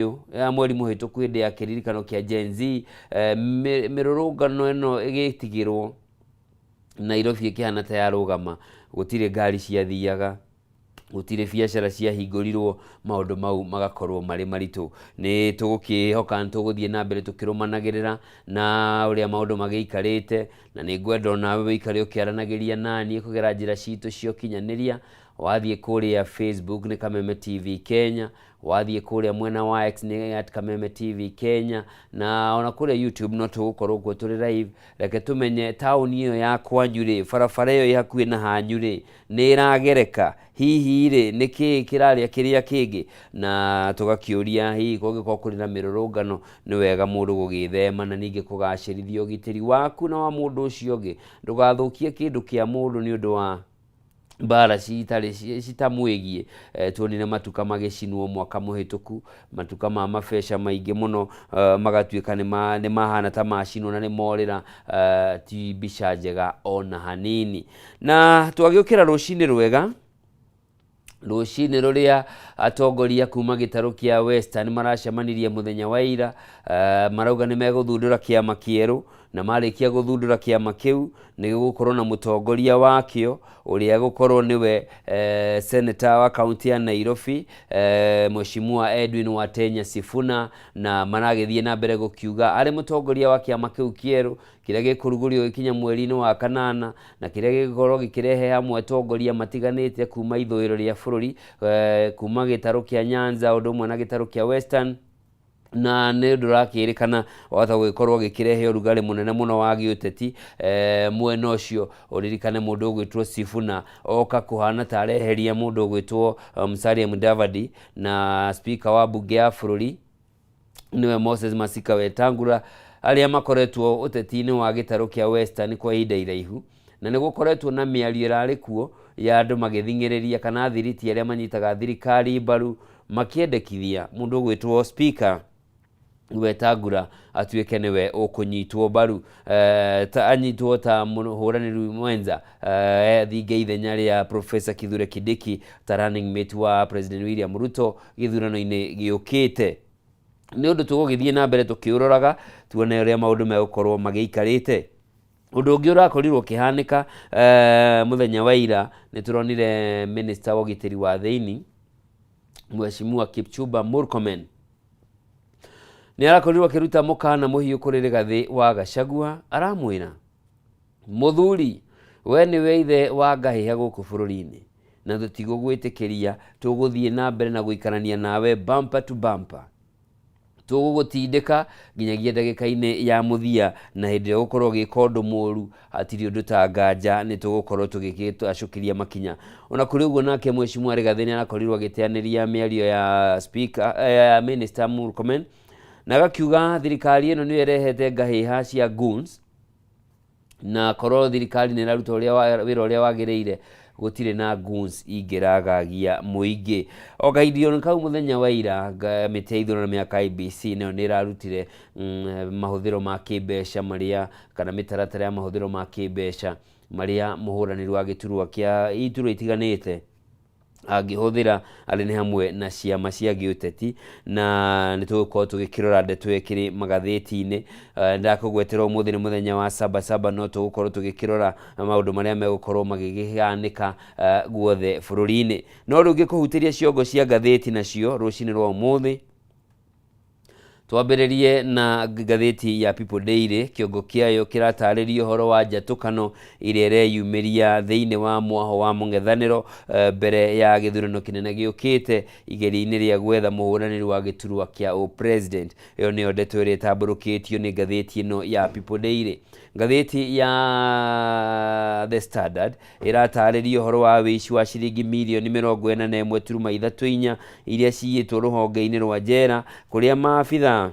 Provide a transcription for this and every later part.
Ya mweri mũhĩtũku hĩndĩ ya kĩririkano kĩa Gen Z, mĩrũrũngano ĩno ĩgĩtigĩrwo, Nairobi ĩkĩhana ta yarũgama. Gũtirĩ ngari ciathiaga, gũtirĩ biacara ciahingũrirwo, maũndũ mau magakorwo marĩ maritũ. Nĩ tũgũkĩhoka nĩ tũgũthiĩ na mbere tũkĩrũmanagĩrĩra na ũrĩa maũndũ magĩikarĩte, na nĩ ngwenda onawe wĩikare ũkĩaranagĩria naniĩ kũgera njĩra citũ cia ũkinyanĩria. Wathiĩ kũrĩa Facebook nĩ Kameme TV Kenya, wathiĩ kũrĩa mwena wa X nĩ @KamemeTV Kenya, na ona kũrĩa YouTube no tũgũkorwo kuo tũrĩ live. Reke tũmenye taũni ĩyo ya kwanyu rĩ, barabara ĩyo ĩ hakuhĩ na hanyu rĩ, nĩ ĩragereka? Hihi rĩ, nĩ kĩĩ kĩrarĩa kĩrĩa kĩngĩ? Na tũgakĩũria, hihi kũngĩkorwo kũrĩ na mĩrũrũngano, nĩ wega mũndũ gũgĩthema na ningĩ kũgacĩrithia ũgitĩri waku na wa mũndũ ũcio ũngĩ. Ndũgathũkie kĩndũ kĩa mũndũ nĩ ũndũ wa mbara citarĩ citamwĩgiĩ. Tuonire matuka magĩcinwo mwaka mũhĩtũku, matuka ma mabeca maingĩ mũno, magatuĩka nĩ mahana ta macinwo na nĩ morĩra. Ti mbica njega ona hanini. Na twagĩũkĩra rũcinĩ rwega, rũcinĩ rũrĩa atongoria kuma gĩtarũ kĩa Western maracemanirie mũthenya wa ira, marauga nĩ megũthundũra kĩama kĩerũ, na marĩkia gũthundũra kĩama kĩu nĩ gĩgũkorwo na mũtongoria wakĩo ũrĩa gũkorwo nĩwe senator wa kaunti ya Nairobi, Mheshimiwa Edwin Watenya Sifuna. Na maragĩthiĩ na mbere gũkiuga arĩ mũtongoria wa kĩama kĩu kĩerũ kĩrĩa gĩkũrugũrio gĩkinya mweri-inĩ wa kanana, na kĩrĩa gĩgũkorwo gĩkĩrehe hamwe atongoria matiganĩte kuma ithũĩro rĩa bũrũri, kuma gĩtarũ kĩa Nyanza ũndũ ũmwe na gĩtarũ kĩa Western, na nĩ ũndũ ũrakĩrĩkana wahota gũgĩkorwo gĩkĩrehe ũrugarĩ mũnene mũno wa gĩũteti mwena ũcio. Ũririkane mũndũ ũgwĩtwo Sifuna oka kũhana ta areheria mũndũ ũgwĩtwo Musalia Mudavadi, na speaker wa mbunge ya bũrũri nĩwe Moses Masika Wetangula, arĩa makoretwo ũteti-inĩ wa gĩtarũ kĩa Western kwa ihinda iraihu. Na nĩ gũkoretwo na mĩario ĩrarĩ kuo ya andũ magĩthing'ĩrĩria kana thiriti arĩa manyitaga thirikari mbaru makĩendekithia mũndũ ũgwĩtwo speaker Wetangula atuĩke nĩwe ũkũnyitwo mbaru, ta anyitwo ta mũhũranĩri mwenza, thinge ithenya rĩa Professor Kithure Kindiki ta running mate wa President William Ruto gĩthurano-inĩ gĩũkĩte. Nĩ ũndũ tũgũgĩthiĩ na mbere tũkĩũroraga tuone ũrĩa maũndũ megũkorwo magĩikarĩte. Ũndũ ũngĩ ũrakorirwo ũkĩhanĩka mũthenya wa ira, nĩ tũronire minister wa ũgitĩri wa thĩinĩ, Mheshimiwa Kipchumba Murkomen, nĩ arakorirwo akĩruta mũkana mũhiũ kũrĩ Rigathĩ wa Gachagua. Aramwĩra, "Mũthuri, we nĩwe ithe wa ngahĩha gũkũ bũrũri-inĩ, na tũtigũgwĩtĩkĩria. Tũgũthiĩ na mbere na gũikarania nawe bumper to bumper, tũgũgũtindĩka nginyagia ndagĩka-inĩ ya mũthia, na hĩndĩ ĩrĩa ũgũkorwo ũgĩka ũndũ mũru, hatirĩ ũndũ ta nganja nĩ tũgũkorwo tũgĩgĩtacũkĩria makinya." Ona kũrĩ ũguo, nake Mheshimiwa Rigathĩ nĩ arakorirwo agĩteanĩria mĩario ya speaker, ya minister Murkomen, na agakiuga thirikari ĩno nĩyo ĩrehete ngahĩha cia goons, na korwo thirikari nĩ ĩraruta wĩra ũrĩa wagĩrĩire, gũtirĩ na goons ingĩragagia mũingĩ. O kahinda kau, mũthenya wa ira, mĩtĩ ya ithurano mĩaka IEBC nayo nĩ ĩrarutire mahũthĩro ma kĩmbeca marĩa, kana mĩtaratara ya mahũthĩro ma kĩmbeca marĩa mũhũranĩri wa gĩturwa kĩa iturwa itiganĩte angĩhũthĩra, arĩ nĩ hamwe na ciama cia gĩũteti, na nĩ tũgũkorwo tũgĩkĩrora ndeto ĩyo ĩkĩrĩ magathĩti-inĩ. Ndakũgwetera ũmũthĩ nĩ mũthenya wa Saba Saba, no tũgũkorwo tũgĩkĩrora maũndũ marĩa megũkorwo magĩkĩhanĩka guothe bũrũri-inĩ. No rĩu ngĩkũhutĩria ciongo cia ngathĩti nacio rũcinĩ rwa ũmũthĩ, twambĩrĩrie na ngathĩti ya People Daily. Kĩongo kĩayo kĩratarĩria ũhoro wa njatũkano ĩrĩa ĩreyumĩria thĩinĩ wa mwaho wa mũng'ethanĩro mbere ya gĩthurano kĩnene gĩũkĩte, igeria-inĩ rĩa gwetha mũhũranĩri wa gĩturwa kĩa ũ-president. Ĩyo nĩyo ndeto ĩrĩa ĩtambũrũkĩtio nĩ ngathĩti ĩno ya People Daily. Ngathĩti ya The Standard ĩratarĩria ũhoro wa wĩici wa ciringi mirioni 41.34 iria ciyĩtwo rũhonge-inĩ rwa njera, kũrĩa maabitha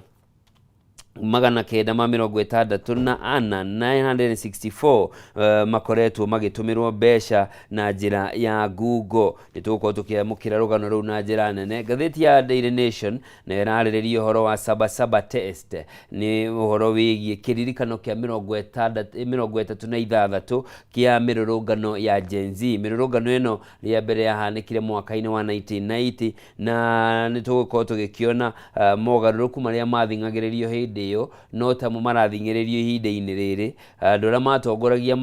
964, 964 makoretwo magĩtũmĩrwo mbeca na njĩra ya Google. Nĩ tũgũkorwo tũkĩamũkĩra rũgano rũu na njĩra nene. Ngathĩti ya Daily Nation nayo ĩrarĩrĩria ũhoro wa Sabasaba test, nĩ ũhoro wĩgiĩ kĩririkano kĩa 66 kĩa mĩrũrũngano ya Gen Z. Mĩrũrũngano ĩno rĩa mbere yahanĩkire mwaka-inĩ wa 1990, na nĩ tũgũkorwo tũgĩkĩona mogarũrũku marĩa mathing'agĩrĩrio hĩndĩ ĩyo no tamo marathing'ĩrĩrio ihinda-inĩ rĩrĩ. Andũ arĩa matongoragia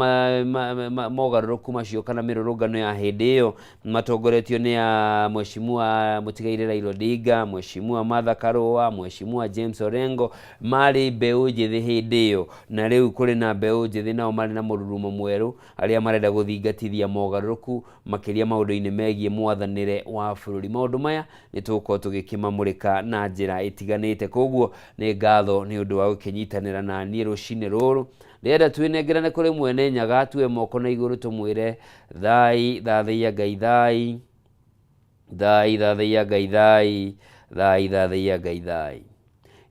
mogarũrũku macio kana mĩrũrũngano ya hĩndĩ ĩyo matongoretio nĩ a Mheshimiwa Mũtigairĩ Raila Odinga, Mheshimiwa Martha Karũa, Mheshimiwa James Orengo, marĩ mbeũ njĩthĩ hĩndĩ ĩyo, na rĩu kũrĩ na mbeũ njĩthĩ nao marĩ na mũrurumo mwerũ arĩa marenda gũthingatithia mogarũrũku makĩria maũndũ-inĩ megiĩ mwathanĩre wa bũrũri. Maũndũ maya nĩ tũgũkorwo tũgĩkĩmamũrĩka na njĩra ĩtiganĩte. Koguo nĩ ngatho nĩ ũndũ wa gũkĩnyitanĩra na niĩ rũcinĩ rũrũ. Ndĩrenda twĩnengerane kũrĩ mwene Nyaga, tuoe moko na igũrũ tũmwĩre thai, thathaiya Ngai thai, thai, thathaiya Ngai thai, thai, thathaiya Ngai thai.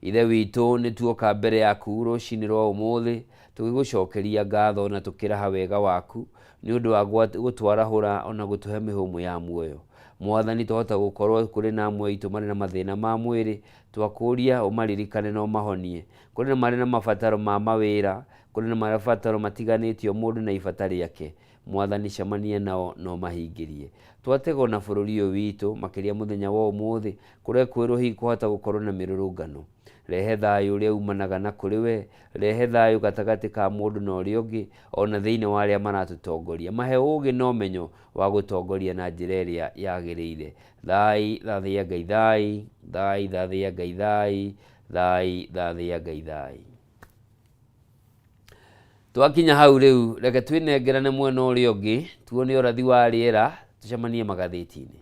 Ithe witũ, nĩ tuoka mbere yaku rũcinĩ rwa ũmũthĩ tũgĩgũcokeria ngatho na tũkĩraha wega waku nĩ ũndũ wa gũtwarahũra ona gũtũhe mĩhũmũ ya muoyo. Mwathani, twahota gũkorwo kũrĩ na amwe aitũ marĩ na mathĩna ma mwĩrĩ, twakũria ũmaririkane na ũmahonie. Kũrĩ na marĩ na mabataro ma mawĩra, kũrĩ na mabataro matiganĩte o mũndũ na ibata rĩake. Mwathani, cemania nao na ũmahingĩrie. Twategwo na bũrũri ũyũ witũ makĩria mũthenya wa ũmũthĩ kũrekwĩrwo hihi kũhota gũkorwo na mĩrũrũngano. Rehe thayũ ũrĩa umanaga na kũrĩ we, rehe thayũ gatagatĩ ka mũndũ na ũrĩa ũngĩ, ona thĩinĩ wa arĩa maratũtongoria. Mahe ũũgĩ na ũmenyo wa gũtongoria na njĩra ĩrĩa yagĩrĩire. Thai, thathaiya Ngai thai, thai, thathaiya Ngai thai, thai, thathaiya Ngai thai. Twakinya hau rĩu, reke twĩnengerane mwena ũrĩa ũngĩ, tuone ũrathi wa rĩera, tũcemanie magathĩti-inĩ.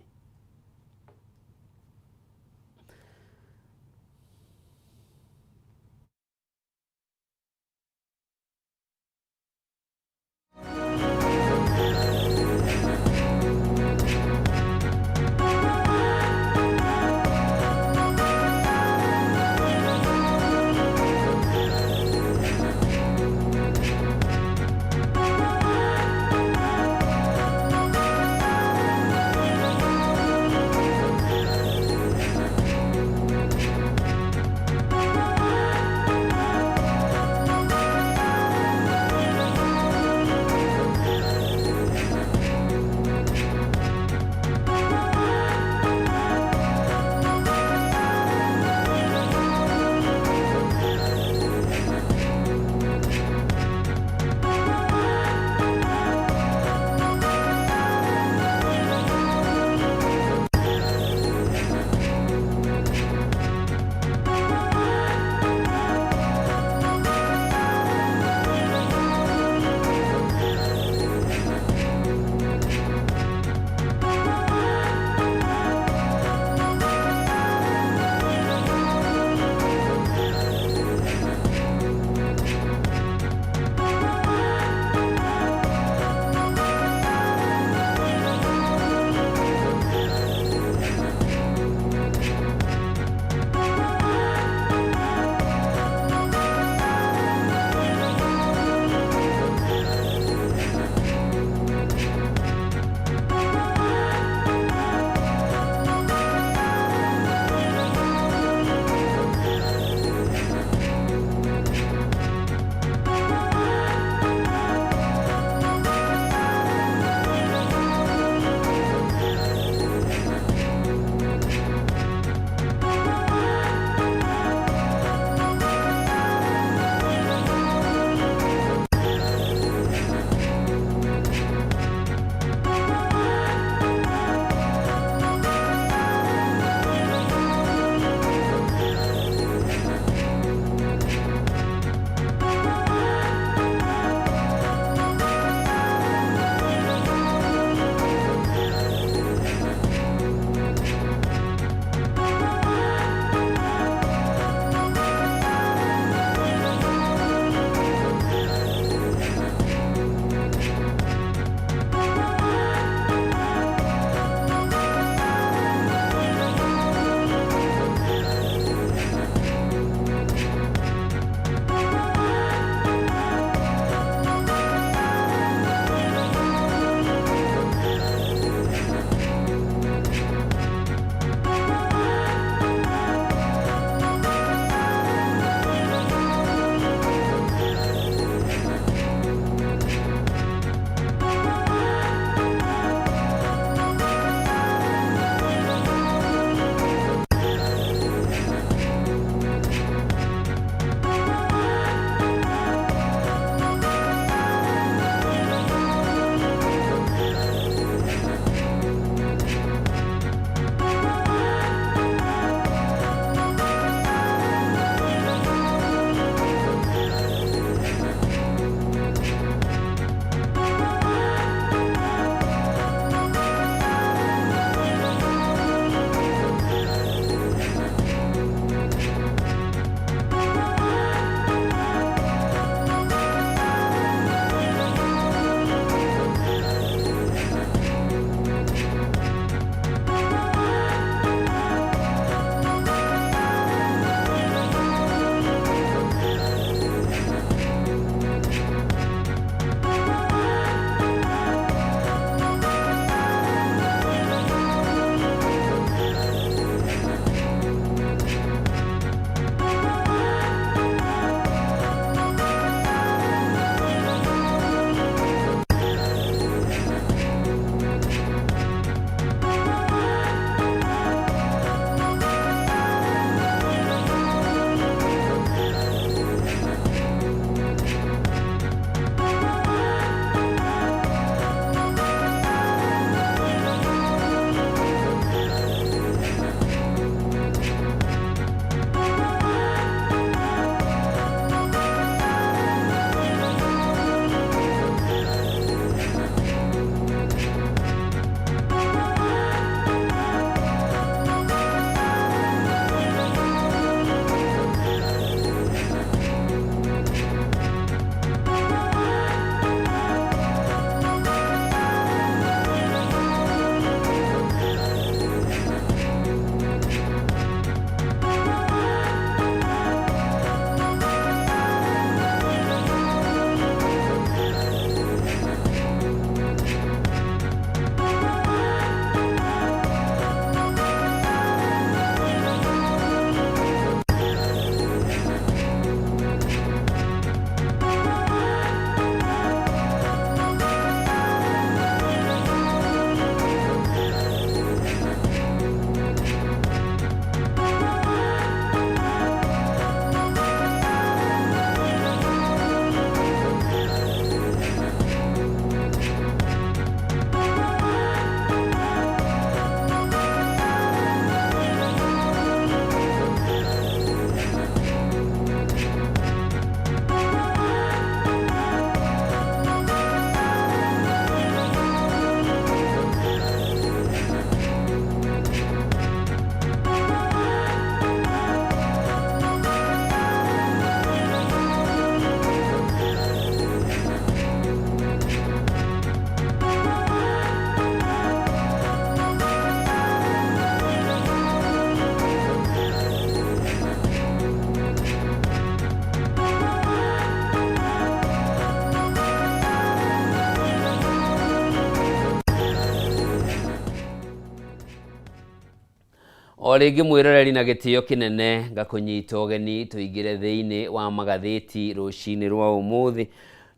O rĩngĩ mwĩroreri na gĩtĩo kĩnene ngakũnyita ũgeni tũingĩre thĩinĩ wa magathĩti rũcinĩ rwa ũmũthĩ.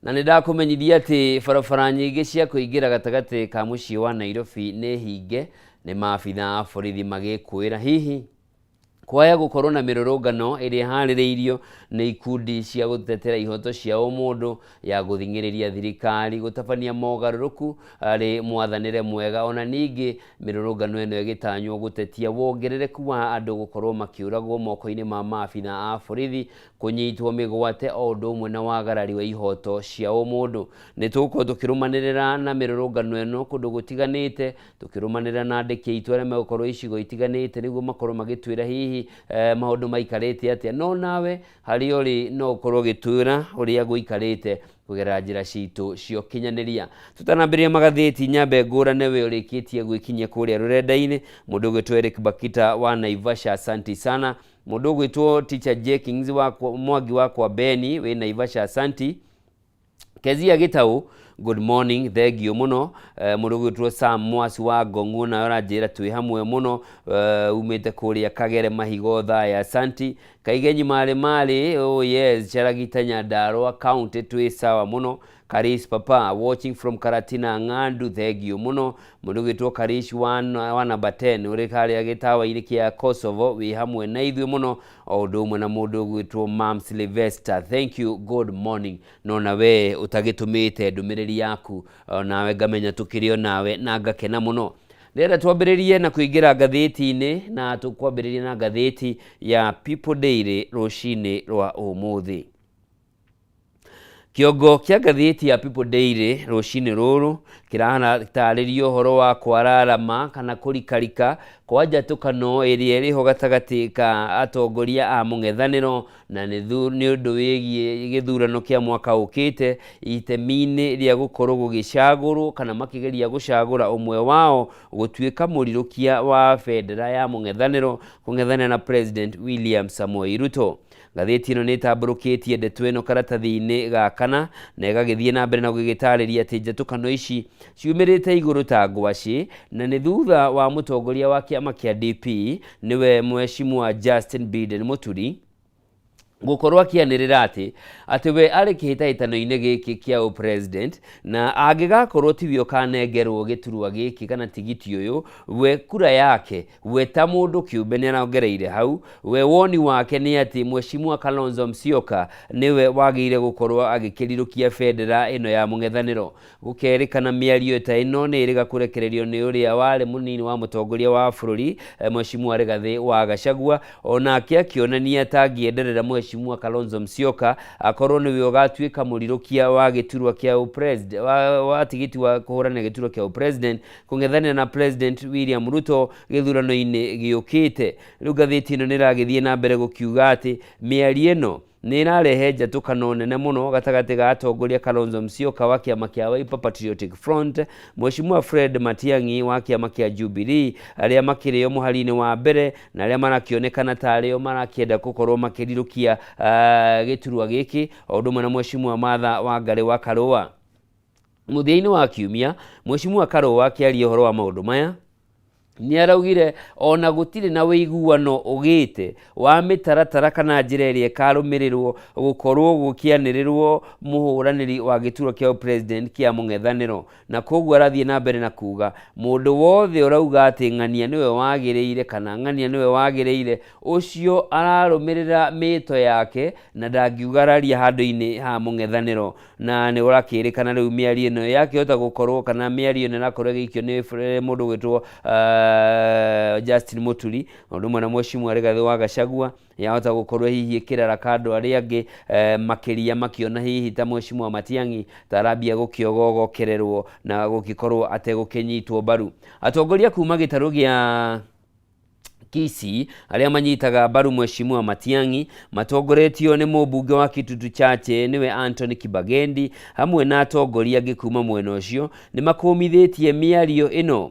Na nĩ ndakũmenyithia atĩ barabara nyingĩ cia kũingĩra gatagatĩ ka mũciĩ wa Nairobi nĩ hinge nĩ maabitha a borithi magĩkũĩra hihi kwaya gũkorwo na mĩrũrũngano ĩrĩa ĩharĩrĩirio nĩ ikundi cia gũtetera ihoto cia ũmũndũ ya gũthing'ĩrĩria thirikari gũtabania mogarũrũku harĩ mwathanĩre mwega. Ona ningĩ mĩrũrũngano ĩno ĩgĩtanywo gũtetia wongerereku wa andũ gũkorwo makĩũragwo moko-inĩ ma maabitha a borithi, kũnyitwo mĩgwate o ũndũ ũmwe na wagarari wa ihoto cia ũmũndũ. Nĩ tũgũkorwo tũkĩrũmanĩrĩra na mĩrũrũngano ĩno kũndũ gũtiganĩte, tũkĩrũmanĩrĩra na andĩki aitũ arĩa megũkorwo icigo itiganĩte nĩguo makorwo magĩtwĩra hihi maũndũ maikarĩte atĩa. No nawe harĩa ũrĩ no ũkorwo ũgĩtwĩra ũrĩa gũikarĩte kũgerera njĩra citũ cia ũkinyanĩria. Tũtanambĩrĩria magathĩti, nyambe ngũrane we ũrĩkĩtie gwĩkinyia kũrĩa rũrenda-inĩ. Mũndũ ũgwĩtwo Eric Bakita wa Naivasha, asanti sana. Mũndũ ũgwĩtwo Teacher Jenkins wa Mwangi wa kwa Beni wĩ Naivasha, asanti. Kezia Gĩtaũ, good morning, thank you mũno. Mũndũ ũgwĩtwo Sam Mwasi wa Ngong'u nawe ũranjĩra twĩ hamwe mũno, umĩte kũrĩa Kagere Mahigo Thaya, asanti. Kaigenyi Marĩ Marĩ, oh yes, Charagita Nyandarua County twĩ sawa mũno. Karis Papa, watching from Karatina Ng'andu, thank you mũno. Mũndũ ũgwĩtwo Karish wa number 10 ũrĩ harĩa gĩtawa-inĩ kĩa Kosovo wĩ hamwe na ithuĩ mũno, o ũndũ ũmwe na mũndũ ũgwĩtwo Mam Sylvester, thank you, good morning. No na we ũtagĩtũmĩte ndũmĩrĩri yaku, nawe ngamenya tũkĩrĩ o nawe na ngakena mũno. Ndĩrenda twambĩrĩrie na kũingĩra ngathĩti-inĩ, na tũkwambĩrĩria na ngathĩti ya People Daily rũcinĩ rwa ũmũthĩ. Kĩongo kĩa ngathĩti ya People Daily rũcinĩ rũrũ kĩratarĩria ũhoro wa kwararama kana kũrikarika kwa njatũkano ĩrĩa ĩrĩho gatagatĩ ka atongoria a mũng'ethanĩro na nĩ ũndũ wĩgiĩ gĩthurano kĩa mwaka ũkĩte, itemi-inĩ rĩa gũkorwo gũgĩcagũrwo kana makĩgeria gũcagũra ũmwe wao gũtuĩka mũrirũkia wa bendera ya mũng'ethanĩro kũng'ethanĩra na President William Samoei Ruto. Ngathĩti ĩno nĩ ĩtambũrũkĩtie ndeto ĩno karatathi-inĩ ga kana na ĩgagĩthiĩ na mbere na gũgĩtarĩria atĩ njatũkano ici ciumĩrĩte igũrũ ta ngwacĩ na nĩ thutha wa mũtongoria wa kĩama kĩa DP nĩwe Mheshimiwa Justin Biden Mũturi gũkorwo akĩanĩrĩra atĩ we arĩ kĩhĩtahĩtano-inĩ gĩkĩ kĩa ũpresident na angĩgakorwo tiwe ũkanengerwo gĩturwa gĩkĩ kana tigiti ũyũ, we kura yake we ta mũndũ kĩũmbe nĩ arongereire hau, we woni wake nĩ atĩ Mheshimiwa Kalonzo Musyoka nĩwe wagĩrĩire gũkorwo agĩkĩrirũkia bendera ĩno ya mũng'ethanĩro. Gũkerĩkana mĩario ta ĩno nĩ ĩrĩga kũrekererio nĩ ũrĩa warĩ mũnini wa mũtongoria wa bũrũri Mheshimiwa Rigathĩ wa Gachagua, onake akĩonania ta angĩenderera Mheshimiwa Kalonzo Musyoka akorwo nĩwe ũgatuĩka mũrirũkia wa gĩturwa kĩa ũpresident, wa tigiti wa kũhũranĩra gĩturwa kĩa ũpresident kũng'ethanĩra na President William Ruto gĩthurano-inĩ gĩũkĩte. Rĩu ngathĩti ĩno nĩ ĩragĩthiĩ na mbere gũkiuga atĩ mĩario ĩno nĩ ĩrarehe njatũkano nene mũno gatagatĩ ga atongoria Kalonzo Musyoka wa kĩama kĩa Wiper Patriotic Front, Mheshimiwa Fred Matiang'i wa kĩama kĩa Jubilee, arĩa makĩrĩo mũhari-inĩ wa mbere na arĩa marakĩonekana ta arĩo marakĩenda gũkorwo makĩrirũkia gĩturwa gĩkĩ, o ũndũ ũmwe na Mheshimiwa Martha Wangari wa Karũa. Mũthia-inĩ wa kiumia, Mheshimiwa Karũa akĩaria ũhoro wa maũndũ maya nĩ araugire ona gũtirĩ na ũiguano ũgĩte wa mĩtaratara kana njĩra ĩrĩa ĩkarũmĩrĩrwo gũkorwo gũkĩanĩrĩrwo mũhũranĩri wa gĩturwa kĩa president kĩa mũng'ethanĩro, na koguo arathiĩ na mbere na kuga mũndũ wothe ũrauga atĩ ng'ania nĩwe wagĩrĩire kana ng'ania nĩwe wagĩrĩire, ũcio ararũmĩrĩra mĩto yake na ndangiuga araria handũ-inĩ ha mũng'ethanĩro. Na nĩ ũrakĩrĩkana rĩu mĩario ĩno yakĩhota gũkorwo kana mĩario ĩno ĩrakorwo ĩgĩikio nĩ mũndũ ũgwĩtwo Justin Mũturi, ũndũ ũmwe na Mheshimiwa Rigathĩ wa Gachagua, yahota gũkorwo hihi ĩkĩraraka andũ arĩa angĩ makĩria makĩona hihi ta Mheshimiwa Matiang'i ta arambia gũkĩogogokererwo na gũgĩkorwo ategũkĩnyitwo mbaru. Atongoria kuma gĩtarũ gĩa Kisii arĩa manyitaga mbaru Mheshimiwa Matiang'i matongoretio nĩ mũmbunge wa Kitutu Chache nĩwe Anthony Kibagendi hamwe na atongoria angĩ kuma mwena ũcio nĩ makũmithĩtie mĩario ĩno.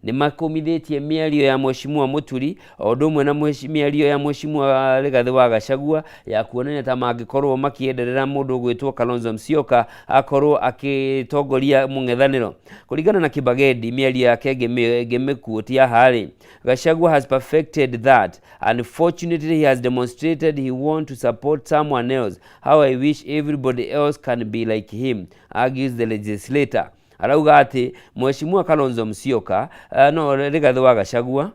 Nĩ makũmithĩtie mĩario ya Mheshimiwa Mũturi o ũndũ ũmwe na mĩario ya Mheshimiwa Rigathĩ wa Gachagua ya kuonania ta mangĩkorwo makĩenderera mũndũ ũgwĩtwo Kalonzo Musyoka akorwo agĩtongoria mũng'ethanĩro. Kũringana na Kibagendi, mĩario yake ngĩmĩkuotia haha rĩ, "Gachagua has perfected that. Unfortunately, he has demonstrated he want to support someone else. How I wish everybody else can be like him," argues the legislator. Arauga atĩ Mheshimiwa Kalonzo Musyoka, no Rigathĩ wa Gachagua,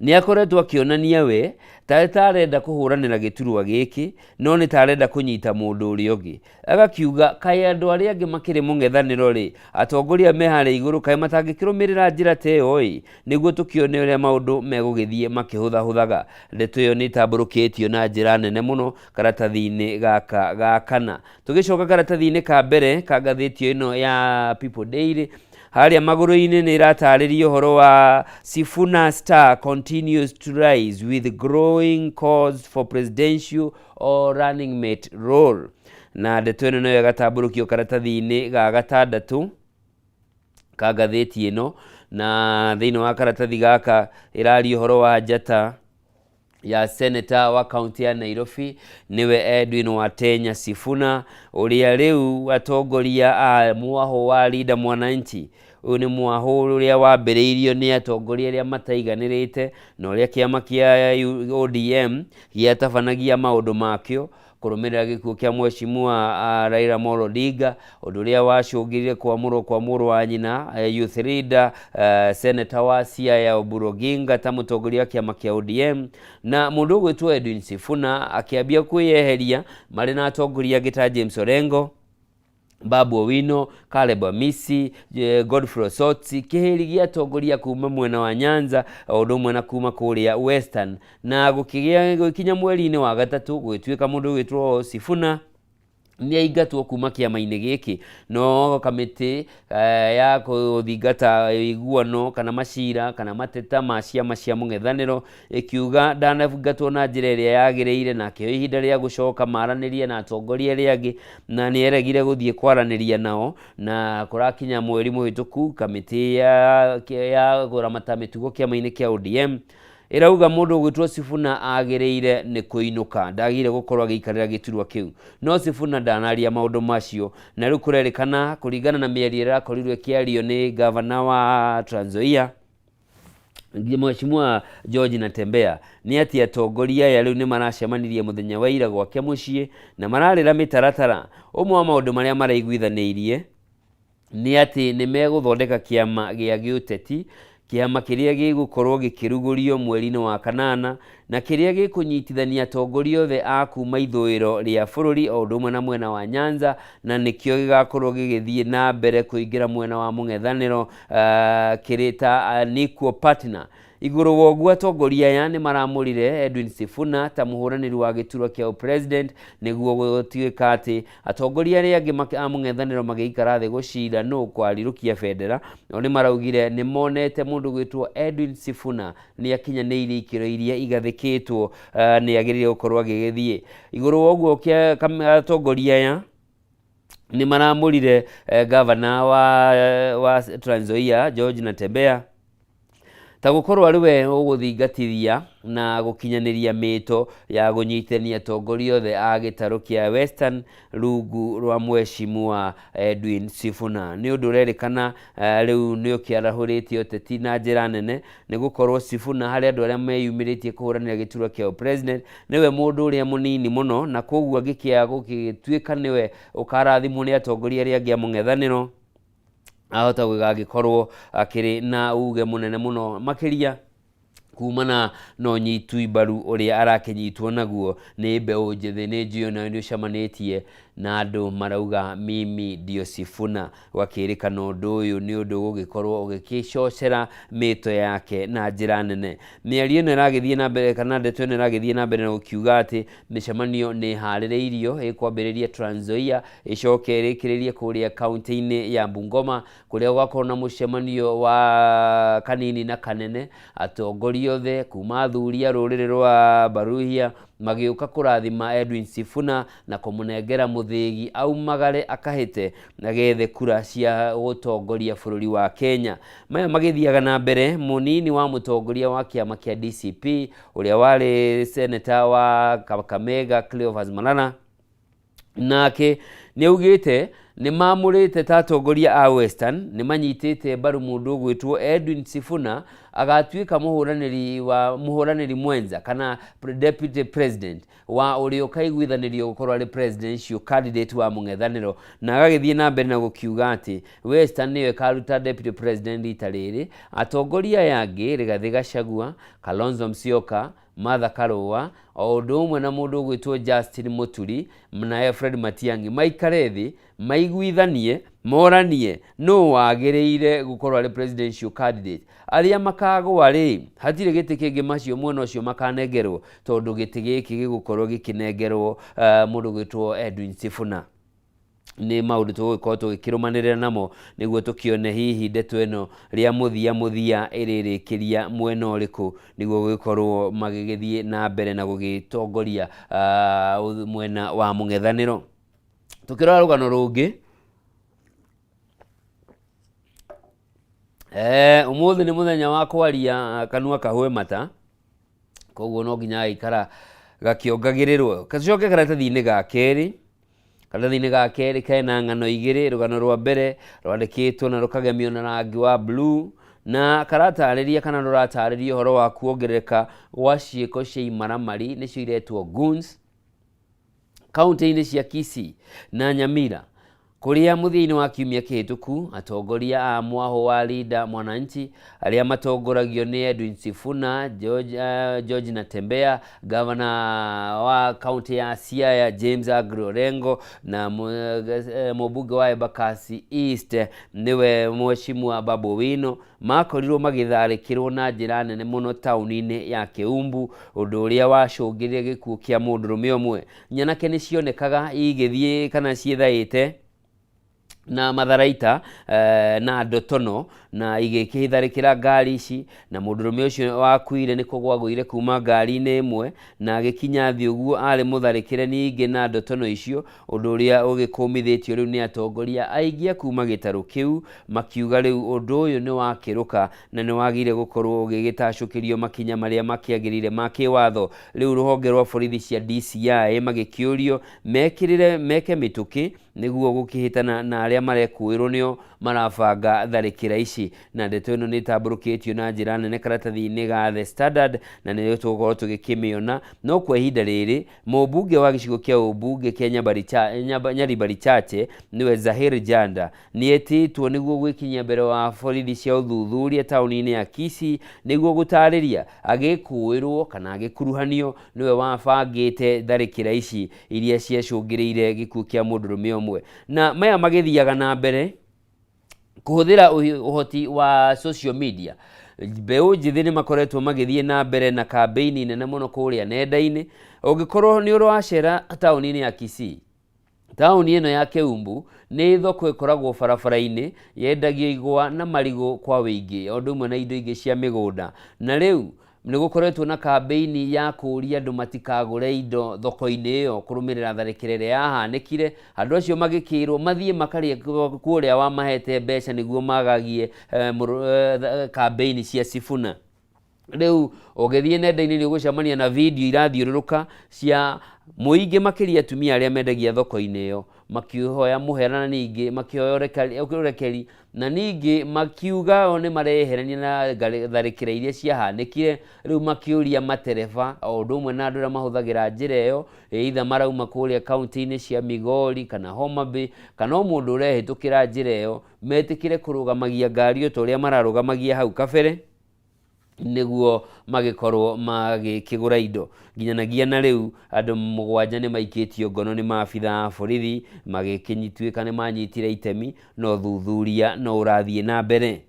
nĩ akoretwo akĩonania we tarĩ ta arenda kũhũranĩra gĩturwa gĩkĩ, no nĩ ta arenda kũnyita mũndũ ũrĩa ũngĩ. Agakiuga kaĩ andũ arĩa angĩ makĩrĩ mũng'ethanĩro rĩ, atongoria me harĩa igũrũ, kaĩ matangĩkĩrũmĩrĩra njĩra ta ĩyo ĩ, nĩguo tũkĩone ũrĩa maũndũ megũgĩthiĩ makĩhũthahũthaga. Ndeto ĩyo nĩ ĩtambũrũkĩtio na njĩra nene mũno karatathi-inĩ gaka ga kana. Tũgĩcoka karatathi-inĩ ka mbere ka ngathĩti ĩno ya People Daily, harĩa magũrũ-inĩ nĩ ĩratarĩria ũhoro wa "Sifuna star continues to rise with growing calls for presidential or running mate role", na ndeto ĩno nayo ĩgatambũrũkio karatathi-inĩ ga gatandatũ ka ngathĩti ĩno. Na thĩinĩ wa karatathi gaka ĩraria ũhoro wa njata ya seneta wa kaunti ya Nairobi, nĩwe Edwin Watenya Sifuna, ũrĩa rĩu atongoria a mwahũ wa Linda Mwananchi. Ũyũ nĩ mwahũ ũrĩa wambĩrĩirio nĩ atongoria arĩa mataiganĩrĩte na ũrĩa kĩama kĩa ODM gĩatabanagia maũndũ makĩo kũrũmĩrĩra gĩkuũ kĩa Mheshimiwa Raila Amolo Odinga, ũndũ ũrĩa wacũngĩrire kwamũrwo kwa mũrũ wa nyina, youth leader, senator wa Siaya Oburu Oginga, ta mũtongoria wa kĩama kĩa ODM. Na mũndũ ũgwĩtwo Edwin Sifuna akĩambia kwĩyeheria marĩ na atongoria angĩ ta James Orengo, Babu Owino, Caleb Amisi, Godfrey Osotsi, kĩhĩri gĩa atongoria kuma mwena wa Nyanza o ũndũ ũmwe na kuma kũrĩa Western. Na gũkĩgĩa gũkinya mweri-inĩ wa gatatũ, gũgĩtuĩka mũndũ ũgwĩtwo Sifuna nĩ aingatwo kuma kĩama-inĩ gĩkĩ, no kamĩtĩ ya kũthingata iguano kana macira kana mateta ma ciama cia mũng'ethanĩro ĩkiuga ndanaingatwo na njĩra ĩrĩa yagĩrĩire, na akĩheo ihinda rĩa gũcoka maranĩrie na atongoria arĩa angĩ, na nĩ eregire gũthiĩ kwaranĩria nao. Na kũrakinya mweri mũhĩtũku, kamĩtĩ ya kũramata mĩtugo kĩama-inĩ kĩa ODM ĩrauga mũndũ ũgwĩtwo Sifuna agĩrĩire nĩ kũinũka, ndagĩrĩire gũkorwo agĩikarĩra gĩturwa kĩu. No Sifuna ndanaria maũndũ macio, na rĩu kũrerĩkana, kũringana na mĩario ĩrĩa ĩrakorirwo ĩkĩario nĩ gavana wa Trans Nzoia, Mheshimiwa George Natembeya, nĩ atĩ atongoria aya rĩu nĩ maracemanirie mũthenya wa ira gwake mũciĩ na mararĩra mĩtaratara. Ũmwe wa maũndũ marĩa maraiguithanĩirie nĩ atĩ nĩ megũthondeka kĩama gĩa gĩũteti, kĩama kĩrĩa gĩgũkorwo gĩkĩrugũrio mweri-inĩ wa kanana, na kĩrĩa gĩkũnyitithania atongoria othe a kuma ithũĩro rĩa bũrũri o ũndũ ũmwe na mwena wa Nyanza, na nĩkĩo gĩgakorwo gĩgĩthiĩ na mbere kũingĩra mwena wa mũng'ethanĩro kĩrĩ ta an equal partner. Igũrũ wa ũguo, atongoria aya nĩ maramũrire Edwin Sifuna ta mũhũranĩri wa gĩturwa kĩa president, nĩguo gũtuĩka atĩ atongoria arĩa angĩ a mũng'ethanĩro magĩikara thĩ gũcira nũ kwarirũkia bendera, nao nĩ maraugire nĩ monete mũndũ gwĩtwo Edwin Sifuna nĩ akinyanĩirie ikĩro iria igathĩkĩtwo, nĩ agĩrĩire gũkorwo agĩgĩthiĩ igũrũ wa ũguo. Atongoria aya nĩ maramũrire gavana wa Trans Nzoia, George Natembeya, ta gũkorwo arĩ we ũgũthingatithia na gũkinyanĩria mĩto ya kũnyitithania atongoria othe a gĩtarũ kĩa Western rungu rwa Mheshimiwa Edwin Sifuna. Nĩ ũndũ ũrerĩkana rĩu nĩ ũkĩarahũrĩte ũteti na njĩra nene, nĩ gũkorwo Sifuna harĩ andũ arĩa meyumĩrĩtie kũhũranĩra gĩturwa kĩa president nĩwe mũndũ ũrĩa mũnini mũno, na koguo angĩkĩaga gũgĩtuĩka nĩwe ũkarathimwo nĩ atongoria arĩa angĩ a mũng'ethanĩro, ahota gũgagĩkorwo akĩrĩ na uge mũnene mũno makĩria kumana na ũnyitu mbaru ũrĩa arakĩnyitwo naguo nĩ mbeũ njĩthĩ. Nĩ njũĩ nayo nĩ ũcemanĩtie na andũ marauga "mimi ndio Sifuna", gwakĩrĩkana ũndũ ũyũ nĩ ũndũ ũgũgĩkorwo ũgĩkĩcocera mĩto yake na njĩra nene. Mĩario ĩno ĩragĩthiĩ na mbere, kana ndeto ĩno ĩragĩthiĩ na mbere na gũkiuga atĩ mĩcemanio nĩ ĩharĩrĩirio ĩkwambĩrĩria Trans Nzoia, ĩcoke ĩrĩkĩrĩrie kũrĩa kaunti-inĩ ya Bungoma, kũrĩa gũgakorwo na mũcemanio wa kanini na kanene, atongoria othe kuma athuri a rũrĩrĩ rwa Baruhia. Magĩũka kũrathima Edwin Sifuna na kũmũnengera mũthĩgi aumagare akahĩte na gethe kura cia gũtongoria bũrũri wa Kenya. Maya magĩthiaga na mbere, mũnini wa mũtongoria wa kĩama kĩa DCP ũrĩa warĩ seneta wa Kakamega Cleophas Malala nake nĩaugĩte nĩmamũrĩte ta atongoria a Western nĩmanyitĩte mbaru mũndũ ũgwĩtwo Edwin Sifuna agatuĩka mũhũranĩri wa mũhũranĩri mwenza kana deputy president wa ũrĩa ũkaiguithanĩrio gũkorwo arĩ presidential candidate wa mũng'ethanĩro, na agagĩthiĩ na mbere na gũkiuga atĩ Western nĩyo ĩkaruta deputy president rita rĩrĩ. Atongoria aya angĩ Rigathĩ Gachagua, Kalonzo Musyoka, Martha Karua o ũndũ ũmwe na mũndũ ũgwĩtwo Justin Muturi na Fred Matiang'i maikare thĩ maiguithanie moranie nũ wagĩrĩire gũkorwo arĩ presidential candidate. Arĩa makagũa rĩ, hatirĩ gĩtĩ kĩngĩ macio mwena ũcio makanengerwo, tondũ gĩtĩ gĩkĩ gĩgũkorwo gĩkĩnengerwo mũndũ ũgwĩtwo Edwin Sifuna. Nĩ maũndũ tũgũgĩkorwo tũgĩkĩrũmanĩrĩra namo nĩguo tũkĩone hihi ndeto ĩno rĩa mũthia mũthia ĩrĩrĩkĩria mwena ũrĩkũ, nĩguo gũgĩkorwo magĩgĩthiĩ na mbere na gũgĩtongoria mwena wa mũng'ethanĩro. Tũkĩrora rũgano rũngĩ, ũmũthĩ nĩ mũthenya wa kwaria kanua kahũe mata, koguo no nginya gaikara gakĩongagĩrĩrwo. Gacoke karatathi-inĩ ga kerĩ. Karatathi-inĩ ga kerĩ kena ng'ano igĩrĩ. Rũgano rwa mbere rwandĩkĩtwo na rũkagemio na rangi wa blue na karatarĩria kana rũratarĩria ũhoro wa kuongerereka gwa ciĩko cia imaramari nĩcio iretwo goons kaunti-inĩ cia Kisii na Nyamira, kũrĩa mũthia-inĩ wa kiumia kĩhĩtũku atongoria a mwahũ wa Linda Mwananchi arĩa matongoragio nĩ Edwin Sifuna, George Natembeya, gavana wa kaunti ya Siaya James Aggrey Orengo na mũmbunge wa Embakasi East nĩwe Mheshimiwa Babu Owino makorirwo magĩtharĩkĩrwo na njĩra nene mũno taũni-inĩ ya Kiumbu, ũndũ ũrĩa wacũngĩrire gĩkuũ kĩa mũndũrũme ũmwe. Nyanake nĩ cionekaga igĩthiĩ kana ciĩthaĩte na matharaita na ndotono na igĩkĩtharĩkĩra ngari ici, na mũndũrũme ũcio wakuire nĩ kũgwa agũire kuma ngari-inĩ ĩmwe na agĩkinya thĩ ũguo arĩ mũtharĩkĩre ningĩ na ndotono icio, ũndũ ũrĩa ũgĩkũmithĩtio rĩu nĩ atongoria aingĩ a kuma gĩtarũ kĩu makiuga rĩu ũndũ ũyũ nĩ wakĩrũka na nĩ wagĩrĩire gũkorwo ũgĩgĩtacũkĩrio makinya marĩa makĩagĩrĩire ma kĩwatho. Rĩu rũhonge rwa borithi cia DCI magĩkĩũrio mekĩrĩre meke mĩtũkĩ nĩguo gũkĩhĩtana na arĩa marekũĩrwo nĩo marabanga tharĩkĩra ici. Na ndeto ĩno nĩ ĩtambũrũkĩtio na njĩra nene karatathi-inĩ ga The Standard na nĩyo tũgũkorwo tũgĩkĩmĩona. No kwa ihinda rĩrĩ mũmbunge wa gĩcigo kĩa ũmbunge kĩa Nyaribari Chache nĩwe Zahir Janda nĩetĩtwo nĩguo gwĩkinyia mbere wa borithi cia ũthuthuria taũni-inĩ ya Kisii nĩguo gũtarĩria agĩkũĩrwo kana agĩkuruhanio nĩwe wabangĩte tharĩkĩra ici iria ciacũngĩrĩire gĩkuũ kĩa mũndũrũme ũmwe. Na maya magĩthiaga na mbere kũhũthĩra ũhoti wa social media, mbeũ njĩthĩ nĩ makoretwo magĩthiĩ na mbere na kambĩini nene mũno kũrĩa nenda-inĩ. Ũngĩkorwo nĩ ũracera taũni-inĩ ya Kisii, taũni ĩno ya Kiumbu nĩ thoko ĩkoragwo barabara-inĩ yendagio igwa na marigũ kwa wĩingĩ o ũndũ ũmwe na indo ingĩ cia mĩgũnda. Na rĩu nĩ gũkoretwo na kambĩini ya kũũria andũ matikagũre indo thoko-inĩ ĩyo kũrũmĩrĩra tharĩkĩra ĩrĩa yahanĩkire. Andũ acio magĩkĩrwo mathiĩ makarĩe kũrĩa wamahete mbeca nĩguo magagie kambĩini cia Sifuna. Rĩu ũgĩthiĩ nenda-inĩ nĩ ũgũcemania na video irathiũrũrũka cia mũingĩ makĩria atumia arĩa mendagia thoko-inĩ ĩyo makĩhoya mũhera na ningĩ makĩhoya ũrekeri na ningĩ makiuga o nĩ mareherania na tharĩkĩra iria ciahanĩkire. Rĩu makĩũria matereba o ũndũ ũmwe na andũ arĩa mahũthagĩra njĩra ĩyo, either marauma kũrĩa kaunti-inĩ cia Migori kana Homa Bay kana o mũndũ ũrehĩtũkĩra njĩra ĩyo, metĩkĩre kũrũgamagia ngari o ta ũrĩa mararũgamagia hau kabere nĩguo magĩkorwo magĩkĩgũra indo. Nginyanagia na rĩu andũ mũgwanja nĩ maikĩtio ngono nĩ maabitha a borithi magĩkĩnyituĩka nĩ manyitire itemi, no thuthuria no ũrathiĩ na mbere.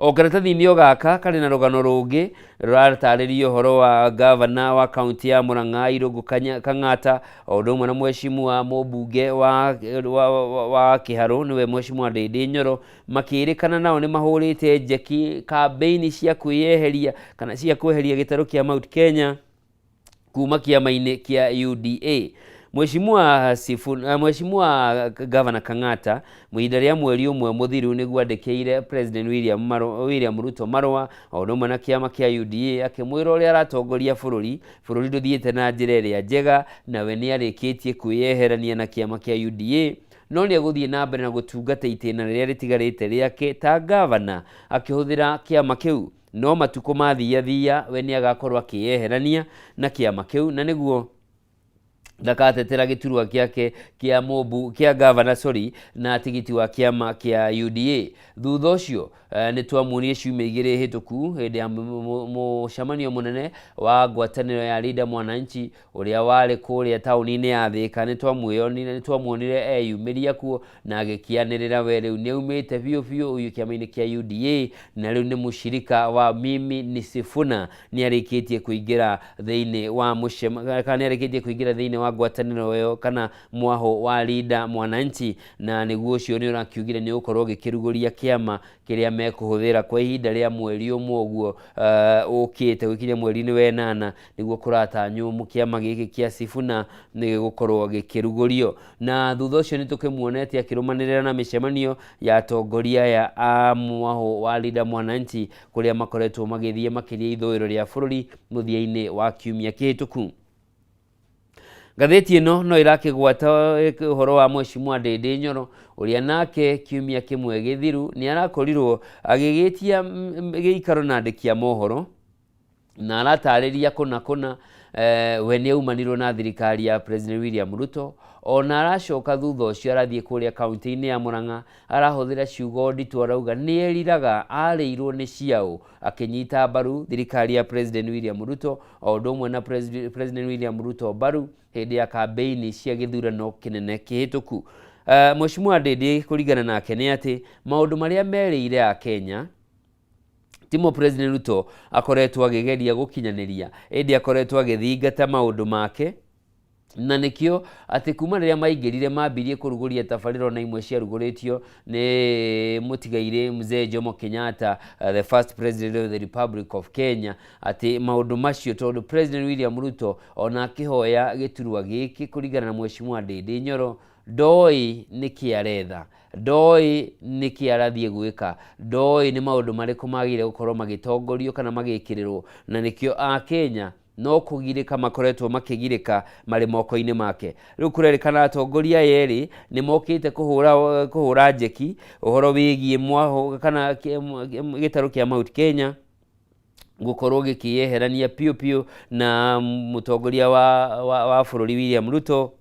O karatathi-inĩ o gaka karĩ na rũgano rũngĩ rũratarĩria ũhoro wa gavana wa kaunti ya Murang'a Irũngũ Kang'ata o ũndũ ũmwe na mheshimiwa mũmbunge wa Kĩharũ nĩwe mheshimiwa Ndĩndĩ Nyoro makĩrĩkana nao nĩ mahũrĩte njeki kambĩini cia kwĩyeheria kana cia kweheria gĩtarũ kĩa Mount Kenya Kuma kĩama-inĩ kĩa UDA. Mheshimiwa Sifuna, Mheshimiwa Governor Kang'ata ihinda rĩa mweri ũmwe mũthiru nĩguo andĩkĩire President William Ruto marũa o ũndũ ũmwe na kĩama kĩa UDA akĩmwĩra ũrĩa aratongoria bũrũri, bũrũri ndũthiĩte na njĩra ĩrĩa njega na we nĩ arĩkĩtie kwĩyeherania na kĩama kĩa UDA no nĩ egũthiĩ na mbere na gũtungata itĩna rĩrĩa rĩtigarĩte rĩake ta gavana akĩhũthĩra kĩama kĩu no matukũ mathiathia we nĩ agakorwo akĩyeherania na kĩama kĩu na nĩguo ndakatetera gĩturwa gĩake kĩa mũmbu kĩa gavana, sorry, na tigiti wa kĩama kĩa UDA. Thutha ũcio nĩ twamuonire ciumia igĩrĩ hĩtũku hĩndĩ ya mũcemanio mũnene wa ngwatanĩro ya Linda Mwananchi ũrĩa warĩ kũrĩa taũni-inĩ ya Thĩka. Nĩ twamuonire eyumĩria kuo na agĩkĩanĩrĩra we rĩu nĩ aumĩte biũ biũ kĩama-inĩ kĩa UDA na rĩu nĩ mũshirika wa Mimi ni Sifuna, nĩ arĩkĩtie kũingĩra thĩinĩ wa mũcema kana nĩ arĩkĩtie kũingĩra thĩinĩ wa ngwatanĩro ĩyo kana mwahũ wa Linda Mwananchi, na nĩguo ũcio nĩ ũrakiugire nĩ ũgũkorwo ũgĩkĩrugũria kĩama kĩrĩa mekũhũthĩra kwa ihinda rĩa mweri ũmwe ũguo ũkĩte gũkinya mweri-inĩ wa ĩnana nĩguo kũratanywo kĩama gĩkĩ kĩa Sifuna nĩ gĩgũkorwo gĩkĩrugũrio. Na thutha ũcio nĩ tũkĩmuonete akĩrũmanĩrĩra na mĩcemanio ya atongoria aya a mwahũ wa Linda Mwananchi kũrĩa makoretwo magĩthiĩ makĩria ithũĩro rĩa bũrũri mũthia-inĩ wa kiumia kĩhĩtũku. Ngathĩti ĩno no ĩrakĩgwata ũhoro wa Mheshimiwa Ndindi Nyoro ũrĩa nake kiumia kĩmwe gĩthiru nĩ arakorirwo agĩgĩtia gĩikaro na andĩki a mohoro na aratarĩria kũna kũna we nĩ aumanirwo na thirikari ya President William Ruto. Ona aracoka thutha ũcio arathiĩ kũrĩa kaunti-inĩ ya Murang'a arahũthĩra ciugo nditũ arauga nĩ eriraga arĩirwo nĩ ciaũ akĩnyita mbaru thirikari ya President William Ruto o ũndũ ũmwe na President William Ruto mbaru hĩndĩ ya kambeini cia gĩthurano kĩnene kĩhĩtũku. Mheshimiwa Ndindi kũringana nake nĩ atĩ maũndũ marĩa merĩire a Kenya timo President Ruto akoretwo akĩgeria gũkinyanĩria, ĩndĩ akoretwo agĩthingata maũndũ make, na nĩkĩo atĩ kuma rĩrĩa maingĩrire mambirie kũrugũria tabarĩra na imwe ciarugũrĩtio nĩ mũtigairĩ Mzee Jomo Kenyatta, the first president of the Republic of Kenya, atĩ maũndũ macio tondũ President William Ruto ona akĩhoya gĩturwa gĩkĩ kũringana na Mheshimiwa Ndindi Nyoro ndoĩ nĩkĩ aretha, ndoĩ nĩkĩ arathiĩ gwĩka, ndoĩ nĩ maũndũ marĩkũ magĩrĩire gũkorwo magĩtongorio kana magĩkĩrĩrwo, na nĩkĩo Akenya no kũgirĩka makoretwo makĩgirĩka marĩ moko-inĩ make. Rĩu kũrerĩkana atongoria aya erĩ nĩ mokĩte kũhũra njeki ũhoro wĩgiĩ mwahũ kana gĩtarũ kĩa Mount Kenya gũkorwo gĩkĩyeherania piũ piũ na mũtongoria wa bũrũri William Ruto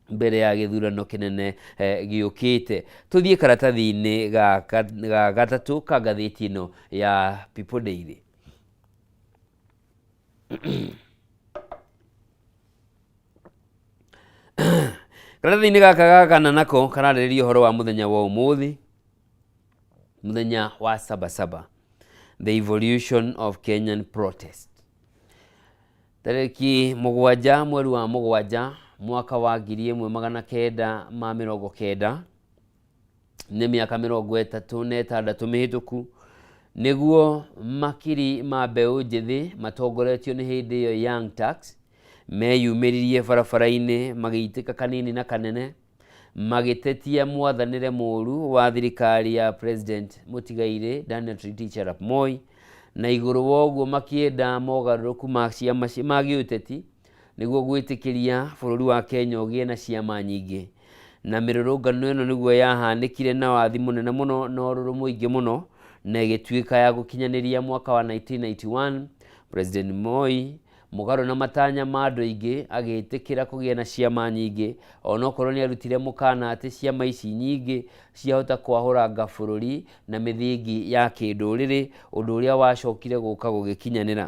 mbere ya gĩthurano kĩnene gĩũkĩte. Tũthiĩ karatathi-inĩ ga gatatũ ka ngathĩti ĩno ya People Daily. Karatathi-inĩ gaka ga kana nako kararĩrĩria ũhoro wa mũthenya wa ũmũthĩ, mũthenya wa Sabasaba, the evolution of Kenyan protest. Tarĩki 7 mweri wa 7 mwaka wa 1990, nĩ mĩaka 36 mĩhĩtũku, nĩguo makiri ma mbeũ njĩthĩ matongoretio nĩ hĩndĩ ĩyo Young Turks meyumĩririe barabara-inĩ magĩitĩka kanini na kanene magĩtetia mwathanĩre mũru wa thirikari ya President mũtigairĩ Daniel Toroitich arap Moi, na igũrũ wa ũguo makĩenda mogarũrũku ma ciama ma gĩũteti nĩguo gwĩtĩkĩria bũrũri wa Kenya ũgĩe na ciama nyingĩ. Na mĩrũrũngano ĩno nĩguo yahanĩkire na wathi mũnene mũno na ũrũrũ mũingĩ mũno na ĩgĩtuĩka ya gũkinyanĩria mwaka wa 1991 President Moi mũgarũ na matanya ma andũ aingĩ agĩtĩkĩra kũgĩa na ciama nyingĩ, onokorwo nĩ arutire mũkana atĩ ciama ici nyingĩ ciahota kwahũranga bũrũri na mĩthingi ya kĩndũrĩrĩ, ũndũ ũrĩa wacokire gũka gũgĩkinyanĩra.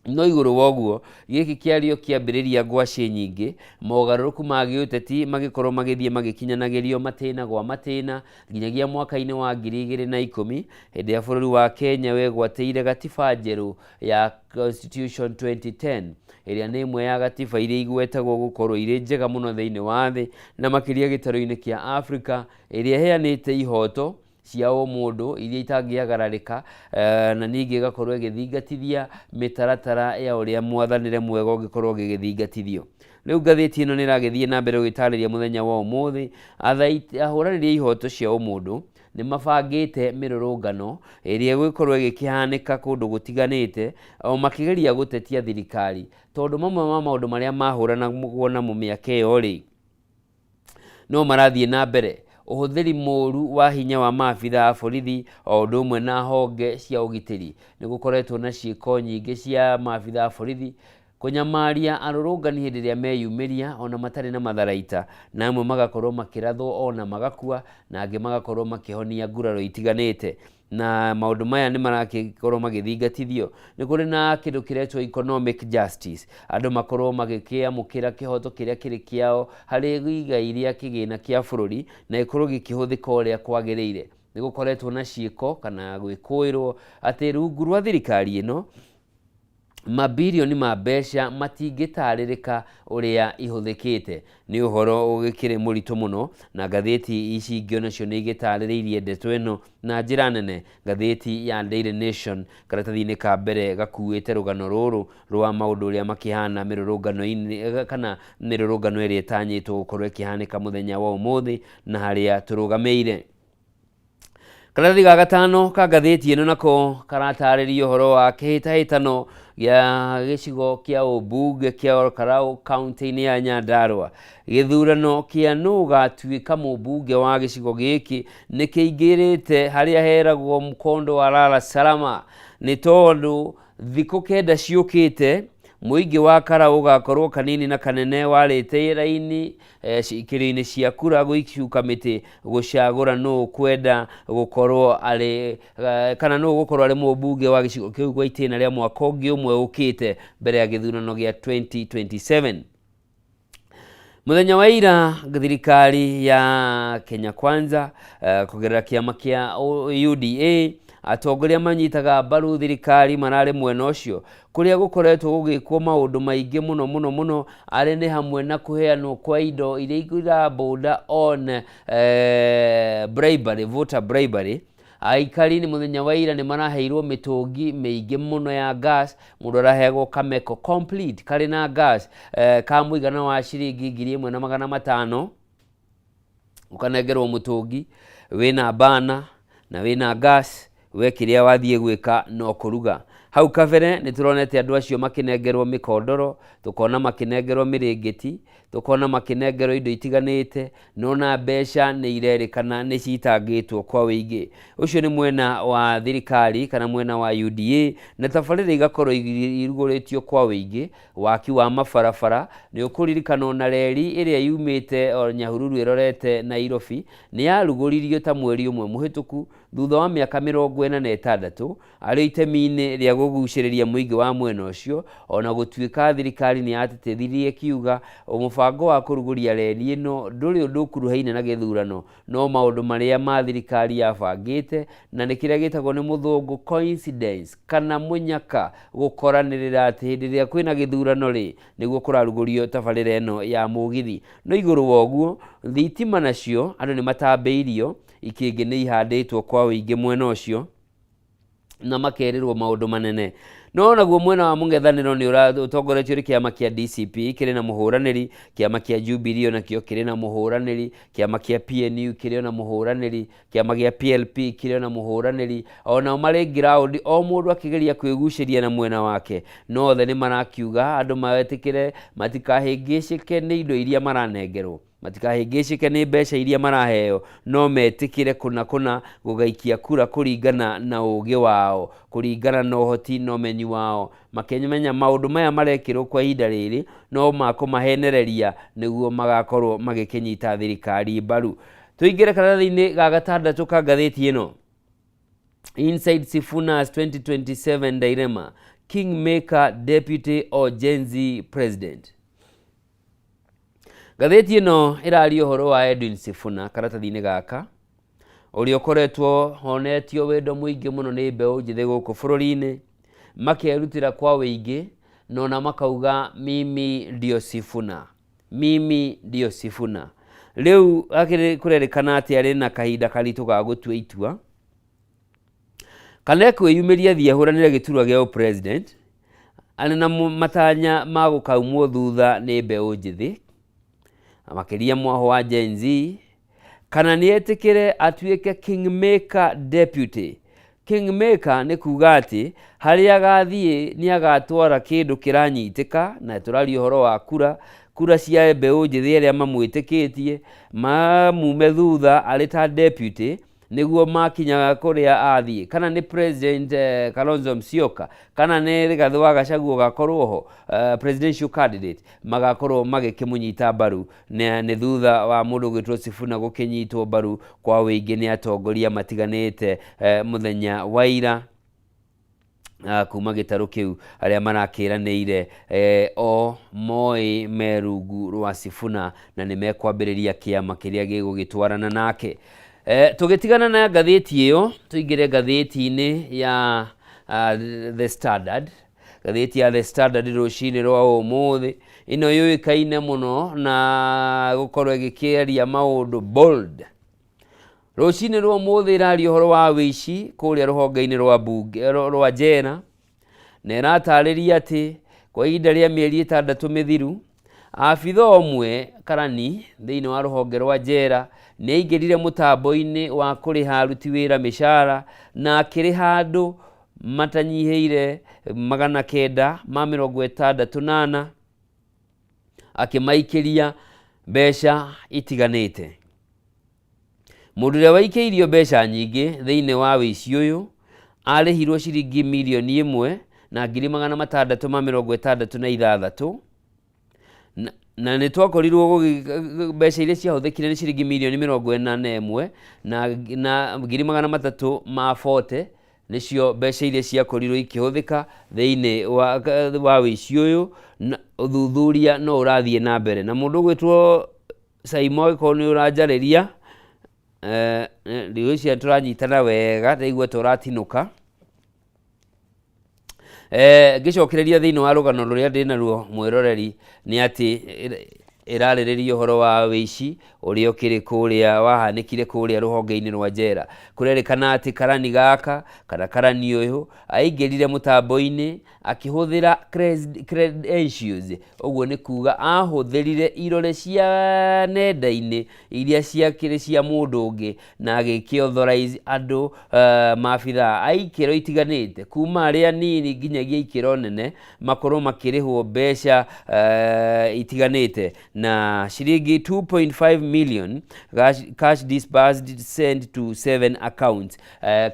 No igũrũ wa ũguo gĩkĩ kĩario kĩambĩrĩria ngwacĩ nyingĩ, mogarũrũku ma gĩũteti magĩkorwo magĩthiĩ magĩkinyanagĩrio matĩna gwa matĩna nginyagia mwaka-inĩ wa 2010 hĩndĩ ya bũrũri wa Kenya wegwatĩire gatiba njerũ ya Constitution 2010 ĩrĩa nĩ ĩmwe ya gatiba iria igwetagwo gũkorwo irĩ njega mũno thĩinĩ wa thĩ na makĩria gĩtarũ-inĩ kĩa Afrika, ĩrĩa ĩheanĩte ihoto Cia ũmũndũ iria itangĩagararĩka, na ningĩ ĩgakorwo ĩgĩthingatithia mĩtaratara ya ũrĩa mwathanĩre mwega ũngĩkorwo ũgĩgĩthingatithio. Rĩu ngathĩti ĩno nĩ ĩragĩthiĩ na mbere gũgĩtarĩria mũthenya wa ũmũthĩ ahũranĩri a ihoto cia ũmũndũ nĩ mabangĩte mĩrũrũngano ĩrĩa ĩgũgĩkorwo ĩgĩkĩhanĩka kũndũ gũtiganĩte o makĩgeria gũtetia thirikari, tondũ mamwe ma maũndũ marĩa mahũranagwo namo mĩaka ĩyo rĩ, no marathiĩ na mbere. Ũhũthĩri mũru wa hinya wa maabitha a borithi o ũndũ ũmwe na honge cia ũgitĩri. Nĩ gũkoretwo na ciĩko nyingĩ cia maabitha a borithi kũnyamaria arũrũngani hĩndĩ ĩrĩa meyumĩria ona matarĩ na matharaita, na amwe magakorwo makĩrathwo ona magakua, na angĩ magakorwo makĩhonia nguraro itiganĩte. Na maũndũ maya nĩ marakĩkorwo magĩthingatithio. Nĩ kũrĩ na kĩndũ kĩretwo economic justice, andũ makorwo magĩkĩamũkĩra kĩhoto kĩrĩa kĩrĩ kĩao harĩ igai rĩa kĩgĩna kĩa bũrũri na gĩkorwo gĩkĩhũthĩka ũrĩa kwagĩrĩire. Nĩ gũkoretwo na ciĩko kana gwĩkũĩrwo atĩ rungu rwa thirikari ĩno mabirioni ma mbeca matingĩtarĩrĩka ũrĩa ihũthĩkĩte. Nĩ ũhoro ũgĩkĩrĩ mũritũ mũno, na ngathĩti ici ingĩ onacio nĩ igĩtarĩrĩirie ndeto ĩno na njĩra nene. Ngathĩti ya Daily Nation karatathi-inĩ ka mbere gakuĩte rũgano rũrũ rwa maũndũ ũrĩa makĩhana mĩrũrũngano-inĩ kana mĩrũrũngano ĩrĩa ĩtanyĩtwo gũkorwo ĩkĩhanĩka mũthenya wa ũmũthĩ na harĩa tũrũgamĩire. Karatathi ga gatano ka ngathĩti ĩno nako karatarĩria ũhoro wa kĩhĩtahĩtano gĩa gĩcigo kĩa ũmbunge kĩa Olkalau kaunti-inĩ ya Nyandarua. Gĩthurano kĩa nũ ũgatuĩka mũmbunge wa gĩcigo gĩkĩ nĩ kĩingĩrĩte harĩa heragwo mkondo wa lala salama, nĩ tondũ thikũ kenda ciũkĩte mũingĩ wa Karau ũgakorwo kanini na kanene warĩte raini cikĩrio-inĩ cia kura gũicuka mĩtĩ gũcagũra nũ ũkwenda gũkorwo arĩ kana nũ ũgũkorwo arĩ mũmbunge wa gĩcigo kĩu gwa itĩna rĩa mwaka ũngĩ ũmwe ũkĩte mbere ya gĩthurano gĩa 2027. Mũthenya wa ira thirikari ya Kenya Kwanza kũgerera kĩama kĩa UDA, atongoria manyitaga mbaru thirikari mararĩ mwena ũcio kũrĩa gũkoretwo gũgĩkwo maũndũ maingĩ mũno mũno mũno, arĩ nĩ hamwe na kũheanwo kwa indo iria ira on bribery, voter bribery. Aikari nĩ mũthenya wa ira nĩ maraheirwo mĩtũngi mĩingĩ mũno ya gas. Mũndũ araheagwo kameko complete karĩ na gas ka mũigana wa ciringi 1500, ũkanengerwo mũtũngi wĩna bana na wĩna gas, we kĩrĩa wathiĩ gwĩka no kũruga. Hau kabere nĩ tũronete andũ acio makĩnengerwo mĩkondoro, tũkona makĩnengerwo mĩrĩngĩti, tũkona makĩnengerwo indo itiganĩte, no na mbeca nĩ irerĩkana nĩ citangĩtwo kwa wĩingĩ. Ũcio nĩ mwena wa thirikari kana mwena wa UDA, na tabarĩra igakorwo irugũrĩtio kwa wĩingĩ. Waki wa mabarabara nĩ ũkũririkana ona reri ĩrĩa yumĩte o Nyahururu ĩrorete Nairobi nĩ yarugũririo ta mweri ũmwe mũhĩtũku thutha wa mĩaka 46, arĩ itemi-inĩ rĩa kũgucĩrĩria mũingĩ wa mwena ũcio. Ona gũtuĩka thirikari nĩ yatĩtĩrithirie ĩkiuga mũbango wa kũrugũria reri ĩno ndũrĩ ũndũ ũkuruhaine na gĩthurano, no maũndũ marĩa ma thirikari yabangĩte na nĩ kĩrĩa gĩtagwo nĩ mũthũngũ coincidence kana mũnyaka gũkoranĩrĩra atĩ hĩndĩ ĩrĩa kwĩna gĩthurano rĩ, nĩguo kũrarugũrio tabarĩra ĩno ya mũgithi. No igũrũ wa ũguo, thitima nacio andũ nĩ matambĩirio, ikĩngĩ nĩ ihandĩtwo kwa ũingĩ mwena ũcio na makerĩrwo maũndũ manene. No naguo mwena wa mũng'ethanĩro nĩ ũtongoretio nĩ kĩama kĩa DCP kĩrĩ na mũhũranĩri, kĩama kĩa Jubilee onakĩo kĩrĩ na mũhũranĩri, kĩama kĩa PNU kĩrĩ ona mũhũranĩri, kĩama gĩa PLP kĩrĩ ona mũhũranĩri, onao marĩ ground o mũndũ akĩgeria kwĩgucĩria na mwena wake. No othe nĩ marakiuga andũ metĩkĩre matikahĩngĩcĩke nĩ indo iria maranengerwo, matikahĩngĩcĩke nĩ mbeca iria maraheo, no metĩkĩre kũna kũna gũgaikia kura kũringana na ũgĩ wao, kũringana na ũhoti na ũmenyi wao, makĩmenya maũndũ maya marekĩrwo kwa ihinda rĩrĩ no makũmahenereria nĩguo magakorwo magĩkĩnyita thirikari mbaru. Tũingĩre karatathi-inĩ ga gatandatũ ka ngathĩti ĩno. Inside Sifuna's 2027 dilemma, Kingmaker Deputy or Gen Z President. Ngathĩti ĩno ĩraria ũhoro wa Edwin Sifuna karatathi-inĩ gaka, ũrĩa ũkoretwo honetio wendo mũingĩ mũno nĩ mbeũ njĩthĩ gũkũ bũrũri-inĩ, makerutĩra kwa wĩingĩ na ona makauga mimi ndio Sifuna, mimi ndio Sifuna. Rĩu akĩrĩ kũrerĩkana atĩ arĩ na kahinda karitũ ga gũtua itua kana ekwĩyumĩria athiĩ ahũranĩre gĩturwa gĩa ũpresident arĩ na matanya ma gũkaumwo thutha nĩ mbeũ njĩthĩ, makĩria mwaho wa Gen Z, kana nĩ etĩkĩre atuĩke kingmaker deputy. Kingmaker nĩ kuga atĩ harĩa agathiĩ nĩ agatwara kĩndũ kĩranyitĩka, na tũraria ũhoro wa kura, kura cia mbeũ njĩthĩ arĩa mamwĩtĩkĩtie mamume thutha arĩ ta deputy nĩguo makinyaga kũrĩa athiĩ, kana nĩ President Kalonzo Musyoka kana nĩ Rigathĩ wa Gachagua ũgakorwo ho presidential candidate, magakorwo magĩkĩmũnyita mbaru. Nĩ thutha wa mũndũ ũgwĩtwo Sifuna gũkĩnyitwo mbaru kwa wĩingĩ nĩ atongoria matiganĩte mũthenya wa ira kuma gĩtarũ kĩu arĩa marakĩranĩire o moĩ me rungu rwa Sifuna na nĩ mekwambĩrĩria kĩama kĩrĩa gĩgũgĩtwarana nake. Tũgĩtigana na ngathĩti ĩyo, tũingĩre ngathĩti-inĩ ya The Standard. Ngathĩti ya The Standard rũcinĩ rwa ũmũthĩ ĩno yũĩkaine mũno na gũkorwo ĩgĩkĩaria maũndũ bold. Rũcinĩ rwa ũmũthĩ ĩraria ũhoro wa wĩici kũrĩa rũhonge-inĩ rwa mbunge rwa njera, na ĩratarĩria atĩ kwa ihinda rĩa mĩeri 6 mĩthiru, abitha ũmwe karani thĩinĩ wa rũhonge rwa njera nĩ aingĩrire mũtambo-inĩ wa kũrĩha aruti wĩra mĩcara na akĩrĩha andũ matanyihĩire 964 akĩmaikĩria mbeca itiganĩte. Mũndũ ũrĩa waikĩirio mbeca nyingĩ thĩinĩ wa wĩici ũyũ arĩhirwo ciringi 1,666,000, na nĩ twakorirwo mbeca iria ciahũthĩkire nĩ ciringi 41,340,000, nĩcio mbeca iria ciakorirwo ikĩhũthĩka thĩinĩ wa wĩici ũyũ, na ũthuthuria no ũrathiĩ na mbere. Na mũndũ ũgwĩtwo Saimo, angĩkorwo nĩ ũranjarĩria, ndigwĩciria tũranyitana wega, ndaigua ta ũratinũka. Ngĩcokereria thĩinĩ wa rũgano rũrĩa ndĩnaruo mwĩroreri, nĩ atĩ ĩrarĩrĩria ũhoro wa wĩici ũrĩa ũkĩrĩ kũrĩa wahanĩkire kũrĩa rũhonge-inĩ rwa njera. Kũrerĩkana atĩ karani gaka kana karani ũyũ aingĩrire mũtambo-inĩ akĩhũthĩra credentials, ũguo nĩ kuga ahũthĩrire irore cia nenda-inĩ iria ciakĩrĩ cia mũndũ ũngĩ na agĩkĩ authorize andũ maabithaa a ikĩro itiganĩte kuma arĩa nini nginyagia ikĩro nene makorwo makĩrĩhwo mbeca itiganĩte, na ciringi 2.5 million cash disbursed sent to 7 accounts,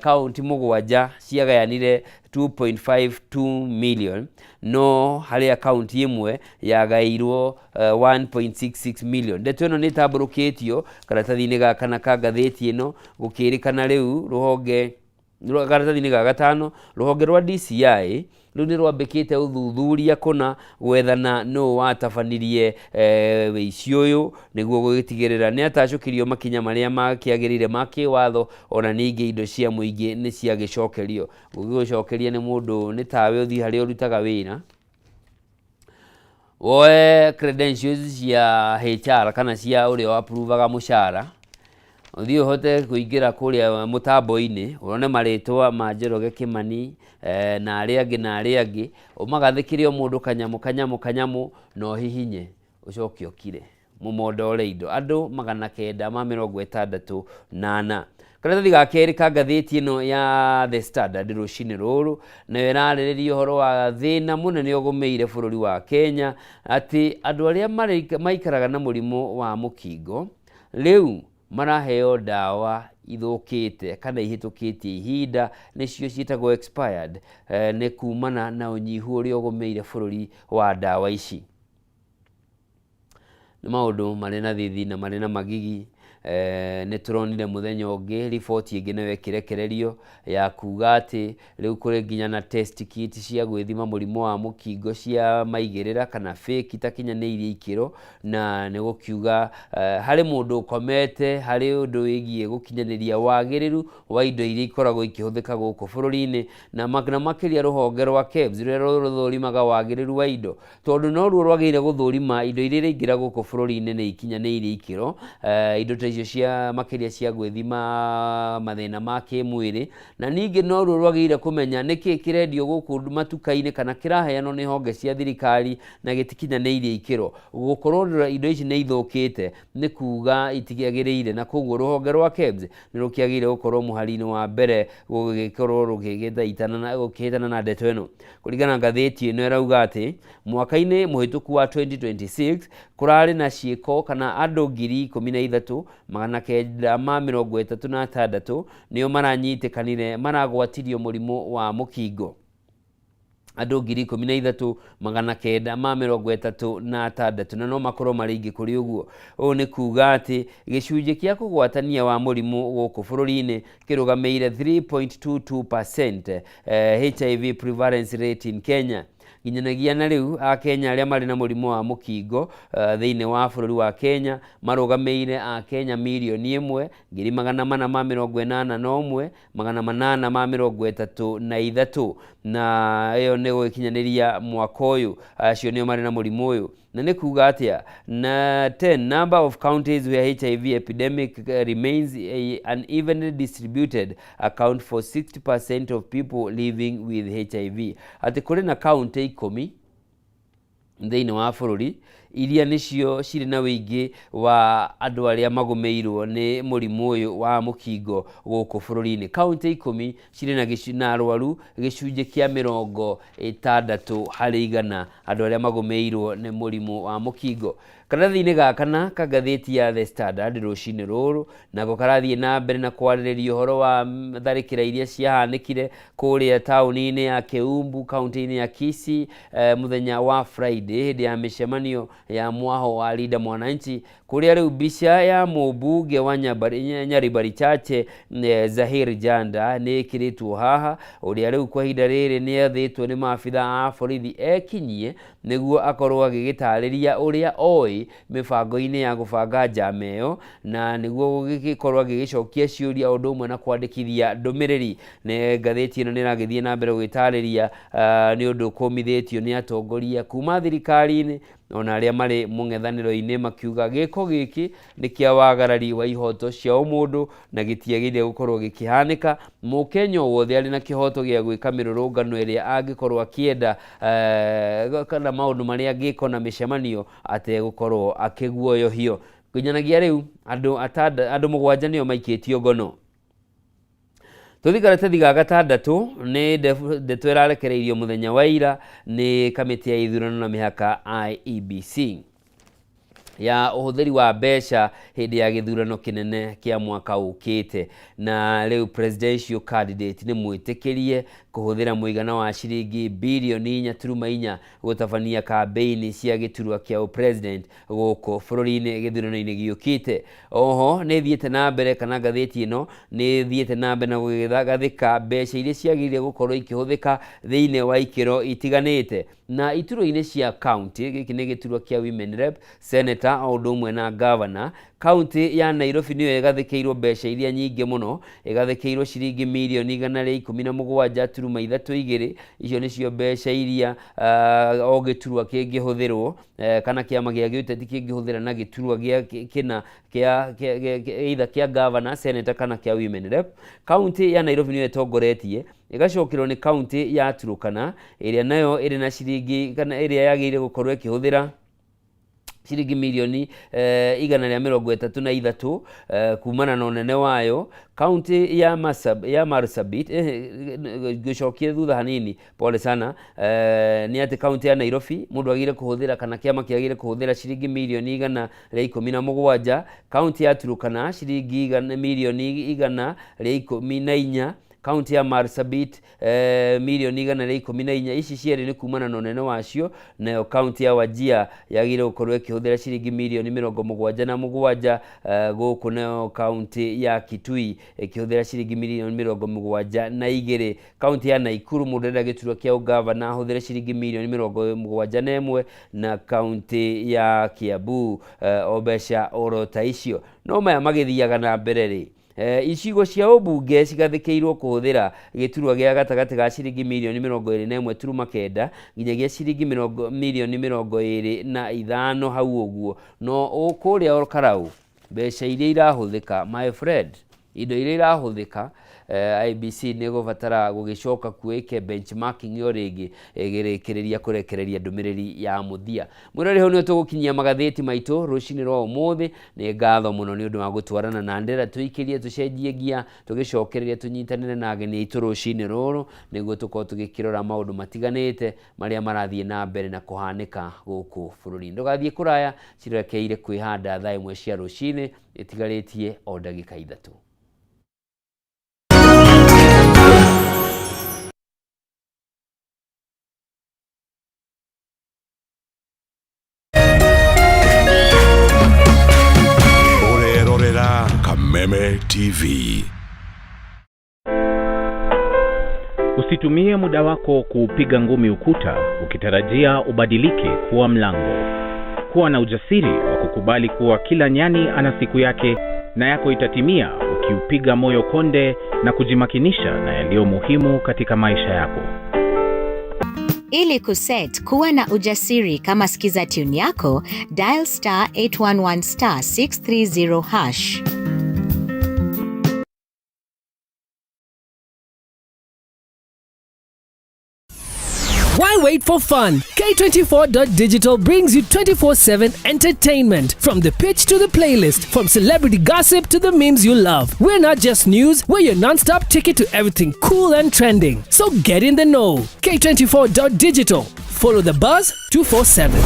kaunti 7 ciagayanire 2.52 million, no harĩ akaunti ĩmwe yagaĩirwo 1.66 million. Ndeto ĩno nĩ ĩtambũrũkĩtio karatathi-inĩ gaka na ka ngathĩti ĩno, gũkĩrĩkana rĩu rũhonge karatathi-inĩ ga gatano, rũhonge rwa DCI rĩu nĩ rwambĩkĩte ũthuthuria kũna gwethana nũ watabanirie wĩici ũyũ nĩguo gũgĩtigĩrĩra nĩ atacũkĩrio makinya marĩa makĩagĩrĩire ma kĩwatho, ona ningĩ indo cia mũingĩ nĩ ciagĩcokerio. Gũgĩgũcokeria nĩ mũndũ nĩ tawe ũthiĩ harĩa ũrutaga wĩra woe credentials cia HR kana cia ũrĩa wa-approvaga mũcara, ũthiĩ ũhote kũingĩra kũrĩa mũtambo-inĩ wone marĩtwa ma Njoroge Kimani na arĩa angĩ na arĩa angĩ, ũmagathĩkĩre o mũndũ kanyamũ kanyamũ kanyamũ na ũhihinye ũcoke ũkire mũmondore indo andũ 964. Karatathi ga kerĩ ka ngathĩti ĩno ya The Standard rũcinĩ rũrũ nayo ĩrarĩrĩria ũhoro wa thĩna mũnene ũgũmĩire bũrũri wa Kenya, atĩ andũ arĩa maikaraga na mũrimũ wa mũkingo rĩu maraheo ndawa ithũkĩte kana ihĩtũkĩtie ihinda, nĩcio ciĩtagwo expired, nĩ kumana na ũnyihu ũrĩa ũgũmĩire bũrũri wa ndawa ici. Nĩ maũndũ marĩ na thithi na marĩ na magigi. Nĩ tũronire mũthenya ũngĩ riboti ĩngĩ nayo ĩkĩrekererio ya kuga atĩ rĩu kũrĩ nginya na test kit cia gwĩthima mũrimũ wa mũkingo cia maigĩrĩra kana fake itakinyanĩirie ikĩro, na nĩ gũkiuga harĩ mũndũ ũkomete harĩ ũndũ wĩgiĩ gũkinyanĩria wagĩrĩru wa indo iria ikoragwo ikĩhũthĩka gũkũ bũrũri-inĩ, na makĩria rũhonge rwa KEBS rũrĩa rũthũrimaga wagĩrĩru wa indo, tondũ noruo rwagĩrĩire gũthũrima indo iria iraingĩra gũkũ bũrũri-inĩ nĩ ikinyanĩirie ikĩro, indo ta icio cia makĩria cia gwĩthima mathĩna ma kĩmwĩrĩ, na ningĩ noruo rwagĩrĩire kũmenya nĩkĩ kĩrendio gũkũ matuka-inĩ kana kĩraheanwo nĩ honge cia thirikari na gĩtikinyanĩirie ikĩro. Gũkorwo indo ici nĩ ithũkĩte nĩ kuga itiagĩrĩire, na koguo rũhonge rwa KEBS nĩ rũkĩagĩrĩire gũkorwo mũhari-inĩ wa mbere gũgĩkorwo rũgĩkĩhĩtana na ndeto ĩno. Kũringana na ngathĩti ĩno ĩrauga atĩ mwaka-inĩ mũhĩtũku wa 2026 kũrarĩ na ciĩko kana andũ 13,936 nĩo maranyitĩkanire maragwatirio mũrimũ wa mũkingo. Andũ 13,936, na no makorwo marĩ aingĩ kũrĩ ũguo. Ũũ nĩ kuga atĩ gĩcunjĩ kĩa kũgwatania wa mũrimũ gũkũ bũrũri-inĩ kĩrũgamĩire 3.22% HIV prevalence rate in Kenya. Nginyanagia na rĩu Akenya arĩa marĩ na mũrimũ wa mũkingo thĩinĩ wa bũrũri wa Kenya marũgamĩire Akenya 1,481,833, na ĩyo nĩ gũgĩkinyanĩria mwaka ũyũ acio nĩo marĩ na mũrimũ ũyũ. Na nĩ kuga atĩa? Na 10 number of counties where HIV epidemic remains unevenly distributed account for 60% of people living with HIV. Atĩ kũrĩ na kaunti 10 thĩinĩ wa bũrũri iria nĩcio cirĩ na ũingĩ wa andũ arĩa magũmĩirwo nĩ mũrimũ ũyũ wa mũkingo gũkũ bũrũri-inĩ. Kaunti 10 cirĩ na arwaru gĩcunjĩ kĩa 60% andũ arĩa magũmĩirwo nĩ mũrimũ wa mũkingo. Karatathi-inĩ ga kana ka ngathĩti ya The Standard rũcinĩ rũrũ nako karathiĩ na mbere na kwarĩrĩria ũhoro wa tharĩkĩra iria ciahanĩkire kũrĩa taũni-inĩ ya Keumbu kaunti-inĩ ya Kisii mũthenya wa Friday hĩndĩ ya mĩcemanio ya mwaho wa Linda Mwananchi, kũrĩa rĩu mbica ya mũmbunge wa Nyaribari Chache Zahir Janda nĩ ĩkĩrĩtwo haha, ũrĩa rĩu kwa ihinda rĩrĩ nĩ athĩtwo nĩ maabitha a borithi ekinyie nĩguo akorwo agĩgĩtarĩria ũrĩa oĩ mĩbango-inĩ ya gũbanga njama ĩyo, na nĩguo gũgĩkorwo agĩgĩcokia ciũria ũndũ ũmwe na kwandĩkithia ndũmĩrĩri. Nĩ ngathĩti ĩno nĩ ĩragĩthiĩ na mbere gũgĩtarĩria nĩ ũndũ kũmithĩtio nĩ atongoria kuma thirikari-inĩ ona arĩa marĩ mũng'ethanĩro-inĩ makiuga gĩko gĩkĩ nĩ kĩa wagarari wa ihoto cia ũmũndũ na gĩtiagĩrĩire gũkorwo gĩkĩhanĩka. Mũkenya o wothe arĩ na kĩhoto gĩa gwĩka mĩrũrũngano ĩrĩa angĩkorwo akĩenda kana maũndũ marĩa angĩka na mĩcemanio ategũkorwo akĩguoyohio. Nginyanagia rĩu andũ 7 nĩo maikĩtio ngono. Tũthiĩ karatathi ga gatandatũ nĩ ndeto ĩrarekereirio mũthenya wa ira nĩ kamĩtĩ ya ithurano na mĩhaka IEBC ya ũhũthĩri wa mbeca hĩndĩ ya gĩthurano kĩnene kĩa mwaka ũkĩte, na rĩu presidential candidate nĩ mwĩtĩkĩrie kũhũthĩra mũigana wa ciringi birioni 4.4 gũtabania kambĩini cia gĩturwa kĩa president gũkũ bũrũri-inĩ gĩthurano-inĩ gĩũkĩte. Oho nĩ thiĩte na mbere kana ngathĩti ĩno nĩ thiĩte na mbere na gũgĩgathĩka mbeca iria ciagĩrĩire gũkorwo ikĩhũthĩka thĩinĩ wa ikĩro itiganĩte na iturwa-inĩ cia county. Gĩkĩ nĩ gĩturwa kĩa women rep, senator o ũndũ ũmwe na governor. Kaunti ya Nairobi nĩyo ĩgathĩkĩirwo mbeca iria nyingĩ mũno, ĩgathĩkĩirwo ciringi mirioni 117.32. Icio nĩcio mbeca iria o gĩturwa kĩngĩhũthĩrwo kana kĩama gĩa gĩũteti kĩngĩhũthĩra na gĩturwa gĩa kĩna kĩa either kĩa governor, senator kana kĩa women rep. Kaunti ya Nairobi nĩyo ĩtongoretie, ĩgacokerwo nĩ kaunti ya Turkana ĩrĩa nayo ĩrĩ na ciringi kana ĩrĩa yagĩrĩire gũkorwo ĩkĩhũthĩra ciringi mirioni 133 kumana na ũnene wayo. Kaunti ya Marsabit, ngĩcokia thutha hanini, pole sana, nĩ atĩ kaunti ya Nairobi mũndũ agĩrĩire kũhũthĩra kana kĩama kĩagĩrĩire kũhũthĩra ciringi mirioni 117, kaunti ya Turkana ciringi mirioni 114. Kaunti ya Marsabit mirioni 114. Ici cierĩ nĩ kumana na ũnene wacio. Nayo kaunti ya Wajir yagĩrĩire gũkorwo ĩkĩhũthĩra ciringi mirioni 77. Gũkũ nayo kaunti ya Kitui ĩkĩhũthĩra ciringi mirioni 72. Kaunti ya Nakuru, mũndũ ũrenda gĩturwa kĩa ũgavana ahũthĩre ciringi mirioni 71, na kaunti ya Kiambu o mbeca oro ta icio. No maya magĩthiaga na mbere rĩ, icigo cia ũmbunge cigathĩkĩirwo kũhũthĩra gĩturwa gĩa gatagatĩ ga ciringi mirioni 21.9 nginyagia ciringi mirioni 25 hau ũguo. No kũrĩa Ol Kalou mbeca iria irahũthĩka, my friend, indo iria irahũthĩka, IEBC nĩ ĩgũbatara gũgĩcoka kuo ĩke benchmarking o rĩngĩ ĩgĩrĩkĩrĩria kũrekereria ndũmĩrĩri ya mũthia. Mwĩrore, hau nĩho tũgũkinyia magathĩti maitũ rũcinĩ rwa ũmũthĩ. Nĩ ngatho mũno nĩ ũndũ wa gũtwarana na ndĩra tũikĩrie tũcenjie ngia tũgĩcokereria tũnyitanĩre na ageni aitũ rũcinĩ rũrũ nĩguo tũkorwo tũgĩkĩrora maũndũ matiganĩte marĩa marathiĩ na mbere na kũhanĩka gũkũ bũrũri-inĩ. Ndũgathiĩ kũraya, cirekeire kwĩhanda thaa 1 cia rũcinĩ ĩtigarĩtie o ndagĩka 3. Ũrerorera Kameme TV. Usitumie muda wako kuupiga ngumi ukuta ukitarajia ubadilike kuwa mlango. Kuwa na ujasiri wa kukubali kuwa kila nyani ana siku yake na yako itatimia ukiupiga moyo konde na kujimakinisha na yaliyo muhimu katika maisha yako. Ili kuset kuwa na ujasiri kama skiza tune yako, dial star 811 star 630 hash. Why wait for fun? K24.digital brings you 24/7 entertainment. From the pitch to the playlist, from celebrity gossip to the memes you love. We're not just news, we're your non-stop ticket to everything cool and trending. So get in the know. K24.digital. Follow the buzz 247.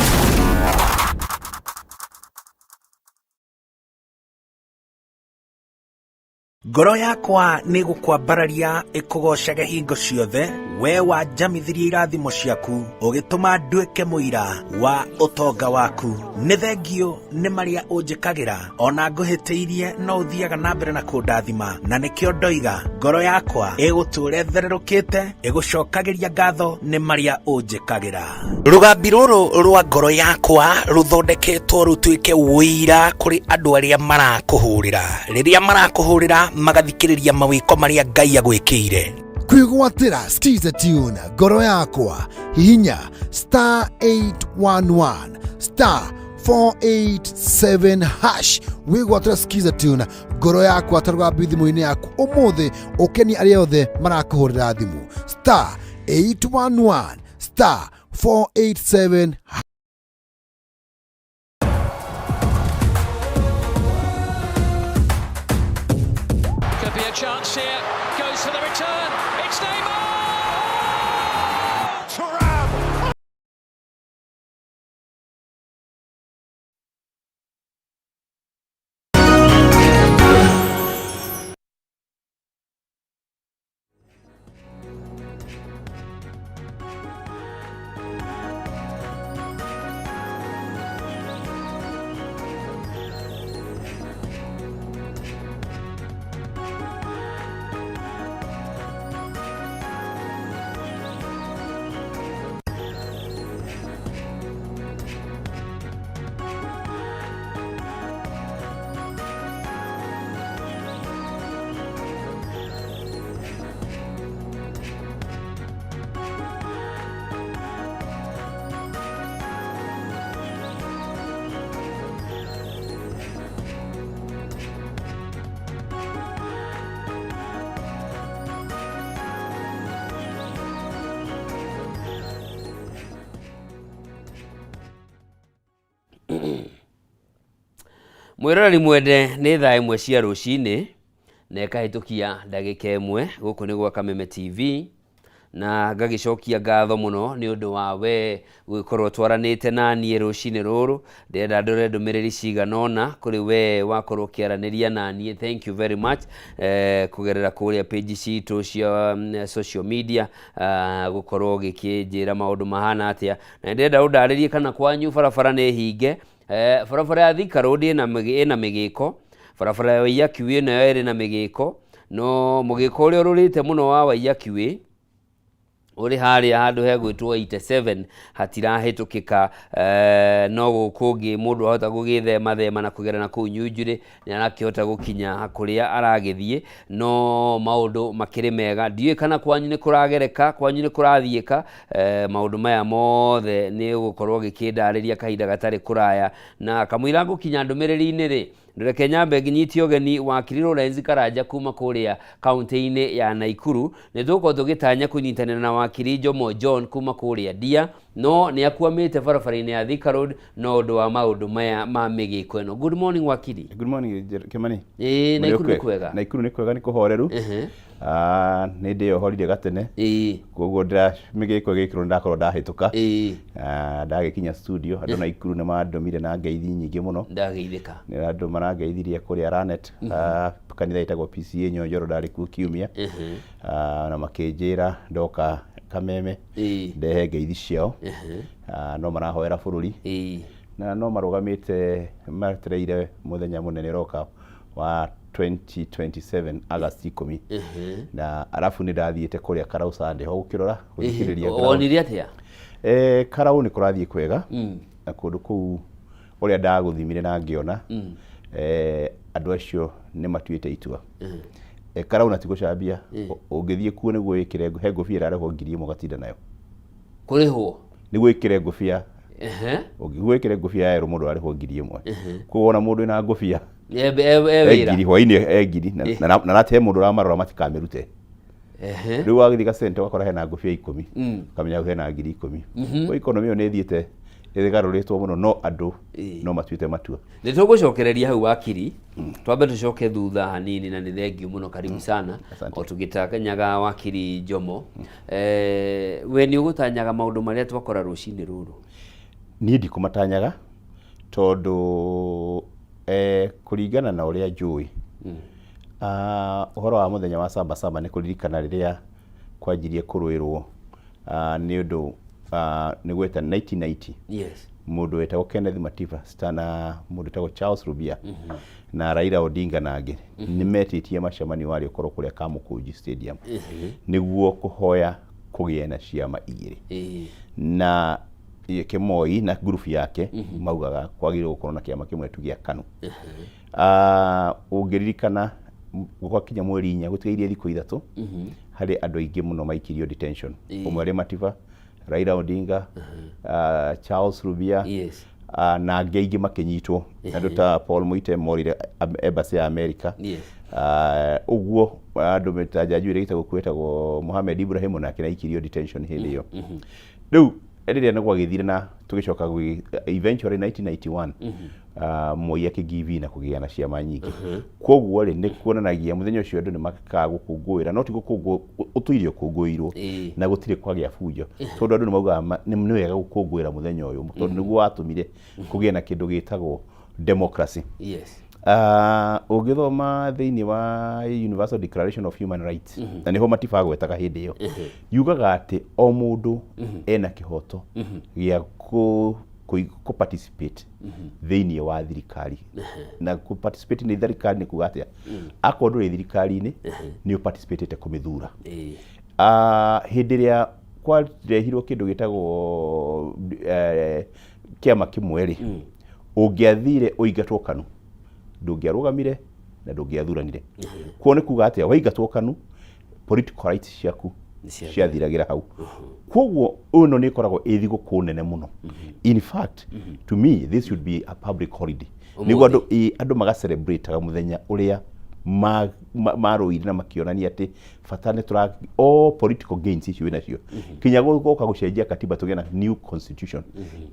Ngoro yakwa nĩ gũkwambararia ĩkũgocage hingo ciothe, we wanjamithirie irathimo ciaku, ũgĩtũma nduĩke mũira wa ũtonga waku. Nĩ thengio nĩ marĩa ũnjĩkagĩra, ona ngũhĩtĩirie no ũthiaga na mbere na kũndathima, na nĩkĩo ndoiga ngoro yakwa ĩgũtũũra ĩthererũkĩte ĩgũcokagĩria ngatho nĩ marĩa ũnjĩkagĩra. Rũgambi rũrũ rwa ngoro yakwa rũthondeketwo rũtuĩke ũira kũrĩ andũ arĩa marakũhũrĩra, rĩrĩa marakũhũrĩra magathikĩrĩria mawĩko marĩa Ngai agwĩkĩire. Kwĩgwatĩra Skiza tune ngoro yakwa, hihinya star 811 star 487 hash, wĩgwatĩra Skiza tune ngoro yakwa ta rũgambi thimũ-inĩ yaku ũmũthĩ, ũkenie arĩa othe marakũhũrĩra thimũ, star 811 star 487. Could be a chance here. Goes for the return. It's Neymar! Thuram! Mwĩroreri mwende, nĩ thaa 1 cia rũcinĩ na ĩkahĩtũkia ndagĩka 1. Gũkũ nĩ gwa Kameme TV. Na ngagĩcokia ngatho mũno nĩ ũndũ wa we gũgĩkorwo twaranĩte na niĩ rũcinĩ rũrũ. Ndĩrenda ndore ndũmĩrĩri cigana ũna kũrĩ we wakorwo ũkĩaranĩria na niĩ. Thank you very much kũgerera kũrĩa page citũ cia social media, gũkorwo ũgĩkĩnjĩra maũndũ mahana atĩa. Na ndĩrenda ũndarĩrie kana kwanyu barabara nĩ hinge. Barabara ya Thika Road ĩna mĩgĩko, barabara ya Waiyaki Way nayo ĩrĩ na mĩgĩko, no mũgĩko ũrĩa ũrũrĩte mũno wa Waiyaki Way ũrĩ harĩa handũ hegwĩtwo 87, hatirahĩtũkĩka. No gũkũ ũngĩ mũndũ ahota gũgĩthema thema na kũgera na kũu Nyunjurĩ, nĩ arakĩhota gũkinya kũrĩa aragĩthiĩ, no maũndũ makĩrĩ mega. Ndiũĩ kana kwanyu nĩ kũragereka, kwanyu nĩ kũrathiĩka. Maũndũ maya mothe nĩ ũgũkorwo ũgĩkĩndarĩria kahinda gatarĩ kũraya. Na kamũira ngũkinya ndũmĩrĩri-inĩ rĩ, reke nyambe nginyite ũgeni wakiri Lawrence Karanja kuma kũrĩa kaunti-inĩ ya Naikuru. Nĩ tũgũkorwo tũgĩtanya kũnyitanĩra na wakiri Jomo John kuma kũrĩa Ndia, no nĩ akwamĩte barabara-inĩ ya Thika Road no ũndũ wa maũndũ maya ma mĩgĩko ĩno. Good morning, wakiri. Good morning, Kimani. Ĩĩ, Naikuru nĩ kwega? Naikuru nĩ kwega, nĩ kũhoreru. Nĩ ndĩyohorire gatene. Koguo ndĩra mĩgĩko ĩgĩkĩrwo ndakorwo ndahĩtũka. Ndagĩkinya studio, andũ Naikuru nĩ mandũmire na ngeithi nyingĩ mũno. Ndageithĩka. Nĩ andũ marangeithirie kũrĩa Lanet, kanitha ĩtagwo PCA Nyonjoro, ndarĩ kuo kiumia. Na makĩnjĩra ndoka Kameme ndehe ngeithi ciao. No marahoera bũrũri. Na no marũgamĩte metereire mũthenya mũnene ũroka wa 2027 August 10. Na arabu nĩ ndathiĩte kũrĩa Karau Sunday ho gũkĩrora gũthikĩrĩria ground. Wonire atĩa? Karau nĩ kũrathiĩ kwega, na kũndũ kũu ũrĩa ndagũthimire na ngĩona, andũ acio nĩ matuĩte itua. Karau na ti gũcambia, ũngĩthiĩ kuo nĩguo wĩkĩre, he ngũbia ĩrarĩhwo 1000 ũgatinda nayo. Kũrĩhwo? Nĩguo wĩkĩre ngũbia. Nĩguo wĩkĩre ngũbia ya yerũ, mũndũ ararĩhwo 1000. Koguo wona mũndũ wĩna ngũbia e wĩra. 1000 hwainĩ, 1000, na nate he mũndũ ũramarora matikamĩrute. Rĩu wagĩthiĩ gacente ũgakora hena ngũbia 10, ũkamenya hau hena 10,000. Koguo economy ĩyo nĩ ĩthiĩte ĩgarũrĩtwo mũno, no andũ no matuĩte matua. Nĩ tũgũcokereria hau, wakiri. Twambe tũcoke thutha hanini, na nĩ thengiũ mũno, karibu sana. Asante. O tũgĩtakanyaga wakiri Jomo, we nĩ ũgũtanyaga maũndũ marĩa twakora rũcinĩ rũrũ? Niĩ ndikũmatanyaga tondũ kũringana na ũrĩa njũĩ, ũhoro wa mũthenya wa Saba Saba nĩ kũririkana rĩrĩa kwanjirie kũrũĩrwo, nĩ ũndũ nĩ gweta 1990, mũndũ wetagwo Kenneth Matiba na mũndũ wetagwo Charles Rubia na Raila Odinga na angĩ nĩ metĩtie macemanio warĩ ũkorwo kũrĩa Kamukunji Stadium nĩguo kũhoya kũgĩe na ciama igĩrĩ, na Kĩmoi na ngurubu yake maugaga kwagĩrĩirwo gũkorwo na kĩama kĩmwe tu gĩa KANU. Ũngĩririkana gwakinya mweri 4, gũtigairie thikũ 3, harĩ andũ aingĩ mũno maikirio detention. Ũmwe arĩ Matiba, Raila Odinga, Charles Rubia, na angĩ aingĩ makĩnyitwo, andũ ta Paul Muite morire embassy ya America. Ũguo andũ ta jaji ũrĩa gĩtagwo kwetagwo Mohamed Ibrahim nake nĩaikirio detention hĩndĩ ĩyo. Rĩu rĩrĩa nĩ gwagĩthire na tũgĩcoka eventually 1991, Moi akĩgive na kũgĩa na ciama nyingĩ. Koguo rĩ, nĩ kuonanagia mũthenya ũcio andũ nĩ makaga gũkũngũĩra, no ti gũkũngũ ũtũire ũkũngũĩirwo na gũtirĩ kwagĩa bunjo, tondũ andũ nĩ maugaga nĩ wega gũkũngũĩra mũthenya ũyũ tondũ nĩguo watũmire kũgĩe na kĩndũ gĩtagwo democracy. Ũngĩthoma thĩinĩ wa Universal Declaration of Human Rights, na nĩho Matiba agwetaga hĩndĩ ĩyo, yugaga atĩ o mũndũ ena kĩhoto gĩa kũ participate thĩinĩ wa thirikari. Na kũ participate nĩ thirikari nĩ kuga atĩa? Akorwo ndũrĩ thirikari-inĩ, nĩ ũparticipatĩte kũmĩthura. Hĩndĩ ĩrĩa kwarehirwo kĩndũ gĩtagwo kĩama kĩmwe rĩ, ũngĩathire ũingatwo KANU, ndũngĩarũgamire na ndũngĩathuranire. Kuo nĩ kuga atĩa? Waingatwo KANU, political rights ciaku ciathiragĩra hau. Koguo ĩno nĩ ĩkoragwo ĩ thigũkũ nene mũno. In fact, to me this should be a public holiday nĩguo andũ, andũ magacelebrataga mũthenya ũrĩa marũire na makĩonania atĩ bata nĩ tũra all political gains icio wĩnacio kinya gũka gũcenjia katiba tũgĩe na new constitution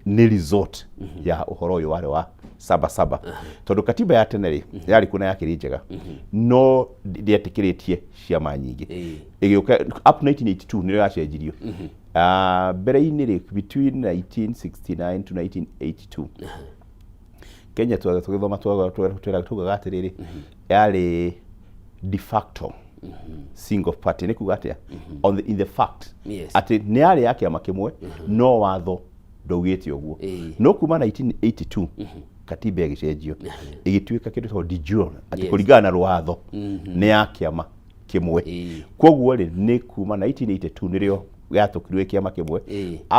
nĩ result ya ũhoro ũyũ warĩ wa Saba Saba, tondũ katiba ya tene rĩ, yarĩ kuo na yakĩrĩ njega, no ndĩetĩkĩrĩtie ciama nyingĩ. Ĩgĩũka up 1982 nĩrĩo yacenjirio. Mbere-inĩ rĩ, between 1969 to 1982, Kenya tũgĩthoma tugaga atĩrĩrĩ, yarĩ de facto single party. Nĩ kuga atĩa? On the, in the fact atĩ nĩ yarĩ ya kĩama kĩmwe, no watho ndũgĩte ũguo. No kuma 1982 katiba ĩgĩcenjio, ĩgĩtuĩka kĩndũ tondũ de jure, atĩ kũringana na rwatho nĩ ya kĩama kĩmwe. Koguo rĩ, nĩ kuma 1982 nĩrĩo yatũkirwo ĩ kĩama kĩmwe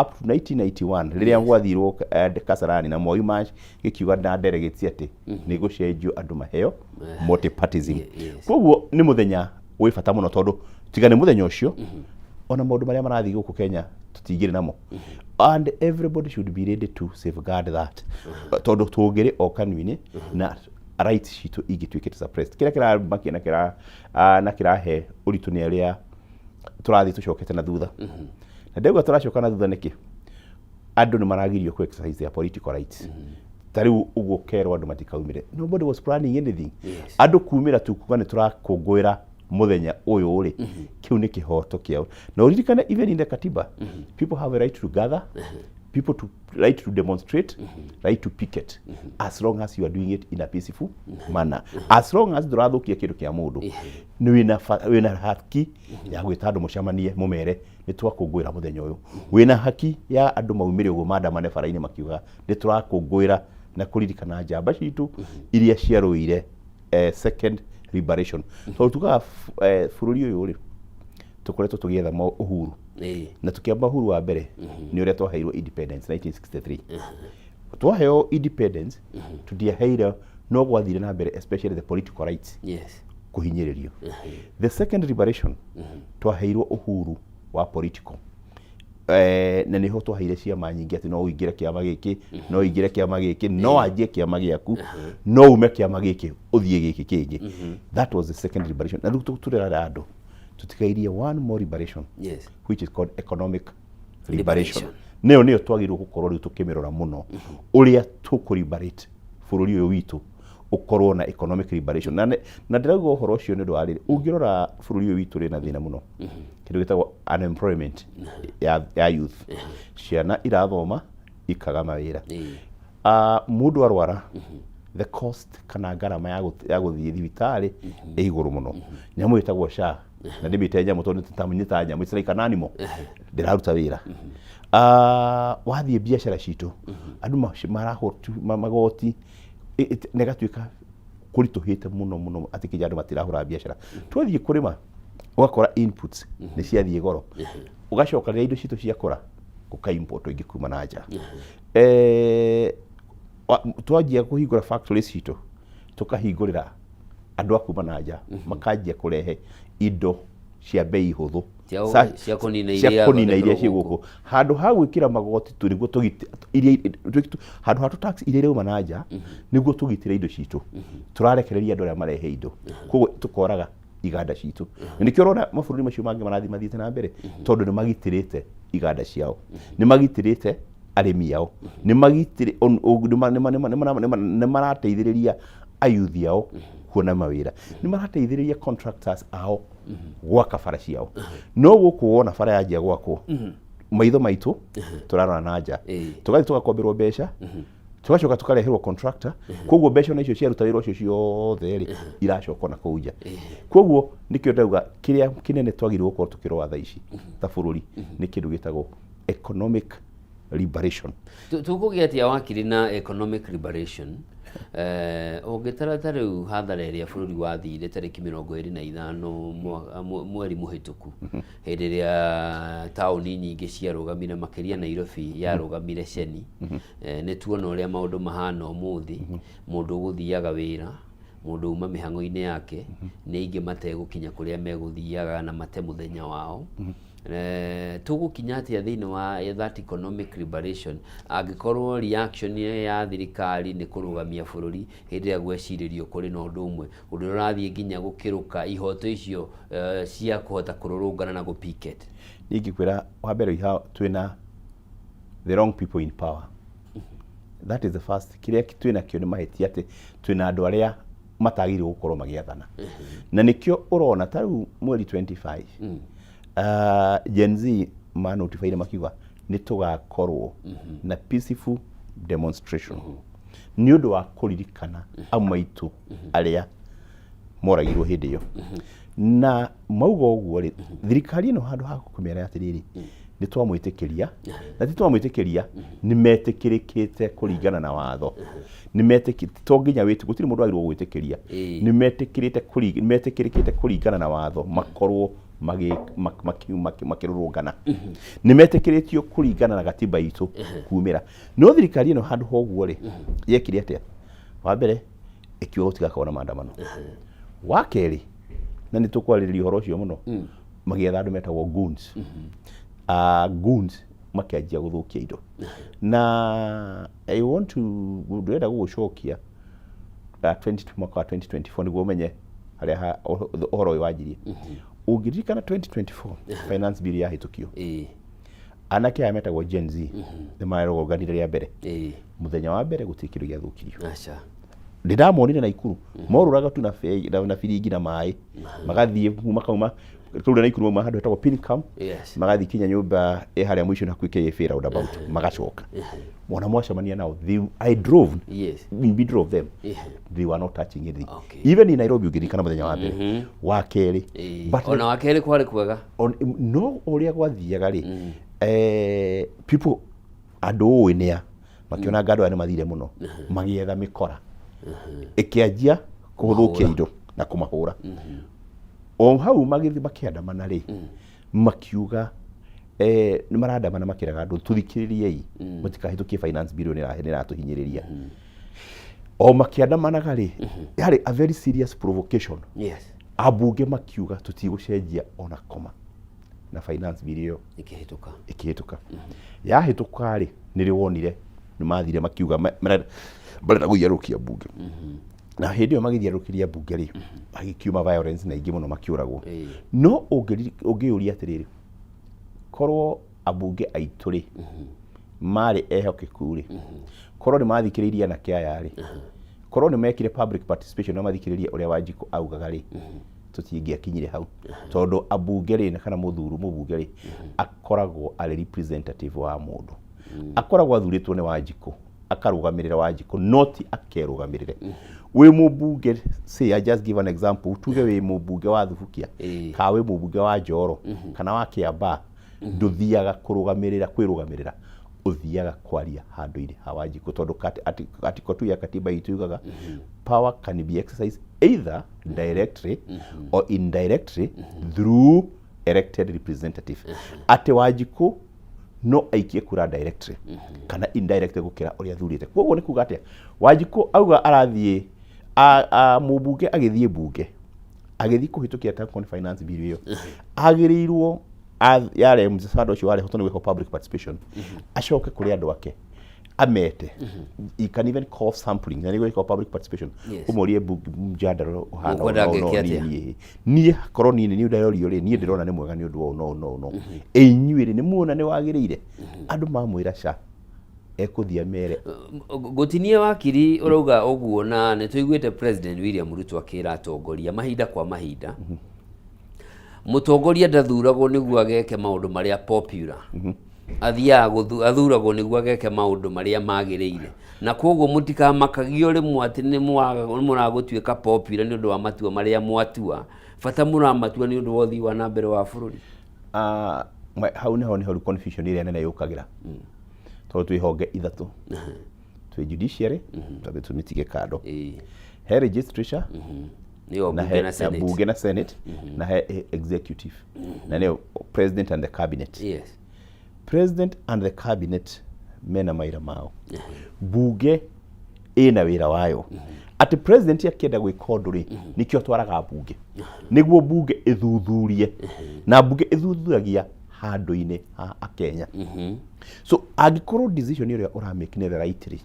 up to 1991, rĩrĩa gwathirwo Kasarani na Moi March gĩkiuga na delegates atĩ nĩ gũcenjio, andũ maheo multipartism. Koguo nĩ mũthenya wĩ bata mũno, tondũ tiga nĩ mũthenya ũcio, ona maũndũ marĩa marathiĩ gũkũ Kenya tũtingĩrĩ namo, and everybody should be ready to safeguard that, tondũ tũngĩrĩ o kanua-inĩ na rights citũ ingĩtuĩkĩte suppressed. Kĩrĩa kĩramakia na kĩrahe ũritũ nĩ arĩa tũrathiĩ tũcokete na thutha. Na ndauga tũracoka na thutha nĩkĩ? Andũ nĩ maragirio ku exercise their political rights. Ta rĩu ũguo kerwo andũ matikaumĩre, nobody was planning anything. Andũ kumĩra tu kuga nĩ tũrakũngũĩra mũthenya ũyũ rĩ, kĩu nĩ kĩhoto kĩao. Na ũririkane, even in the katiba, people have a right to gather, people to right to demonstrate, right to picket, as long as you are doing it in a peaceful manner, as long as ndũrathũkia kĩndũ kĩa mũndũ, nĩ wĩna haki ya gwĩta andũ mũcemanie, mũmere nĩ twakũngũĩra mũthenya ũyũ. Wĩna haki ya andũ maumĩre ũguo mandamane bara-inĩ makiuga nĩ tũrakũngũĩra na kũririkana njamba citũ iria ciarũire second liberation, tondũ tugaga bũrũri ũyũ rĩ, tũkoretwo tũgĩetha uhuru. Na tũkĩamba uhuru wa mbere nĩ ũrĩa twaheirwo independence 1963. Twaheo independence, tũtiaheire, no gwathire na mbere, especially the political rights kũhinyĩrĩrio. The second liberation, twaheirwo uhuru wa political, na niho twaheire ciama nyingĩ, atĩ no ũingĩre kĩama gĩkĩ, no ũingĩre kĩama gĩkĩ, no wanjie kĩama gĩaku, no ume kĩama gĩkĩ ũthiĩ gĩkĩ kĩngĩ. That was the second liberation. Na rĩu tũrera andũ tũtigairie one more liberation, which is called economic liberation. Liberation. Nĩyo twagĩrĩirwo gũkorwo rĩu tũkĩmĩrora mũno, ũrĩa tũkũ-liberate bũrũri ũyũ witũ ũkorwo na economic liberation. Na ndĩrauga ũhoro ũcio nĩ ũndũ wa rĩrĩ, ũngĩrora bũrũri ũyũ witũ rĩ na thĩna mũno, kĩndũ gĩtagwo unemployment ya youth, ciana irathoma ikaga mawĩra. Mũndũ arwara, the cost kana ngarama ya gũthiĩ thibitarĩ ĩ igũrũ mũno. Nyamũ ĩtagwo SHA, na ndĩmĩte nyamũ tondũ nĩ ta nyamũ, it's like an animal, ndĩraruta wĩra. Wathiĩ biacara citũ, andũ marahũra magoti, na ĩgatuĩka kũritũhĩte mũno mũno, atĩ kinya andũ matirahũra biacara. Twathiĩ kũrĩma, ũgakora inputs nĩ ciathiĩ goro, ũgacoka rĩrĩa indo citũ ciakũra, gũka import ingĩ kuma na nja. Twanjia kũhingũra factories citũ, tũkahingũrĩra andũ a kuma na nja, makanjia kũrehe indo cia bei hũthũ. Cia kũnina cia iria kũnina iria ciĩ ithondekwo gũkũ, handũ ha gwĩkĩra magoti tu nĩguo tũgite iria handũ ha tũ tax iria irauma na nja nĩguo tũgitĩre indo citũ, tũrarekereria andũ arĩa marehe indo, koguo tũkoraga iganda citũ. Na nĩkĩo ũrona mabũrũri macio mangĩ marathiĩ mathiĩte na mbere, tondũ nĩ magitĩrĩte iganda ciao, nĩ magitĩrĩte arĩmi ao, nĩ magitĩrĩ nĩ marateithĩrĩria ayuthi ao kuona mawĩra, nĩ marateithĩrĩria contractors ao gwaka bara ciao. No gũkũ wona bara yanjia gwakwo, maitho maitũ tũrarora na nja. Tũgathiĩ tũgakomberwo mbeca, tũgacoka tũkareherwo contractor, koguo mbeca ona icio ciaruta wĩra ũcio ciothe rĩ, iracoka na kũu nja. Koguo nĩkĩo ndauga kĩrĩa kĩnene twagĩrĩirwo gũkorwo tũkĩrora thaa ici ta bũrũri nĩ kĩndũ gĩtagwo economic liberation. Tũkũgĩa atĩa, wakiri, na economic liberation, ũngĩtara ta rĩu hathara ĩrĩa bũrũri wathire tarĩki 25 mweri mũhĩtũku, hĩndĩ ĩrĩa taũni nyingĩ ciarũgamire, makĩria Nairobi yarũgamire ceni. Nĩ tuona ũrĩa maũndũ mahana ũmũthĩ, mũndũ ũgũthiaga wĩra, mũndũ uma mĩhang'o-inĩ yake, nĩ aingĩ mategũkinya kũrĩa megũthiaga na mate mũthenya wao. Tũgũkinya atĩa thĩinĩ wa that economic liberation angĩkorwo reaction ya thirikari nĩ kũrũgamia bũrũri hĩndĩ ĩrĩa gwecirĩrio kũrĩ na ũndũ ũmwe, ũndũ ũrĩa ũrathiĩ nginya gũkĩrũka ihoto icio cia kũhota kũrũrũngana na gũpicket? Niĩ ingĩkwĩra wa mbere, iha twĩna the wrong people in power. That is the first. Kĩrĩa twĩnakĩo nĩ mahĩtia atĩ twĩna andũ arĩa matagĩrĩirwo gũkorwo magĩathana, na nĩkĩo ũrona ta rĩu mweri 25 Gen Z manotifaire makiuga nĩ tũgakorwo na peaceful demonstration nĩ ũndũ wa kũririkana amwe aitũ arĩa moragirwo hĩndĩ ĩyo. Na mauga ũguo rĩ, thirikari ĩno handũ ha kũmera atĩrĩrĩ, nĩ twamwĩtĩkĩria, na ti twamwĩtĩkĩria, nĩ metĩkĩrĩkĩte kũringana na watho, nĩ metĩkĩ to nginya wĩtĩ, gũtirĩ mũndũ wagĩrĩirwo gwĩtĩkĩria. Nĩ metĩkĩrĩte metĩkĩrĩkĩte kũringana na watho makorwo makĩrũrũngana, nĩ metĩkĩrĩtio kũringana na gatiba itũ kumĩra. No thirikari ĩno handũ ha ũguo rĩ, yekire atĩa? Wa mbere, ĩkiuga gũtigakorwo na maandamano. Wa kerĩ, na nĩ tũkwarĩrĩria ũhoro ũcio mũno, magĩetha andũ metagwo goons. Goons makĩanjia gũthũkia indo. Na I want to, ndĩrenda gũgũcokia 20 mwaka wa 2024 nĩguo ũmenye harĩa ũhoro ũyũ wanjirie. Ũngĩririkana 2024 finance bill yahĩtũkio, anake aya metagwo Gen Z nĩ marũrũnganire rĩa mbere. Mũthenya wa mbere gũtirĩ kĩndũ gĩathũkirio. Aca. Ndĩramonire Naikuru morũraga tu na biringi na maĩ, magathiĩ makauma kũu Naikuru, mauma handũ hetagwo Pincam, magathiĩ kinya nyũmba ĩ harĩa mũico hakuhĩ KFA roundabout, magacoka. Mona mwacemania nao, I drove, we drove them, they were not touching anything. Even in Nairobi, ũngĩririkana mũthenya wa mbere, wa kerĩ. But Ona wa kerĩ kwarĩ kwega. No ũrĩa gwathiaga rĩ, people, andũ ũĩ nĩa makĩona anga andũ aya nĩ mathire mũno, magĩetha mĩkora ĩkĩanjia kũthũkia indo na kũmahũra. O hau magĩthiĩ makĩandamana rĩ, makiuga nĩ marandamana makĩraga andũ, tũthikĩrĩriei, mũtikahĩtũkie finance bill, nĩ ĩratũhinyĩrĩria. O makĩandamanaga rĩ, yarĩ a very serious provocation. Ambunge makiuga tũtigũcenjia ona koma na finance bill ĩyo Ĩkĩhĩtũka. Ĩkĩhĩtũka. Yahĩtũka rĩ, nĩrĩ wonire nĩ mathire makiuga marenda gũthiũrũrũkia mbunge, na hĩndĩ ĩyo magĩthiũrũrũkĩria mbunge rĩ, hagĩkiuma violence na ingĩ mũno makĩũragwo. No ũngĩyũria atĩrĩrĩ, korwo ambunge aitũ rĩ marĩ ehokeku rĩ, korwo nĩ mathikĩrĩirie anake aya rĩ, korwo nĩ mekire public participation na mathikĩrĩrie ũrĩa Wanjikũ augaga rĩ, tũtingĩakinyire hau, tondũ ambunge rĩ, kana mũthuru mũbunge rĩ, akoragwo arĩ representative wa mũndũ, akoragwo athurĩtwo nĩ Wanjikũ akarũgamĩrĩra Wanjikũ, not akerũgamĩrĩre. Wĩ mũmbunge, say I just give an example, tuge wĩ mũmbunge wa Thubukia kana wĩ mũmbunge wa Njoro kana wa Kiambaa, ndũthiaga kũrũgamĩrĩra kwĩrũgamĩrĩra, ũthiaga kwaria handũ-inĩ ha Wanjikũ, tondũ article 2 ya katiba itũ yugaga power can be exercised either directly or indirectly through elected representative, atĩ Wanjikũ no aikie kura directly kana indirectly gũkĩra ũrĩa athurĩte. Koguo nĩ kuga atĩa? Wanjikũ auga arathiĩ mũmbunge agĩthiĩ mbunge, agĩthiĩ kũhĩtũkia Town finance bill ĩyo, agĩrĩirwo yare mswada ũcio warehwo, tondũ nĩ gwĩkwo public participation, acoke kũrĩ andũ ake amete. You can even call sampling na nĩ gwĩkwo public participation. Ũmorie mjadala ũhana Mũkwenda ũũ na ũũ, ngĩke atĩa? Niĩ korwo niĩ nĩ nderorio rĩ, niĩ ndĩrona nĩ mwega nĩ ũndũ wa ũũ na ũũ na ũũ na ũũ. Ĩ inyuĩ rĩ, nĩ muona nĩ wagĩrĩire? Andũ mamwĩra ca ekũthiĩ amere. Gũtinia wakiri ũrauga ũguo, na nĩ tũiguĩte President William Ruto akĩra atongoria mahinda kwa mahinda, mũtongoria ndathuragwo nĩguo ageke maũndũ marĩa popular, athiaga athuragwo nĩguo ageke maũndũ marĩa magĩrĩire, na koguo mũtikamakagio rĩmwe atĩ nĩ mũragũtuĩka popular nĩ ũndũ wa matua marĩa mwatua, bata mũramatua nĩ ũndũ wa ũthii wa na mbere wa bũrũri. Ah, hau nĩho rĩu confusion ĩrĩa nene yũkagĩra, tondũ twĩ honge ithatũ. Twĩ judiciary, tondũ tũmĩtige kando, he legislature, nĩyo na bunge he na na Senate. Bunge na Senate, na he executive, na nĩyo president and the cabinet. President and the cabinet mena mawĩra mao, bunge ĩna wĩra wayo, atĩ president akĩenda gwĩka ũndũ rĩ, nĩkĩo atwaraga bunge nĩguo bunge ĩthuthurie, na bunge ĩthuthuragia handũ-inĩ ha akenya. So angĩkorwo decision ĩrĩa ũramake nĩ the right rĩ,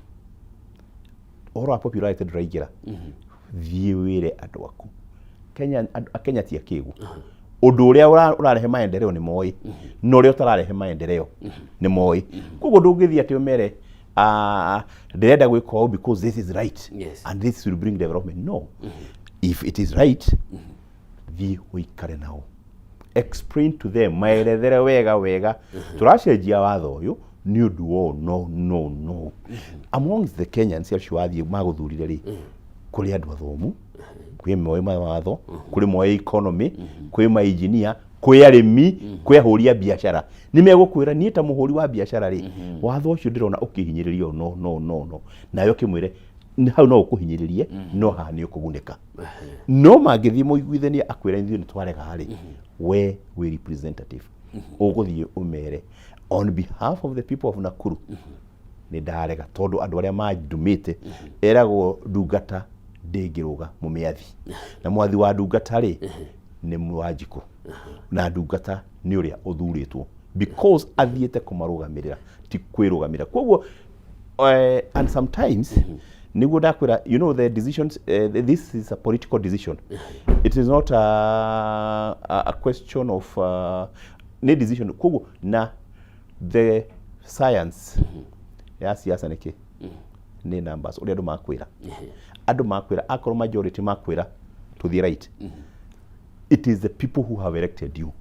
ũhoro wa popularity ndũraingĩra. Thiĩ wĩre andũ aku. Kenya, akenya ti akĩgu. Ũndũ ũrĩa ũrarehe maendeleo nĩ moĩ, na ũrĩa ũtararehe maendeleo nĩ moĩ. Koguo ndũngĩthiĩ atĩ ũmere Ndĩrenda gwĩka ũũ because this is right and this will bring development. No, if it is right, thiĩ ũikare nao, explain to them, maerethere wega wega, tũracenjia watho ũyũ nĩ ũndũ wa ũũ. No, no, no, amongst the Kenyans acio wathiĩ magũthurire rĩ, kũrĩ andũ athomu, kwĩ moĩ mawatho, kũrĩ moĩ economy, kwĩ mainjinia, kwĩ arĩmi, kwĩ ahũri a biacara. Nĩ megũkwĩra, niĩ ta mũhũri wa biacara rĩ, watho ũcio ndĩrona ũkĩhinyĩrĩria ũũ. No, no, no, no, nawe ũkĩmwĩre, "Nĩ hau no ũkũhinyĩrĩrie, no haha nĩ ũkũgunĩka." No mangĩthiĩ mũiguithanie, akwĩra ithuĩ nĩ twarega rĩ, we wĩ representative, ũgũthiĩ ũmere, on behalf of the people of Nakuru, nĩ ndarega, tondũ andũ arĩa mandũmĩte. Eragwo ndungata ndĩngĩrũga mũmĩathi, na mwathi wa ndungata rĩ nĩ Wanjikũ, na ndungata nĩ ũrĩa ũthurĩtwo, because athiĩte kũmarũgamĩrĩra, ti kwĩrũgamĩrĩra. Koguo and sometimes nĩguo ndakwĩra, the decisions, this is a political decision. It is not a question of nĩ decision. Koguo na the science ya siasa nĩ kĩ? Nĩ numbers, ũrĩa andũ makwĩra. Andũ makwĩra, akorwo majority makwĩra tũthiĩ right, it is the people who have elected you.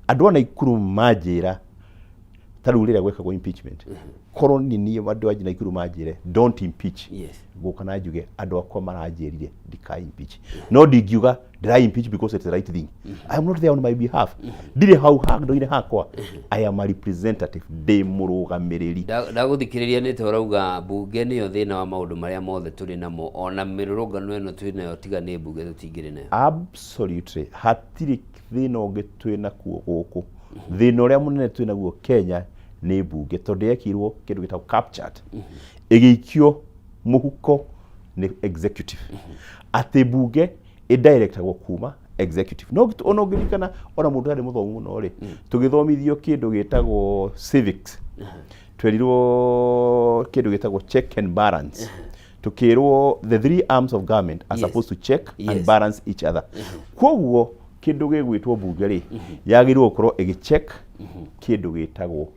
Andũ a Naikuru manjĩra, ta rĩu rĩrĩa gwekagwo impeachment, korwo nĩ niĩ, andũ a Naikuru manjĩre, "Don't impeach," ngũka na njuge andũ akwa maranjĩrire ndika impeach. No ndingiuga ndĩra impeach because it's the right thing. I am not there on my behalf. Ndirĩ hau handũ-inĩ hakwa. I am a representative, ndĩ mũrũgamĩrĩri. Ndagũthikĩrĩria nĩ ta ũrauga mbunge nĩyo thĩna wa maũndũ marĩa mothe tũrĩ namo, ona mĩrũrũngano ĩno twĩ nayo, tiga nĩ mbunge tũtingĩrĩ nayo. Absolutely, hatirĩ thĩna ũngĩ twĩ nakuo gũkũ. Thĩna ũrĩa mũnene twĩ naguo Kenya nĩ mbunge, tondũ yekirwo kĩndũ gĩtagwo captured, ĩgĩikio mũhuko nĩ executive, atĩ mbunge ĩdirectagwo kuma executive. No ona ũngĩririkana, ona mũndũ ũtarĩ mũthomu mũno rĩ, tũgĩthomithio kĩndũ gĩtagwo civics, twerirwo kĩndũ gĩtagwo check and balance. Tukĩrwo the three arms of government are supposed to check and balance each other. Koguo kĩndũ gĩgwĩtwo mbunge rĩ, yagĩrĩirwo gũkorwo ĩgĩcheck kĩndũ gĩtagwo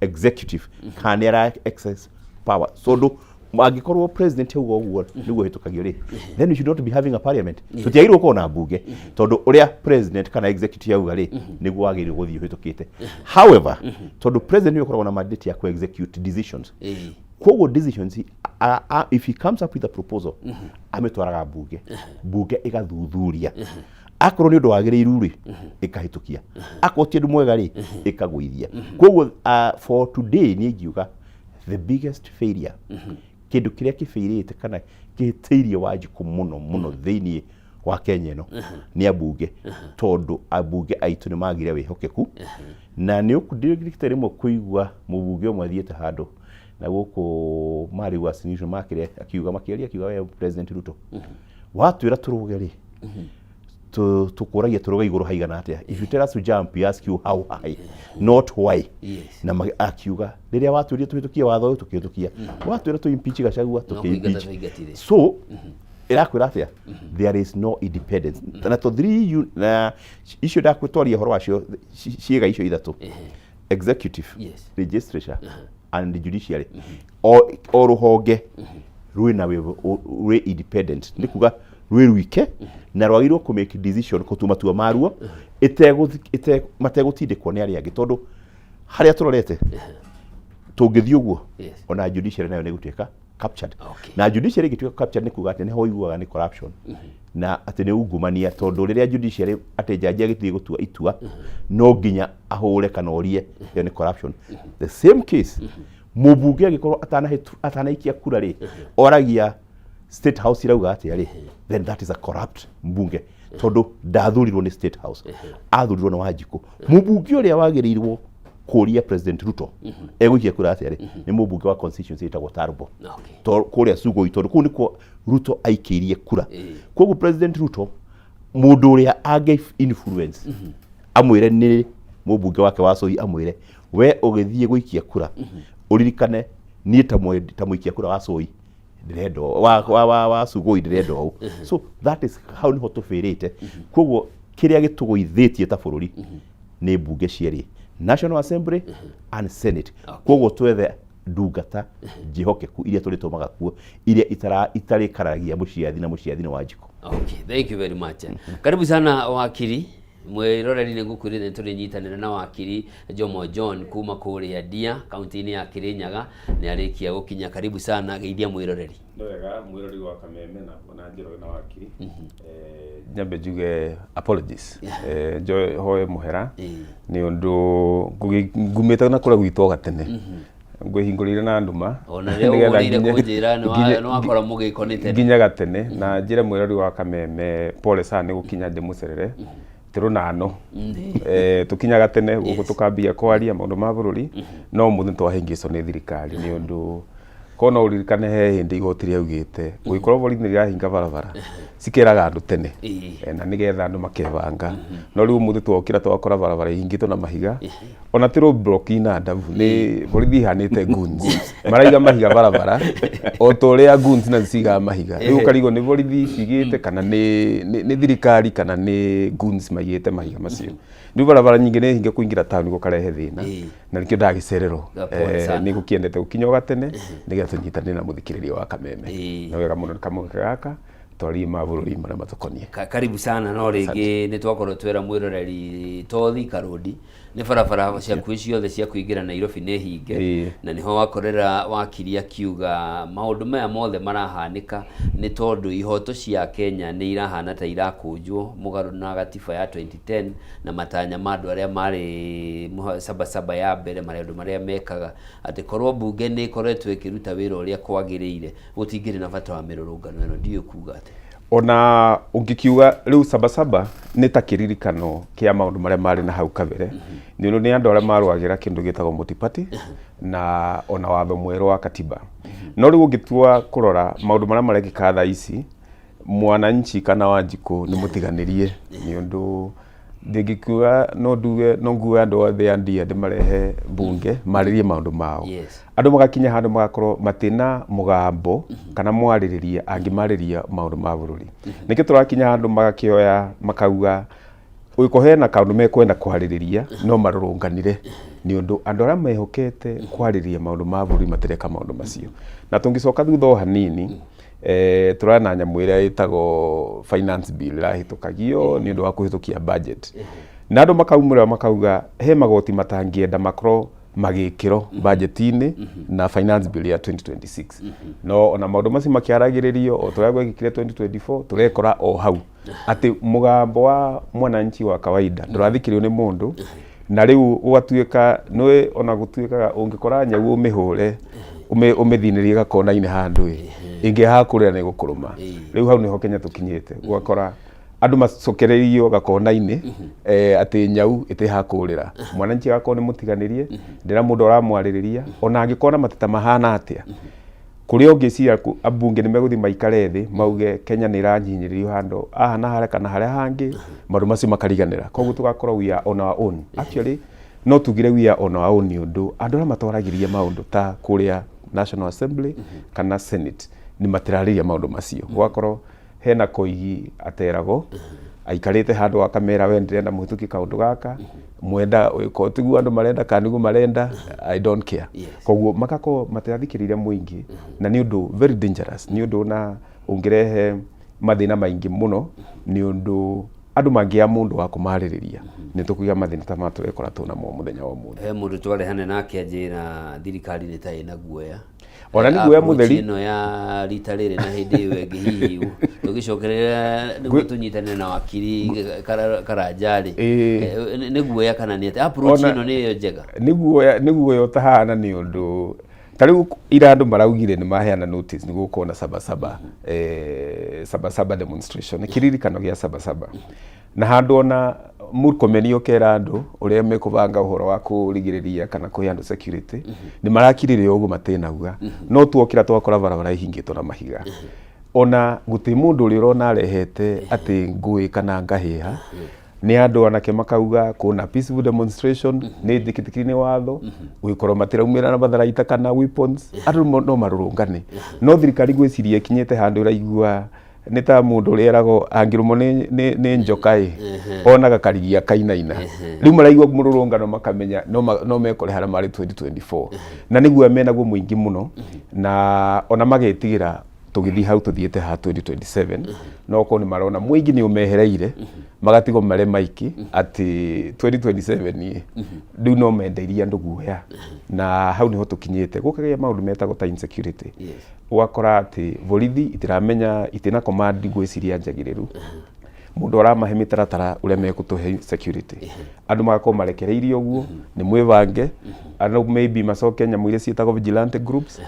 executive kana nĩ ara excess power, tondũ angĩkorwo president auga ũguo nĩguo hĩtũkagio rĩ, then we should not be having a parliament. Tũtiagĩrĩirwo gũkorwo na mbunge, tondũ ũrĩa president kana executive auga rĩ, nĩguo wagĩrĩirwo gũthiĩ ũhĩtũkĩte. However, tondũ president nĩwe ũkoragwo na mandate ya ku execute decisions, koguo decisions, if he comes up with a proposal, amĩtwaraga mbunge, mbunge ĩgathuthuria, akorwo nĩ ũndũ wagĩrĩiru rĩ, ĩkahĩtũkia, akorwo ti ũndũ mwega rĩ, ĩkagũithia. Koguo for today niĩ ingiuga the biggest failure, kĩndũ kĩrĩa kĩbĩirĩte kana kĩhĩtĩirie Wanjikũ mũno mũno thĩinĩ wa Kenya ĩno nĩ ambunge, tondũ ambunge aitũ nĩ magire wĩhokeku. Na nĩ ũkũndirikite rĩmwe kũigua mũmbunge ũmwe athiĩte handũ na gũkũ marĩ Uasin Gishu makĩrĩa, akiuga, makĩaria, akiuga, "We President Ruto, watwĩra tũrũge rĩ, tũkũragia tũrũge igũrũ haigana atĩa? If you tell us to jump, we ask you how high, not why." Na akiuga, rĩrĩa watwĩrire tũhĩtũkie watho ũyũ, tũkĩhĩtũkia, watwĩra tũ impeach Gachagua, No tũkĩ kũingata impeach. Twaingatire. So ĩrakwĩra atĩa? There is no independence. Na to three na icio ndakwĩtwaria ũhoro wacio, ciĩga icio ithatũ, executive, legislature and judiciary, o rũhonge rwĩna rwĩ independent, nĩ kuga rwĩ rwike, na rwagĩrĩirwo kũ make decision, kũtua matua maruo mategũtindĩkwo nĩ arĩa angĩ, tondũ harĩa tũrorete tũngĩthiĩ ũguo, ona judiciary nayo nĩ ĩgũtuĩka captured. Na judiciary ĩngĩtuĩka captured, nĩ kuga atĩ nĩho ũiguaga nĩ corruption na atĩ nĩ ungumania, tondũ rĩrĩa judiciary, atĩ jaji agĩthiĩ gũtua itua, no nginya ahũre kana orie, ĩyo nĩ corruption. The same case, mũmbunge angĩkorwo atanaikia kura rĩ, oragia State House irauga atĩa rĩ, then that is a corrupt mbunge, tondũ ndathurirwo nĩ State House, athurirwo nĩ Wanjikũ. Mũmbunge ũrĩa wagĩrĩirwo kũria President Ruto egũikia kura atĩa rĩ, nĩ mũmbunge wa constituency ĩtagwo Tarbo, kũrĩa Sugoi, tondũ kũu nĩkuo Ruto aikĩirie kura. Koguo President Ruto, mũndũ ũrĩa angĩ influence amwĩre nĩ mũmbunge wake wa Soi, amwĩre, "We ũgĩthiĩ gũikia kura, ũririkane niĩ ta mũikia kura wa Soi ndĩrenda wa Sugoi ndĩrenda ũũ." So that is how nĩho tũbĩrĩte. Koguo kĩrĩa gĩtũgũithĩtie ta bũrũri nĩ mbunge cierĩ, National Assembly and Senate. Koguo twethe Ndungata njĩhokeku iria tũrĩtũmaga kuo, iria itarĩkararagia mũciathi na mũciathi nĩ Wanjikũ. Okay, thank you very much. Karibu sana, wakiri. Mwiroreri, nĩ ngũkwĩrĩte nĩ tũrĩnyitanĩra na wakiri Jomo John kuma kũrĩa Ndia, kaunti-inĩ ya Kirinyaga. Nĩ arĩkia gũkinya. Karibu sana, geithia mwĩroreri. Nĩ wega, mwĩrori wa Kameme na Njoroge na wakiri. Nyambe njuge apologies. Njoe hoe mũhera nĩ ũndũ ngumĩte na kũrĩa gwitũ o gatene, ngwĩhingũrĩire na nduma. Ona rĩrĩa Nĩgetha ũgũrĩire kũnjĩra nĩ wakora mũgĩko nĩ tene. Nginya gatene na njĩre mwĩrori wa Kameme pole sana nĩ gũkinya ndĩmũcerere tĩrũnano. Tũkinyaga tene gũkũ, tũkambia kwaria maũndũ ma bũrũri, no ũmũthĩ nĩtwahĩngĩcwo nĩ thirikari, nĩ ũndũ korwo no ũririkane he hĩndĩ igoti rĩaugĩte gũgĩkorwo borithi nĩ rĩrahinga barabara, cikĩraga andũ tene na nĩgetha andũ makebanga. No rĩu ũmũthĩ twokĩra twakora barabara ihingĩtwo na mahiga, ona ti roadblock ina ndabu, nĩ borithi ihanĩte goons, maraiga mahiga barabara o ta ũrĩa goons nacio cigaga mahiga. Rĩu ũkarigwo nĩ borithi cigĩte kana nĩ thirikari kana nĩ goons maigĩte mahiga macio. Rĩu barabara nyingĩ nĩ hinge kũingĩra taũni, gũkarehe thĩna, na nĩkĩo ndagĩcererwo. Pole sana. Nĩ gũkĩendete gũkinya o gatene nĩgetha tũnyitanĩre na mũthikĩrĩria wa Kameme. Nĩ wega mũno nĩ kamweke gaka twarie ma bũrũri marĩa matũkoniĩ. Karibu sana. No rĩngĩ nĩ twakorwo twera mwĩroreri tothi karũndi nĩ barabara ciakuĩ ciothe cia kũingĩra Nairobi nĩ hinge. Na nĩho wakorera wakiri akiuga maũndũ maya mothe marahanĩka nĩ tondũ ihoto cia Kenya nĩ irahana ta irakũnjwo mũgarũ na gatiba ya 2010 na matanya ma andũ arĩa marĩ Sabasaba ya mbere, marĩa andũ marĩa mekaga atĩ korwo mbunge nĩ ĩkoretwo ĩkĩruta wĩra ũrĩa kwagĩrĩire, gũtingĩrĩ na bata wa mĩrũrũngano ĩno. Ndiũĩ kuga atĩ Ona ũngĩkiuga rĩu Sabasaba nĩ ta kĩririkano kĩa maũndũ marĩa marĩ na hau kabere, nĩ ũndũ nĩ andũ arĩa marũagĩra kĩndũ gĩtagwo multi-party na ona watho mwerũ wa katiba. No rĩu ũngĩtua kũrora maũndũ marĩa marekĩka thaa ici, mwananchi kana Wanjikũ nĩ mũtiganĩrie, nĩ ũndũ ndingĩkiuga no nduge no ngue andũ othe a Ndia ndĩmarehe mbunge marĩrie maũndũ mao. Andũ magakinya handũ magakorwo matina mũgambo kana mwarĩrĩria angĩmarĩria maũndũ ma bũrũri. Nĩkĩo tũrakinya handũ magakĩoya makauga ũgĩkorwo hena kaũndũ mekwenda kwarĩrĩria no marũrũnganire, nĩ ũndũ andũ arĩa mehokete kwarĩrĩria maũndũ ma bũrũri matireka maũndũ macio. Na tũngĩcoka thutha o hanini, tũrona nyamũ ĩrĩa ĩtagwo finance bill ĩrahĩtũkagio nĩ ũndũ wa kũhĩtũkia budget, na andũ makaumĩra makauga he magoti matangĩenda makorwo magĩkĩrwo budget-inĩ na finance bill ya 2026. No ona maũndũ macio makĩaragĩrĩrio o tũrĩa gwekĩkire 2024, tũrekora o hau atĩ mũgambo wa mwananchi wa kawaida ndũrathikĩrĩrio nĩ mũndũ. Na rĩu ũgatuĩka nĩ ona gũtuĩkaga ũngĩkora nyau ũmĩhũre ũmĩthinĩrie gakona-inĩ handũ ĩ ĩngĩhaga kũrĩra nĩ gũkũrũma. Rĩu hau nĩho Kenya tũkinyĩte, ũgakora andũ macokereirio gakona-inĩ, atĩ nyau ĩtĩhaga kũrĩra, mwananchi agakorwo nĩ mũtiganĩrie, ndĩra mũndũ aramwarĩrĩria ona angĩkorwo na mateta mahana atĩa. Kũrĩa ũngĩciria ambunge nĩ megũthiĩ maikare thĩ mauge Kenya nĩ ĩranyinyĩrĩrio handũ haha na harĩa kana harĩa hangĩ, maũndũ macio makariganĩra. Koguo tũgakorwo we are on our own. Actually no tugire we are on our own, nĩ ũndũ andũ arĩa matwaragĩria maũndũ ta kũrĩa National Assembly kana Senate nĩ matirarĩria maũndũ macio. Gũgakorwo hena koigi ateragwo aikarĩte handũ akamera, "We ndĩrenda mũhĩtũkie kaũndũ gaka mwenda ko tiguo andũ marenda kana nĩguo marenda, I don't care." Koguo magakorwo matirathikĩrĩria mũingĩ, na nĩ ũndũ very dangerous, nĩ ũndũ na ũngĩrehe mathĩna maingĩ mũno, nĩ ũndũ andũ mangĩaga mũndũ wa kũmarĩrĩria nĩ tũkũgĩa mathĩna ta maya tũrekora tũnamo mũthenya wa ũmũthĩ. He mũndũ twarehane nake anjĩra thirikari nĩ ta ĩna guoya. Ona nĩ guoya Approach mũtheri. Ĩno ya rita rĩrĩ na hĩndĩ ĩyo ĩngĩ, hihi tũgĩcokerera nĩguo tũnyitanĩre na wakiri Karanja-rĩ, nĩ guoya kana nĩ atĩ approach ĩno nĩyo njega? Nĩ guoya ũtahana, nĩ ũndũ ta rĩu ira andũ maraugire nĩ maheana notice nĩ gũkorwo na Sabasaba, Sabasaba demonstration, kĩririkano gĩa Sabasaba, na handũ ona Murkomen okera andũ ũrĩa mekũbanga ũhoro wa kũrigĩrĩria kana kũhe andũ security, nĩ marakirĩrĩria ũguo matĩnauga. No tuokĩra twakora barabara ihingĩtwo na mahiga, ona gũtirĩ mũndũ ũrĩa ũrona arehete atĩ ngũĩ kana ngahĩha. Nĩ andũ anake makauga kuna peaceful demonstration nĩ njĩkĩtĩkĩri nĩ watho, gũgĩkorwo matiraumĩra na matharaita kana weapons, andũ no marũrũngane. No thirikari ngwĩciria ĩkinyĩte handũ ĩraigua Nĩ ta mũndũ ũrĩa eragwo angĩrũmwo nĩ njoka ĩ, onaga karigia kainaina. Rĩu maraigua mũrũrũngano makamenya no mekore harĩa marĩ 2024, na nĩguo menaguo mũingĩ mũno, na ona magetigĩra tũgĩthiĩ hau tũthiĩte ha 2027, no korwo nĩ marona mũingĩ nĩ ũmehereire, magatigwo marĩ maiki atĩ 2027 ĩ, rĩu no mendeirie andũ guoya, na hau nĩho tũkinyĩte gũkagĩa maũndũ metagwo ta insecurity. Ũgakora atĩ borithi itiramenya, itina command ngwĩciria njagĩrĩru, mũndũ aramahe mĩtaratara ũrĩa mekũtũhe security, andũ magakorwo marekereirio ũguo nĩ mwĩbange, andũ maybe macoke nyamũ iria ciĩtagwo vigilante groups,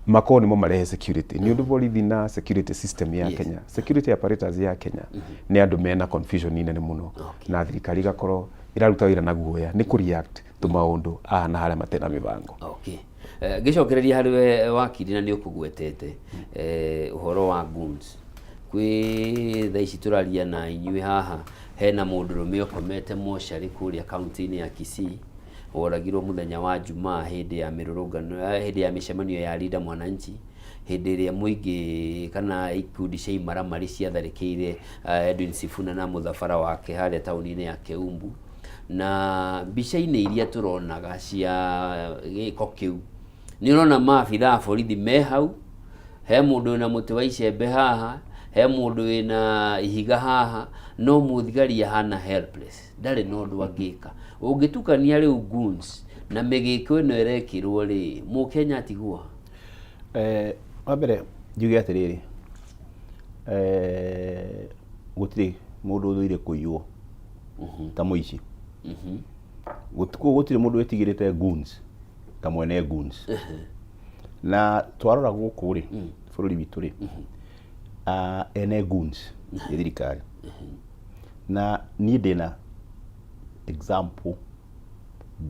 makorwo nĩmo marehe security, nĩ ũndũ borithi na security system ya Kenya, security apparatus ya Kenya, nĩ andũ mena confusion nene mũno, na thirikari igakorwo ĩraruta wĩra na guoya nĩ kũ react to maũndũ aha na harĩa matena mĩbango. Okay. Ngĩcokereria harĩ we wakiri, na nĩ ũkũgwetete ũhoro wa goons, kwĩ thaa ici tũraria na inyuĩ haha hena mũndũrũme ũkomete mocarĩ kũrĩa kaunti-inĩ ya Kisii, woragirwo mũthenya wa Jumaa hĩndĩ ya mĩrũrũngano, hĩndĩ ya mĩcemanio ya Linda Mwananchi, hĩndĩ ĩrĩa mũingĩ kana ikundi cia imaramari ciatharĩkĩire Edwin Sifuna na mũthabara wake harĩa taũni-inĩ ya Keumbu. Na mbica-inĩ iria tũronaga cia gĩko kĩu, nĩ ũrona maabitha a borithi me hau, he mũndũ wĩna mũtĩ wa icembe haha, he mũndũ wĩna ihiga haha, no mũthigari ahana helpless, ndarĩ na ũndũ angĩka. Ũngĩtukania rĩu goons na mĩgĩko ĩno ĩrekĩrwo rĩ, mũkenya atigwo? Wa mbere njuge atĩrĩrĩ, gũtirĩ mũndũ ũthũire kũiywo ta mũici. Gũtirĩ mũndũ wĩtigĩrĩte goons ta mwene goons. Na twarora gũkũ rĩ, bũrũri witũ rĩ, ene goons nĩ thirikari. Na niĩ ndĩna example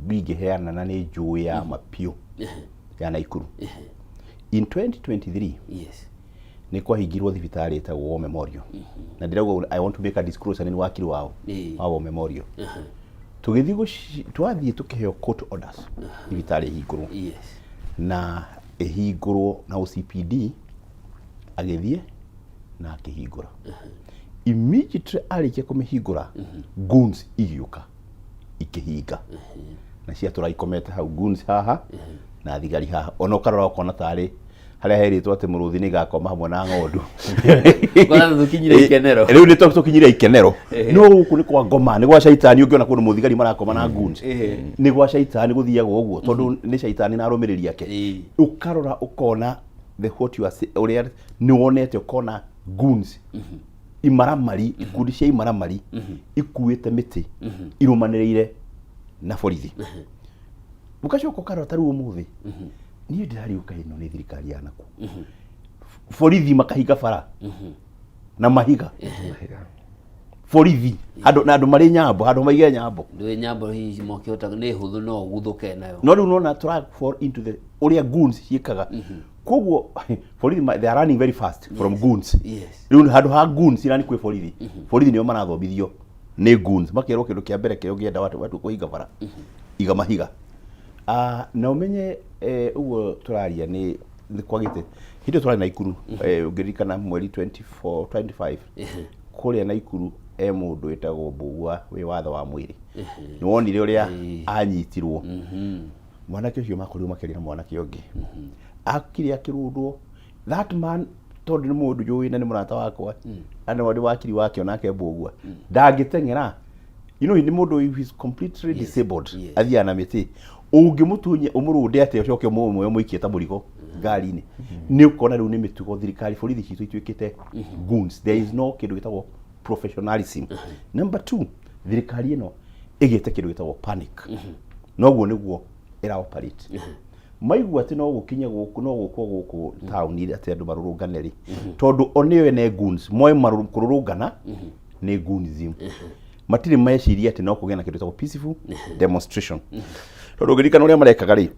ingĩheana na nĩ njũĩ ya ma biũ ya Naikuru. In 2023 nĩ kwahingirwo thibitarĩ ĩtagwo War Memorial. Na ndĩrauga, I want to make a disclosure, nĩ wakiri wao wa War Memorial. Tũgĩthiĩ twathiĩ tũkĩheo court orders thibitarĩ ĩhingũrwo. Na ĩhingũrwo na OCPD agĩthiĩ na akĩhingũra. Immediately arĩkia kũmĩhingũra, goons igĩũka ikĩhinga na ciatũra ikomete hau, goons haha na thigari haha, ona ũkarora ũkona tarĩ harĩa herĩtwo atĩ mũrũthi nĩ gakoma hamwe na ng'ondu. Kwanza tũkinyire ikenero. Rĩu nĩ tũkinyire ikenero, no gũkũ nĩ kwa ngoma, nĩ gwa caitani. Ũngĩona kũndũ mũthigari marakoma na goons, nĩ gwa caitani gũthiagwo ũguo, tondũ nĩ caitani na arũmĩrĩri ake. Ũkarora ũkona the what you are ũrĩa nĩ wonete, ũkona goons, imaramari, ikundi cia imaramari ikuĩte mĩtĩ irũmanĩrĩire na borithi. Ũgacoka ũkarora ta rĩu ũmũthĩ niĩ ndĩrariũka, ĩno nĩ thirikari ya naku, borithi makahinga bara na mahiga, borithi handũ na andũ marĩ nyambo, handũ maige nyambo. Ndũĩ nyambo hihi mokĩhota nĩ hũthũ no ũguthũke nayo. No rĩu nona tũra fall into the ũrĩa goons ciĩkaga. Koguo borithi they are running very fast from goons. Rĩu handũ ha goons irani kwĩ borithi, borithi nĩo marathomithio nĩ goons, makerwo kĩndũ kĩa mbere kĩrĩa ũngĩenda watu kũhinga bara, iga mahiga. Ah, na ũmenye ũguo tũraria nĩ kwagĩte hĩndĩ ĩyo tũrarĩ Naikuru, ũngĩririkana mweri 24 25 kũrĩa Naikuru, e mũndũ wĩtagwo Mbugua wĩ watho wa mwĩrĩ, nĩ wonire ũrĩa anyitirwo mwanake ũcio, makorirwo makĩaria na mwanake ũngĩ, akire akĩrũndwo. That man, tondũ nĩ mũndũ njũĩ na nĩ mũrata wakwa na nĩ wakiri wake onake Mbugua, ndangĩteng'era, nĩ mũndũ who is completely disabled, athiaga na mĩtĩ. Ũngĩmũtunya ũmũrũnde atĩa, ũcoke ũmũmwe ũmũikie ta mũrigo ngari-inĩ, nĩ ũkona rĩu nĩ mĩtugo. Thirikari, borithi citũ ituĩkĩte goons. There is no kĩndũ gĩtagwo professionalism. Number two, thirikari ĩno ĩgĩte kĩndũ gĩtagwo panic, noguo nĩguo ĩra operate. Maigua atĩ no gũkinye gũkũ, no gũkwo gũkũ taũni atĩ andũ marũrũngane rĩ, tondũ o nĩo ene goons moe kũrũrũngana nĩ goonism, matirĩ meciria atĩ no kũgĩe na kĩndũ gĩtagwo peaceful demonstration, tondũ ũngĩririkana ũrĩa marekaga rĩ,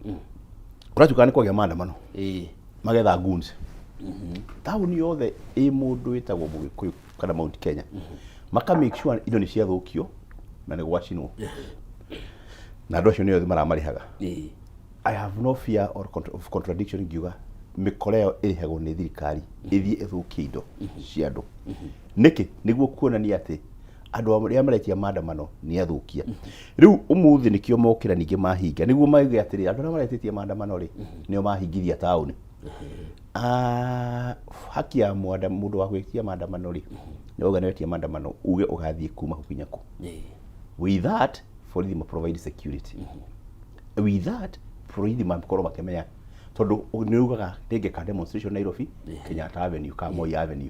kũratuĩkaga nĩ kwagĩa maandamano, magetha goons taũni yothe ĩ mũndũ wĩtagwo Mũgĩkũyũ kana Mount Kenya, maka make sure indo nĩ ciathũkio na nĩ gwacinwo, na andũ acio nĩo maramarĩhaga. I have no fear or of contradiction ngiuga Mĩkora ĩyo ĩrĩhagwo nĩ thirikari ĩthiĩ ĩthũkie indo cia andũ. Nĩkĩ? Nĩguo kuonania atĩ andũ arĩa maretia maandamano nĩ athũkia. Rĩu ũmũthĩ nĩkĩo mokĩra ningĩ mahinga, nĩguo mauge atĩrĩ, andũ arĩa maretĩtie maandamano rĩ, nĩo mahingithia taũni. Ah, haki ya mũndũ wa gwĩtia maandamano rĩ, nĩ wauga nĩ wetia maandamano, uge ũgathiĩ kuma kũ kinya kũ. With that, borithi ma provide security. With that, borithi makorwo makĩmenya, tondũ nĩ ugaga nĩngeka demonstration Nairobi, Kenyatta Avenue ka Moi Avenue.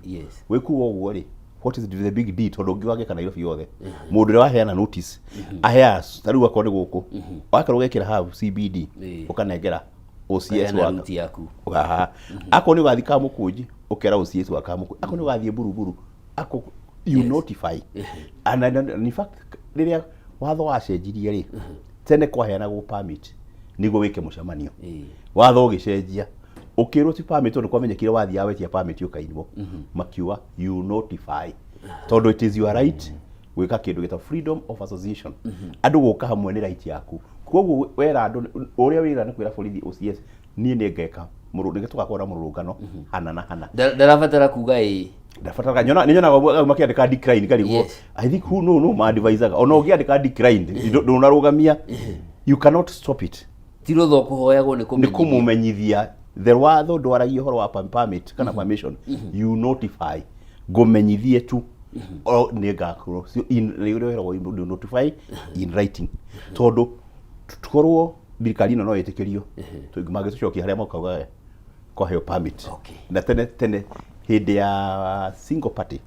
Wĩkuga ũguo rĩ, what is the big deal? Tondũ ũngĩ wangĩka Nairobi yothe, mũndũ ũrĩa waheana notice aheaga, ta rĩu akorwo nĩ gũkũ wakorwo ũgekĩra hau CBD, ũkanengera OCS. Ũkaheana wa route yaku. Haha akorwo nĩ ũgathiĩ Kamũkũnji, ũkera OCS wa Kamũkũnji. Akorwo nĩ ũgathiĩ Buruburu, ako you notify. And in fact, rĩrĩa watho wacenjirie rĩ, tene kwaheanagwo permit nĩguo wĩke mũcemanio. Watho ũgĩcenjia, ũkĩrwo ti permit, tondũ kwamenyekire wathiaga wetia permit ũkainwo. Makiuga you notify, tondũ it is your right gwĩka kĩndũ gĩtagwo freedom of association. Andũ gũka hamwe nĩ right yaku. Koguo wera andũ ũrĩa wĩra nĩ kwĩra borithi, OCS, niĩ nĩ ngeka nĩ tũgakorwo na mũrũrũngano hana na hana. Ndarabatara kuga ĩ. Ndabataraga nyona nĩ nyonaga ũguo makĩandĩka decline karigwo. I think who no ma advisaga ona ũngĩandĩka decline, ndũnarũgamia, you cannot stop it. Ti rũtha ũkũhoyagwo, nĩ nĩ kũmenyithio. Kũmũmenyithia. The watho ndwaragia ũhoro wa permit kana permission. You notify, ngũmenyithie tu o nĩ ngakorwo nĩ ũrĩa wĩragwo notify in writing, tondũ korwo thirikari ĩno no ĩtĩkĩrio mangĩtũcokia harĩa mokauga kwaheo permit. Na tene tene hĩndĩ ya single party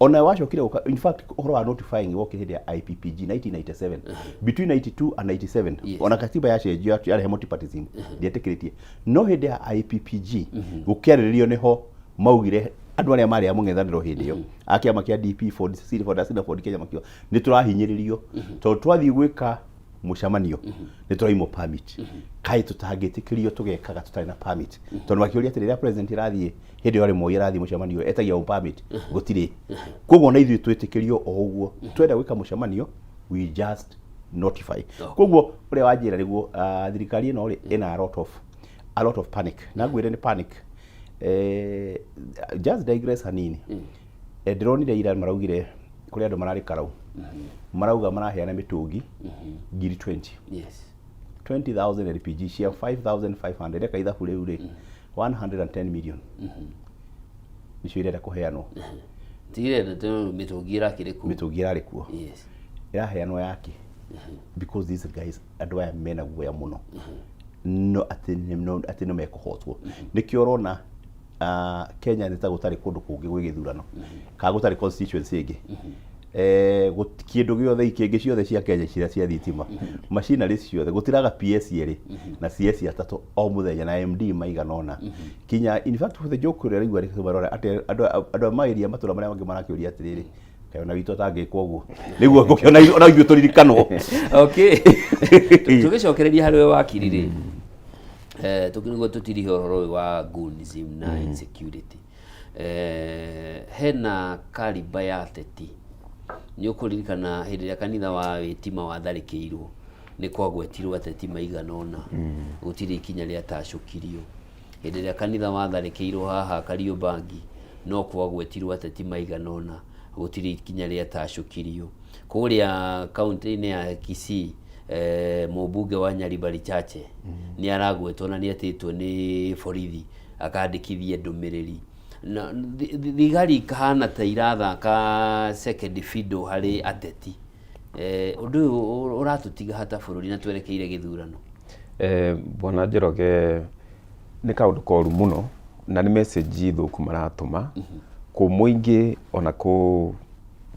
ona wacokire gũka, in fact ũhoro wa notifying wokire hĩndĩ ya IPPG 1997, between 92 and 97. Ona katiba yacenjio yarehe multipartyism, ndietĩkĩrĩtie, no hĩndĩ ya IPPG gũkĩarĩrĩrio nĩho maugire andũ arĩa marĩ a mũng'ethanĩro hĩndĩ ĩyo a kĩama kĩa DP, Ford C, Ford C na Ford Kenya makiuga nĩ tũrahinyĩrĩrio tondũ twathiĩ gwĩka mũcemanio nĩ tũraimwo permit, kaĩ tũtangĩtĩkĩrio tũgekaga tũtarĩ na permit? Tondũ makĩũria atĩ rĩrĩa president ĩrathiĩ, hĩndĩ ĩyo arĩ Moi, arathiĩ mũcemanio etagia o permit gũtirĩ. Koguo na ithuĩ twĩtĩkĩrio o ũguo twenda gwĩka mũcemanio, we just notify. Koguo ũrĩa wanjĩra nĩguo, thirikari ĩno rĩ, ĩna a lot of panic, na ngwĩre nĩ panic. Just digress hanini. Ndĩronire ira maraugire kũrĩ andũ mararĩ karau, marauga maraheana mĩtũngi ngiri 20. 20,000 LPG cia 5500, reka ithabu rĩu rĩ, 110 million nicio irenda kũheanwo. Tigire mĩtũngi ĩrakĩrĩ kuo. Mĩtũngi ĩrarĩ kuo. Ĩraheanwo yake because these guys, andũ aya mena guoya mũno, no atĩ atĩ nĩ mekũhotwo. Nĩkĩo ũrona Kenya nĩ ta gũtarĩ kũndũ kũngĩ gwĩ gĩthurano kana gũtarĩ constituency ĩngĩ. Kĩndũ gĩothe ikĩngĩ ciothe cia Kenya cia thitima, machinery ciothe, gũtiraga PS erĩ na CS atatũ o mũthenya na MD maigana ũna kinya. In fact, for the joke ũrĩa raigua rĩkĩmarora atĩ andũ a maĩria matũra marĩa mangĩ marakĩũria atĩrĩrĩ, kaĩ ona witũ atangĩkwo ũguo nĩguo ngũkĩona ona ithuĩ tũririkanwo. Okay, tũgĩcokereria harĩ we wakiri rĩ, nĩguo tũtirihe ũhoro ũyũ wa gonism na insecurity, hena kariba ya ateti. Nĩ ũkũririkana hĩndĩ ĩrĩa kanitha wa Wĩtima watharĩkĩirwo, nĩ kwagwetirwo ateti maigana ũna, gũtirĩ ikinya rĩatacũkirio. Hĩndĩ ĩrĩa kanitha watharĩkĩirwo haha Kariobangi, no kwagwetirwo ateti maigana ũna, gũtirĩ ikinya rĩatacũkirio. Kũrĩa kaunti-inĩ ya Kisii, mũmbunge wa Nyaribari Chache nĩ aragwetwo na nĩ etĩtwo nĩ borithi akandĩkithie ndũmĩrĩri. Na thigari ikahana ta irathaka second fiddle harĩ ateti. Ũndũ ũyũ ũratũtiga hata bũrũri na twerekeire gĩthurano? Bwana Njoroge, nĩ kaũndũ koru mũno na nĩ message thũku maratũma kũ mũingĩ ona kũ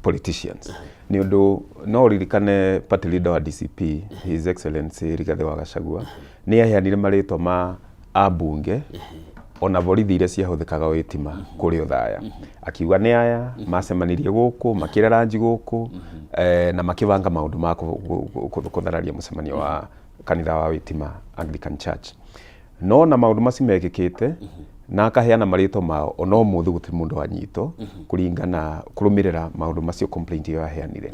politicians, nĩ ũndũ no ũririkane party leader wa DCP, His Excellency Rigathĩ wa Gachagua, nĩ aheanire marĩtwa ma ambunge ona borithi iria ciahũthĩkaga wĩtima kũrĩ Othaya, akiuga nĩ aya macemanirie gũkũ, makĩrĩa ranji gũkũ, na makĩbanga maũndũ ma kũthararia mũcemanio wa kanitha wa Wĩtima Anglican Church. No na maũndũ macio mekĩkĩte na akaheana marĩtwa mao, ona ũmũthĩ gũtirĩ mũndũ wanyitwo kũringana kũrũmĩrĩra maũndũ macio, complaint ĩyo aheanire.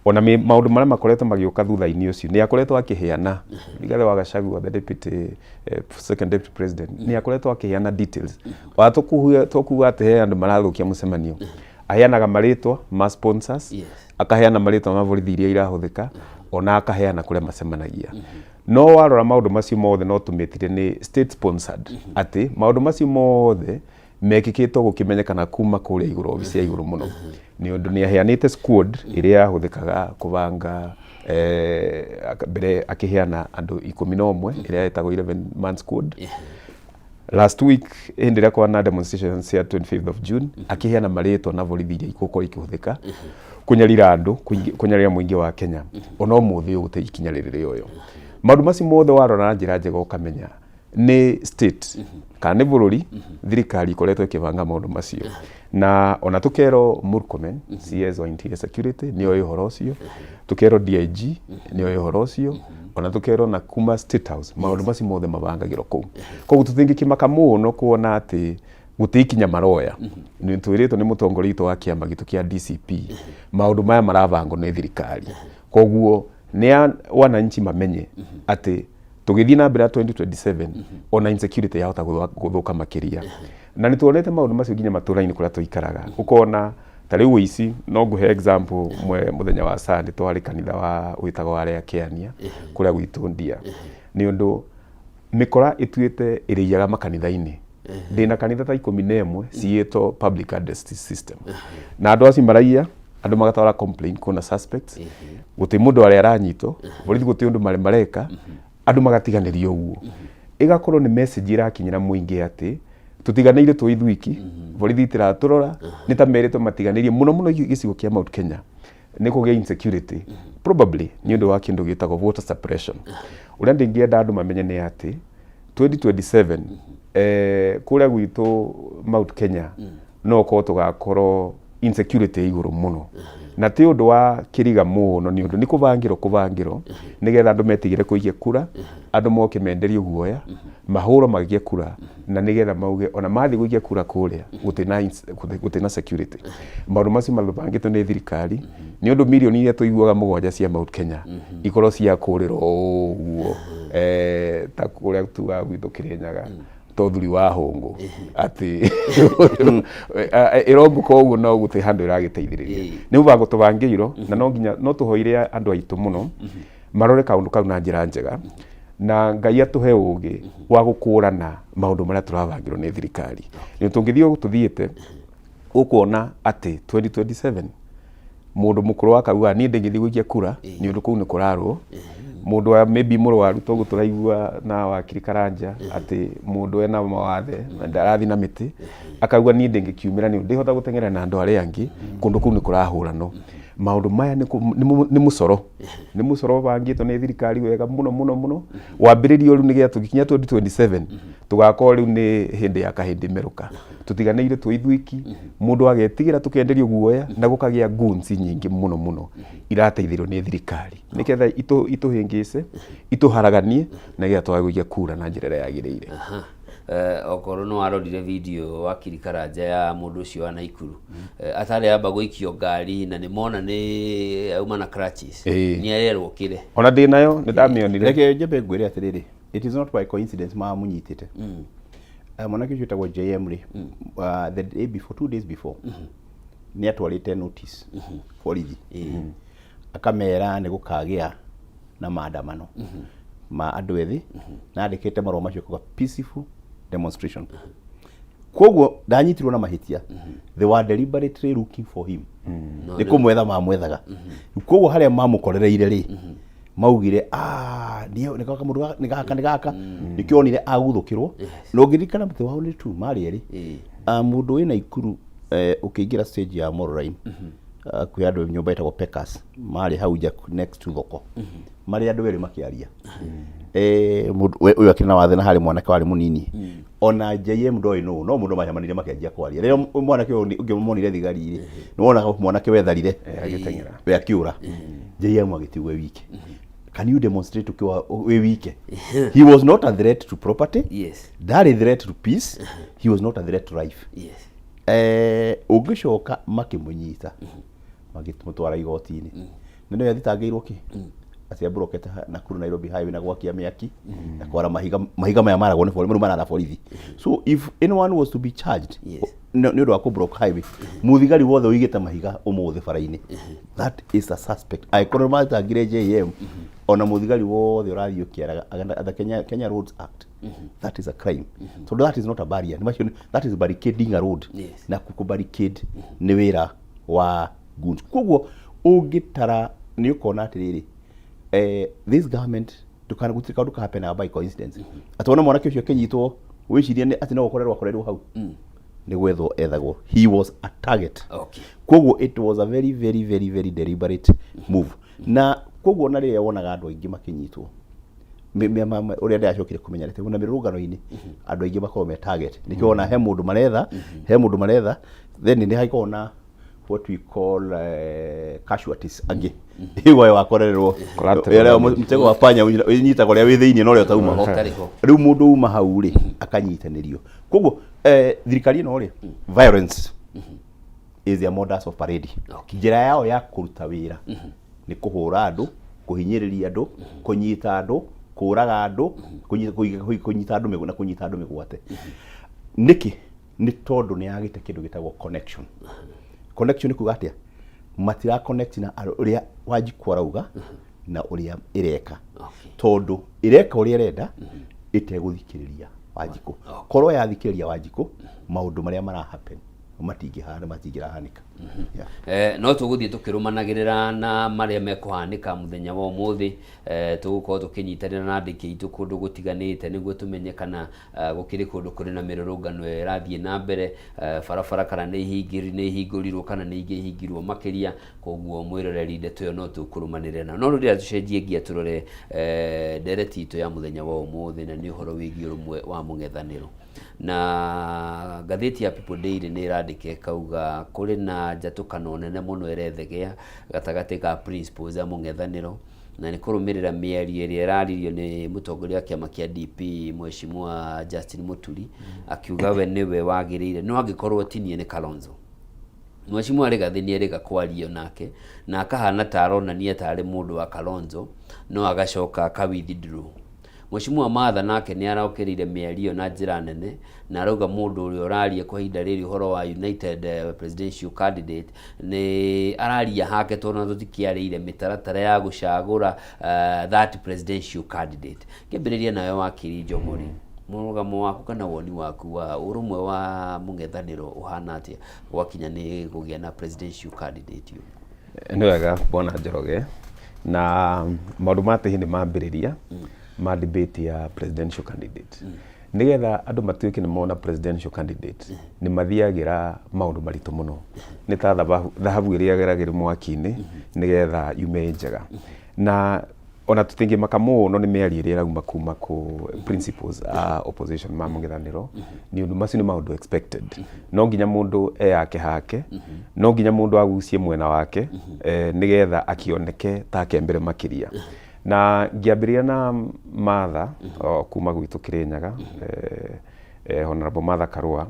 Ona maũndũ marĩa makoretwo magĩũka thutha-inĩ ũcio nĩ akoretwo akĩheana. Rigathĩ wa Gachagua, the deputy, second deputy president, nĩ akoretwo akĩheana details. Wa tũkuga atĩ he andũ marathũkia mũcemanio, aheanaga marĩtwa ma sponsors, akaheana marĩtwa ma borithi iria irahũthĩka, ona akaheana kũrĩa macemanagia. No warora maũndũ macio mothe, no tũmĩtire nĩ state sponsored, atĩ maũndũ macio mothe mekĩkĩtwo gũkĩmenyekana kuma kũrĩa igũrũ, obici ya igũrũ mũno, nĩ ũndũ nĩ aheanĩte squad ĩrĩa yahũthĩkaga kũbanga mbere, akĩheana andũ 11 ĩrĩa ĩtagwo 11 man squad. Last week, hĩndĩ ĩrĩa kwana demonstrations cia 25th of June, akĩheana marĩtwa na borithi iria igũkorwo ikĩhũthĩka kũnyarira andũ, kũnyarira mũingĩ wa Kenya. Ona ũmũthĩ ũyũ gũtirĩ ikinya rĩrĩ rĩoyo. Maũndũ macio mothe warora na njĩra njega, ũkamenya nĩ state kana nĩ bũrũri, thirikari ikoretwo ĩkĩbanga maũndũ macio. Na ona tũkerwo Murkomen, CS wa Interior Security, nĩ oĩ ũhoro ũcio, tũkerwo DIG nĩ oĩ ũhoro ũcio, ona tũkerwo na kuma State House maũndũ macio mothe mabangagĩrwo kũu. Koguo tũtingĩkĩmaka mũno kuona atĩ gũtirĩ ikinya maroya. Nĩ twĩrĩtwo nĩ mũtongoria witũ wa kĩama gitũ kĩa DCP, maũndũ maya marabangwo nĩ thirikari. Koguo nĩ wananchi mamenye atĩ tũgĩthiĩ na mbere ya 2027, ona insecurity yahota gũthũka makĩria. Na nĩ tuonete maũndũ macio nginya matũra-inĩ kũrĩa tũikaraga, ũkona ta rĩu ũici. No ngũhe example mwe, mũthenya wa Sunday twarĩ kanitha wa wĩtagwo wa arĩa Kĩania kũrĩa gwitũ Ndia, nĩ ũndũ mĩkora ĩtuĩte ĩrĩiyaga makanitha-inĩ. Ndĩna kanitha ta 11 ciĩtwo public address system, na andũ acio maraiya, andũ magatwara complaint kuna suspects, gũtirĩ mũndũ arĩa aranyitwo, borithi gũtirĩ ũndũ marĩ mareka, andũ magatiganĩrio ũguo. Ĩgakorwo nĩ message ĩrakinyĩra mũingĩ atĩ tũtiganĩire twĩ ithuiki, borithi itiratũrora, nĩ ta merĩtwo matiganĩrie mũno mũno. Gĩcigo kĩa Mount Kenya nĩ kũgĩa insecurity probably nĩ ũndũ wa kĩndũ gĩtagwo voter suppression. Ũrĩa ndingĩenda andũ mamenye nĩ atĩ 2027, kũrĩa gwitũ Mount Kenya no ũkorwo tũgakorwo insecurity ĩ igũrũ mũno, na ti ũndũ wa kĩriga mũno, nĩ ũndũ nĩ kũbangĩrwo nĩgetha andũ metigĩre kũikia kura, andũ moke menderio guoya, mahũrwo magĩkie kura, na nĩgetha mauge ona mathiĩ gũikia kura kũrĩa gũtirĩ na security. Maũndũ macio mabangĩtwo nĩ thirikari, nĩ ũndũ mirioni iria tũiguaga 7 cia Mount Kenya ikorwo cia kũrĩrwo ũguo, ta kũrĩa tugaga gwitũ Kĩrĩnyaga, to thuri wa hũngũ atĩ ĩrombũka ũguo, no gũtirĩ handũ ĩragĩteithĩrĩria. Nĩ mũbango tũbangĩirwo, na no nginya no tũhoire andũ aitũ mũno marore kaũndũ kau na njĩra njega, na Ngai atũhe ũgĩ wa gũkũrana maũndũ marĩa tũrabangĩrwo nĩ thirikari. Nĩ tũngĩthiĩ ũguo tũthiĩte, ũkuona atĩ 2027 mũndũ mũkũrũ akauga, "Niĩ ndingĩthiĩ gũikia kura nĩ ũndũ kũu nĩ kũrarwo." Mũndũ wa maybe mũrwaru, toguo tũraigua na wakiri Karanja atĩ mũndũ ena mawathe na ndarathiĩ na mĩtĩ, akauga, "Niĩ ndingĩkiumĩra nĩ ũndũ ndĩhota gũteng'era na andũ arĩa angĩ, kũndũ kũu nĩ kũrahũranwo." Maũndũ maya nĩ mũcoro ũbangĩtwo nĩ thirikari wega mũno mũno mũno, wambĩrĩrio rĩu nĩgetha tũgĩkinya 2027 tũgakorwo rĩu nĩ hĩndĩ ya kahĩndĩ merũka, tũtiganĩire twĩ ithuiki, mũndũ agetigĩra, tũkenderio guoya, na gũkagĩa goons nyingĩ mũno mũno irateithĩrĩrio nĩ thirikari nĩgetha itũhĩngĩce, itũharaganie, nĩgetha twage gũikia kura na njĩra ĩrĩa yagĩrĩire. Aha. Okorwo nĩ warorire video wakiri Karanja ya mũndũ ũcio wa Naikuru, atarĩ amba gũikio ngari na nĩ mona nĩ auma na crutches, nĩ arerwo kĩre. Ona ndĩ nayo, nĩ ndamĩonire. Reke njambe ngwĩre atĩrĩrĩ, it is not by coincidence mamũnyitĩte. Mwanake ũcio wĩtagwo JM rĩ, the day before, 2 days before, nĩ atwarĩte notice borithi, akamera nĩ gũkagĩa na maandamano ma andũ ethĩ, na andĩkĩte marũa macio kuga peaceful demonstration. Koguo ndanyitirwo na mahĩtia, they were deliberately looking for him, nĩ kũmwetha mamwethaga. Koguo harĩa mamũkorereire rĩ, maugire, "Ah, nĩ gaka mũndũ nĩ gaka, nĩ gaka." Nĩkĩo onire aguthũkĩrwo. Na ũngĩririkana mũtĩ wao nĩ tu marĩ erĩ. Ah, mũndũ wĩ Naikuru, ũkĩingĩra stage ya Moroline, kwĩ andũ nyũmba ĩtagwo Pekas, marĩ hau nja next to thoko, marĩ andũ erĩ makĩaria. Mũndũ ũyũ akĩrĩ na wathe na harĩ mwanake warĩ mũnini, ona JM ndoĩ nũ, no mũndũ macemanirie makĩanjia kwaria. Rĩrĩa mwanake ũyũ ũngĩ monire thigari rĩ, nĩ wonaga mwanake wetharire. Agĩteng'era. We akĩũra, JM agĩtigwo e wike. Can you demonstrate ukiwa wĩ wike? He was not a threat to property, ndarĩ threat to peace, he was not a threat to life. Ũngĩcoka makĩmũnyita, magĩmũtwara igoti-inĩ. Na nĩwe athitangĩirwo kĩ? Atĩ amburokete Nakuru Nairobi highway na gwakia mĩaki na kwara mahiga, mahiga maya maragwo nĩ borithi, rĩu marara borithi. So if anyone was to be charged nĩ ũndũ wa kũ-block highway, mũthigari wothe ũigĩte mahiga ũmũthĩ bara-inĩ, that is a suspect. Angĩkorwo nĩ mathitangire JM, ona mũthigari wothe ũrathiĩ ũkĩaraga under Kenya Roads Act, that is a crime, tondũ that is not a barrier. Nĩ macio that is barricading a road. Na kũ barricade nĩ wĩra wa goons. Koguo ũngĩtara nĩ ũkona atĩrĩrĩ, this government ndũkana, gũtirĩ kaũndũ kahapenaga by coincidence, atĩ wona mwanake ũcio akĩnyitwo wĩcirie nĩ atĩ no gũkorerwo akorerwo hau, nĩ gwethwo ethagwo. He was a target. Koguo it was a very, very, very, very deliberate move. Na koguo na rĩrĩa wonaga andũ aingĩ makĩnyitwo, ũrĩa ndĩracokire kũmenya nĩ atĩ ona mĩrũrũngano-inĩ andũ aingĩ makoragwo me target. Nĩkĩo wona he mũndũ maretha, he mũndũ maretha, then nĩ hagĩkoragwo na what we call casualties angĩ ĩyo wakorererwo. Collateral Ĩrĩa damage. Mtego wa panya ũnyitaga ũrĩa wĩ thĩinĩ na ũrĩa ũtauma ho. Ũtarĩ ho. Rĩu mũndũ uma hau rĩ, akanyitanĩrio. Koguo thirikari ĩno rĩ, violence is their modus operandi. Njĩra yao ya kũruta wĩra nĩ kũhũra andũ, kũhinyĩrĩria andũ, kũnyita andũ, kũraga andũ, kũnyita andũ na kũnyita andũ mĩgwate. Nĩkĩ? Nĩ tondũ nĩ yagĩte kĩndũ gĩtagwo connection. Connection nĩ kuga atĩa? Matira connect na ũrĩa Wanjikũ arauga na ũrĩa ĩreka, tondũ ĩreka ũrĩa ĩrenda ĩtegũthikĩrĩria Wanjikũ. Korwo yathikĩrĩria Wanjikũ, maũndũ marĩa mara happen matingĩhana, matingĩrahanĩka. Yeah. No tũgũthiĩ tũkĩrũmanagĩrĩra na marĩa mekũhanĩka mũthenya wa ũmũthĩ. Tũgũkorwo tũkĩnyitanĩra na andĩki aitũ kũndũ gũtiganĩte nĩguo tũmenye kana gũkĩrĩ kũndũ kũrĩ na mĩrũrũngano ĩrathiĩ na mbere, barabara kana nĩ ihingũrirwo kana nĩ ingĩ ihingirwo makĩria. Koguo mwĩroreri, ndeto ĩyo no tũkũrũmanĩrĩra nayo. No rĩu rĩrĩa tũcenjie ngia tũrore ndereti itũ ya mũthenya wa ũmũthĩ, na nĩ ũhoro wĩgiĩ ũrũmwe wa mũng'ethanĩro. Na ngathĩti ya People Daily nĩ ĩrandĩka ĩkauga kũrĩ na njatũkano nene mũno ĩrethegea gatagatĩ ka principals a mũng'ethanĩro, na nĩ kũrũmĩrĩra mĩario ĩrĩa ĩraririo nĩ mũtongoria wa kĩama kĩa DP, Mheshimiwa Justin Muturi, akiuga we nĩwe wagĩrĩire, no angĩkorwo ti niĩ nĩ Kalonzo. Mheshimiwa Rigathĩ nĩ erĩga kwario nake na akahana ta aronania tarĩ mũndũ wa Kalonzo, no agacoka aka withdraw. Mheshimiwa Martha nake nĩ arokĩrĩire mĩario na njĩra nene na arauga mũndũ ũrĩa ũraria kwa ihinda rĩrĩ ũhoro wa united presidential candidate nĩ araria hake, tondũ na tũtikĩarĩire mĩtaratara ya gũcagũra that presidential candidate. Kĩambĩrĩria nawe, wakiri Njomori, mũrũgamo waku kana woni waku wa ũrũmwe wa mũng'ethanĩro ũhana atĩa gwakinya nĩ kũgĩa na presidential candidate ũyũ? Nĩ wega, bwana Njoroge, na maũndũ ma tĩhi nĩ mambĩrĩria ma debate ya presidential candidate. Nĩgetha andũ matuĩke nĩ mona presidential candidate, nĩ mathiagĩra maũndũ maritũ mũno, nĩ ta thahabu ĩrĩa ĩgeragĩrwo mwaki-inĩ nĩgetha yume ĩ njega. Na ona tũtingĩmaka mũno nĩ mĩario ĩrĩa ĩrauma kuma kũ principals a opposition ma mũng'ethanĩro, nĩ ũndũ macio nĩ maũndũ expected. No nginya mũndũ eyake hake, no nginya mũndũ agucie mwena wake, nĩgetha akĩoneke ta akembere makĩria. Na ngĩambĩrĩria na Martha o, kuma gwitũ Kĩrĩnyaga, Honorable Martha Karũa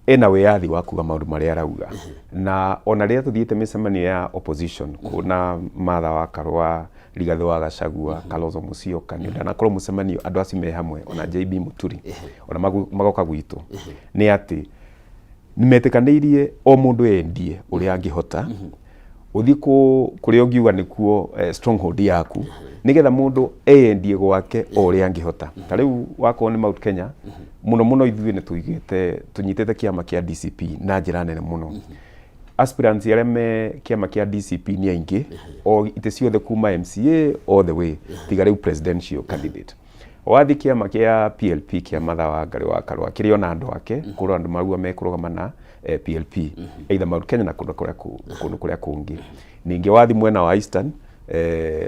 ena wĩyathi wa kuga maũndũ marĩa arauga. Na ona rĩrĩa tũthiĩte mĩcemanio ya opposition kuona Martha wa Karũa, Rigathĩ wa Gachagua, Kalonzo Musyoka, nĩ ndanakorwo mũcemanio andũ acio me hamwe, ona JB Muturi ona magoka gwitũ, nĩ atĩ nĩmetĩkanĩirie o mũndũ endie ũrĩa angĩhota ũthiĩ kũrĩa ũngiuga nĩkuo stronghold yaku, nĩgetha mũndũ eyendie gwake o ũrĩa angĩhota. Ta rĩu wakorwo nĩ Mount Kenya, mũno mũno ithuĩ nĩ tũigĩte tũnyitĩte kĩama kĩa DCP na njĩra nene mũno. Aspirants arĩa me kĩama kĩa DCP nĩ aingĩ, o itĩ ciothe kuma MCA all the way, tiga rĩu presidential candidate. Wathiĩ kĩama kĩa PLP kĩa Martha Wangari wa Karũa, kĩrĩ ona andũ ake kũrĩ andũ marauga mekũrũgama na PLP either Mount Kenya na kũndũ kũrĩa kũngĩ. Ningĩ wathiĩ mwena wa Eastern,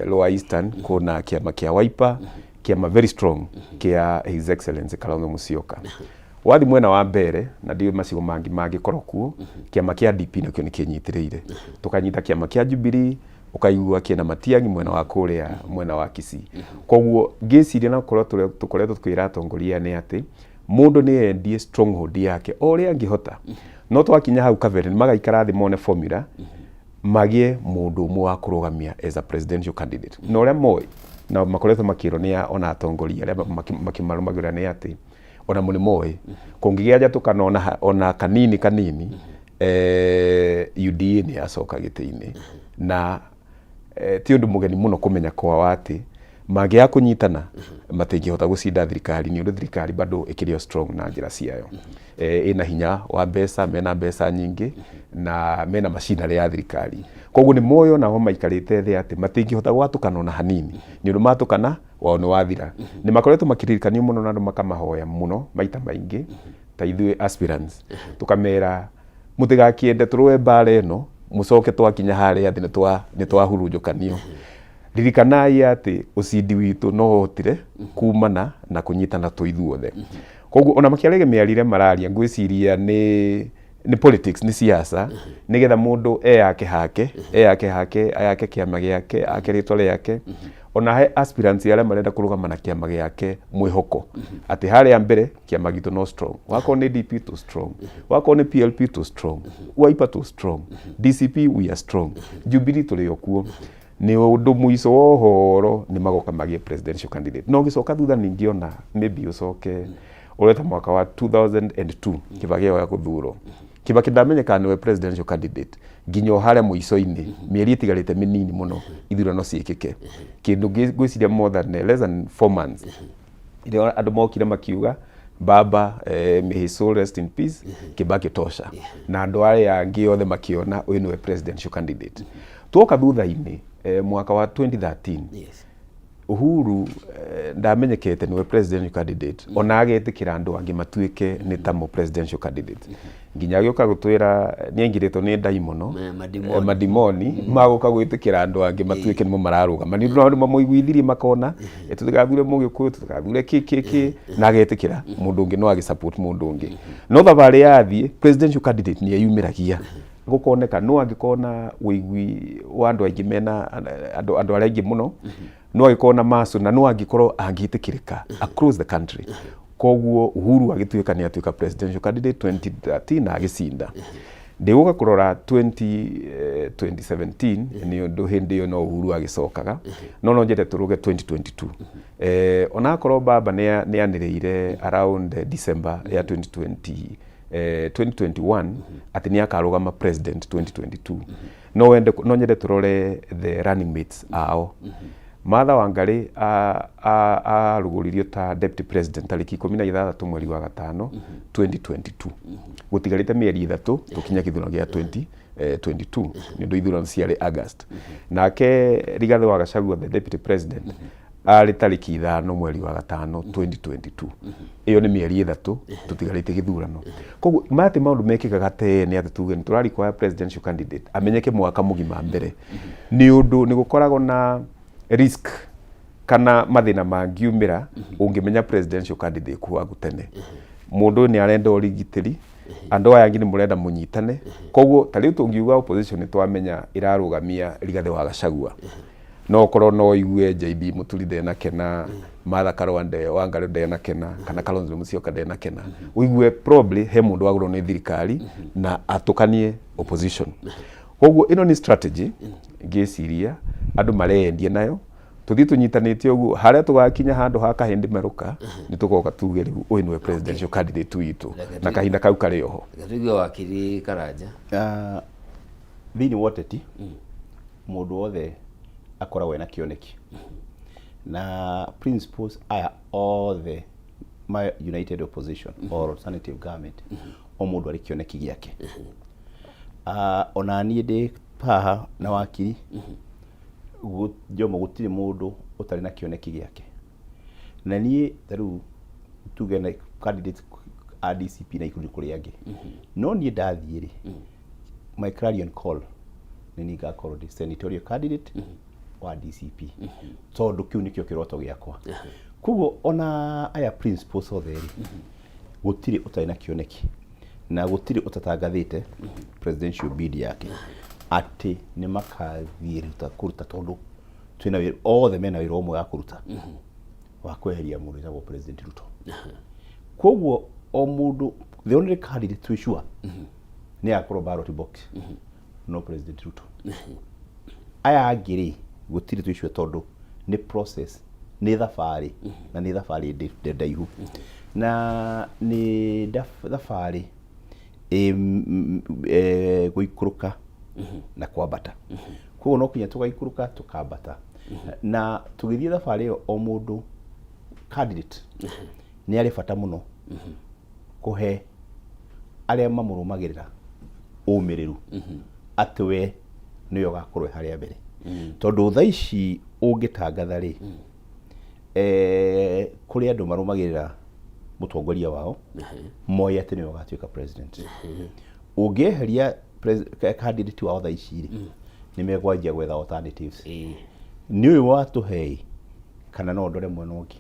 Lower Eastern, kuna kĩama kĩa Wiper, kĩama very strong kĩa His Excellency Kalonzo Musyoka. Wathiĩ mwena wa mbere na ndiũĩ macigo mangĩ mangĩkorwo kuo, kĩama kĩa DP nakĩo nĩ kĩnyitĩrĩire. Tũkanyita kĩama kĩa Jubilee, ũkaigua kĩna Matiang'i mwena wa kũrĩa mwena wa Kisii. Koguo ngĩciria na gũkorwo tũkoretwo tũkĩra atongoria nĩ atĩ mũndũ nĩ endie stronghold yake o ũrĩa angĩhota, no twakinya hau kabere nĩ magaikara thĩ mone formula. Magĩe mũndũ ũmwe wa kũrũgamia as a presidential candidate, na ũrĩa moĩ na makoretwo makĩrwo nĩ ona atongoria arĩa makĩmarũmagĩrĩra nĩ atĩ ona mo nĩ moĩ kũngĩgĩa njatũkano ona kanini kanini, UDA nĩ yacoka gĩtĩ-inĩ. Na ti ũndũ mũgeni mũno kũmenya kwao atĩ mangĩaga kũnyitana matingĩhota gũcinda thirikari, nĩ ũndũ thirikari bado ĩkĩrĩ o strong na njĩra ciayo. Ĩna hinya wa mbeca, mena mbeca nyingĩ na mena macinarĩ ya thirikari. Koguo nĩ moĩ onao maikarĩte thĩ atĩ matingĩhota gwatũkana ona hanini, nĩ ũndũ matũkana wao nĩ wathira. Nĩ makoretwo makĩririkanio mũno na andũ makamahoya mũno maita maingĩ, ta ithuĩ aspirants tũkamera mũtigakĩende tũrũe mbara ĩno, mũcoke twakinya harĩa thĩ nĩ twahurunjũkanio. Ririkanai atĩ ũcindi witũ no ũhotire kumana na kũnyitana twĩ ithuothe. Koguo ona makĩaragia mĩarire mararia, ngwĩciria nĩ politics, nĩ siasa, nĩgetha mũndũ eyake hake, eyake hake, ayake kĩama gĩake, ake rĩtwa rĩake, ona he aspirants arĩa marenda kũrũgama na kĩama gĩake mwĩhoko atĩ harĩa mbere kĩama gitũ no strong. Wakorwo nĩ DP tũ strong, wakorwo nĩ PLP tũ strong, Wiper tũ strong, DCP we are strong, Jubilee tũrĩ o kuo. Nĩ ũndũ mũico wa ũhoro nĩ magoka magĩe presidential candidate. No ũgĩcoka thutha ningĩ, ona maybe ũcoke ũreta mwaka wa 2002, Kibaki oya gũthurwo, Kibaki ndamenyekana nĩwe presidential candidate nginya o harĩa mũico-inĩ, mĩeri ĩtigarĩte mĩnini mũno ithurano ciĩkĩke, kĩndũ ngwĩciria more than less than 4 months, ĩrĩa andũ mokire makiuga baba, may his soul rest in peace, Kibaki tosha, na andũ arĩa angĩ othe makiona ũyũ nĩwe presidential candidate. Tuoka thutha-inĩ, mwaka wa 2013, Uhuru ndamenyekete niwe presidential candidate, ona agetĩkĩra andũ angĩ matuĩke nĩ tamo presidential candidate, nginya agĩũka gũtwĩra nĩ aingĩrĩtwo nĩ ndaimono. Madimoni. Madimoni magũka gwĩtĩkĩra andũ angĩ matuĩke nĩmo mararũgama, nĩ ũndũ andũ mamũiguithirie makona tũtigathure mũgĩkũyũ, tũtigathure kĩ kĩ kĩ, na agetĩkĩra mũndũ ũngĩ no agĩ support mũndũ ũngĩ. No thabarĩ yathiĩ, presidential candidate nĩ eyumĩragia, gũkoneka no angĩkorwo na ũigui wa andũ aingĩ, mena andũ arĩa aingĩ mũno, no angĩkorwo na macu na no angĩkorwo angĩtĩkĩrĩka across the country. Koguo Uhuru agĩtuĩka nĩ atuĩka presidential candidate 2013 na agĩcinda. Ndĩgũka kũrora 2017, nĩ ũndũ hĩndĩ ĩyo no Uhuru agĩcokaga, no nyende tũrũge 2022. Onakorwo baba nĩ anĩrĩire around December ya 2020, 2021 atĩ nĩ akarũgama president 2022, no wende no nyende tũrore the running mates ao. Martha Wangari arugũririo ta deputy president tarĩki 16 mweri wa gatano 2022, gũtigarĩte mĩeri 3 tũkinya gĩthurano gĩa 2022, nĩ ũndũ ithurano ciarĩ August. Nake Rigathĩ wa Gachagua, the deputy president, arĩ tarĩki 5 mweri wa gatano 2022. Ĩyo nĩ mĩeri 3 tũtigarĩte gĩthurano. Koguo maya ti maũndũ mekĩkaga tene atĩ tuge nĩ tũra presidential candidate amenyeke mwaka mũgima mbere, nĩ ũndũ nĩ gũkoragwo na risk kana mathĩna mangiumĩra ũngĩmenya presidential candidate waku tene. Mũndũ ũyũ nĩ arenda ũrigitĩri, andũ aya angĩ nĩ mũrenda mũnyitane. Koguo ta rĩu tũngiuga opposition nĩ twamenya ĩrarũgamia Rigathĩ wa Gachagua, no ũkorwo no ũigue JB Mũturi ndenakena, Martha Karua Wangari ndenakena, kana Kalonzo Musyoka ndenakena, ũigue probably he mũndũ wagũrwo nĩ thirikari na atũkanie opposition. Koguo ĩno nĩ strategy ngĩciria andũ mareyendia nayo, tũthiĩ tũnyitanĩte ũguo harĩa tũgakinya handũ ha kahĩndĩ merũka, nĩ tũgoka tuge rĩu ũyũ nĩwe presidential candidate witũ, na kahinda kau karĩ oho. Reke tũigue wakiri Karanja. Ah, thĩinĩ wa ũteti mũndũ wothe akoragwo ena kĩoneki, na principles aya othe ma united opposition or alternative government, o mũndũ arĩ kĩoneki gĩake. Ah, ona niĩ ndĩ haha na wakiri Jomo, gũtirĩ mũndũ ũtarĩ na kĩoneki gĩake. Na niĩ ta rĩu tuge na candidate a DCP na ikundi kũrĩ angĩ, no niĩ ndathiĩ rĩ, my clarion call nĩ niĩ ngakorwo ndĩ senatorial candidate wa DCP, tondũ kĩu nĩkĩo kĩroto gĩakwa. Koguo ona aya principals othe rĩ, gũtirĩ ũtarĩ na kĩoneki na gũtirĩ ũtatangathĩte presidential bid yake atĩ nĩ makathiĩ kũruta, tondũ twĩna wĩra, othe mena wĩra ũmwe wa kũruta, wa kweheria mũndũ wĩtagwo President Ruto. Koguo o mũndũ, the only candidate twĩ sure nĩ agakorwo ballot box No President Ruto, aya angĩ rĩ, gũtirĩ twĩcio, tondũ nĩ process, nĩ thabarĩ, na nĩ thabarĩ ndaihu, na nĩ thabarĩ gũikũrũka na kwambata. Koguo no kinya tũgaikũrũka, tũkambata, na tũgĩthiĩ thabarĩ ĩyo, o mũndũ candidate nĩ arĩ bata mũno kũhe arĩa mamũrũmagĩrĩra ũmĩrĩru atĩ we nĩwe ũgakorwo e harĩa mbere, tondũ thaa ici ũngĩtangatha rĩ, kũrĩ andũ marũmagĩrĩra mũtongoria wao moĩ atĩ nĩwe ũgatuĩka president. Ũngĩeheria candidate wao thaa ici rĩ, nĩ megwanjia gwetha alternatives. Nĩ ũyũ watũhei kana no ndore mwena ũngĩ?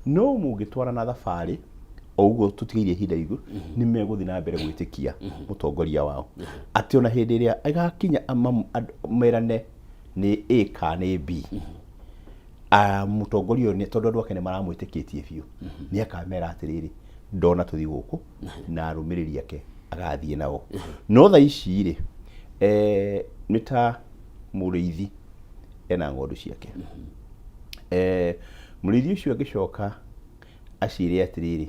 No mũngĩtwarana thabarĩ o ũguo tũtigĩirie ihinda igũ, nĩ megũthiĩ na mbere gwĩtĩkia mũtongoria wao atĩ ona hĩndĩ ĩrĩa ĩgakinya merane nĩ A kana nĩ B, mũtongoria ũyũ tondũ andũ ake nĩ maramwĩtĩkĩtie biũ, nĩ akamera atĩrĩrĩ, ndona tũthiĩ gũkũ, na arũmĩrĩri ake agathiĩ nao. No thaa ici rĩ, nĩ ta mũrĩithi ena ng'ondu ciake. Mũrĩithi ũcio angĩcoka acire atĩrĩrĩ,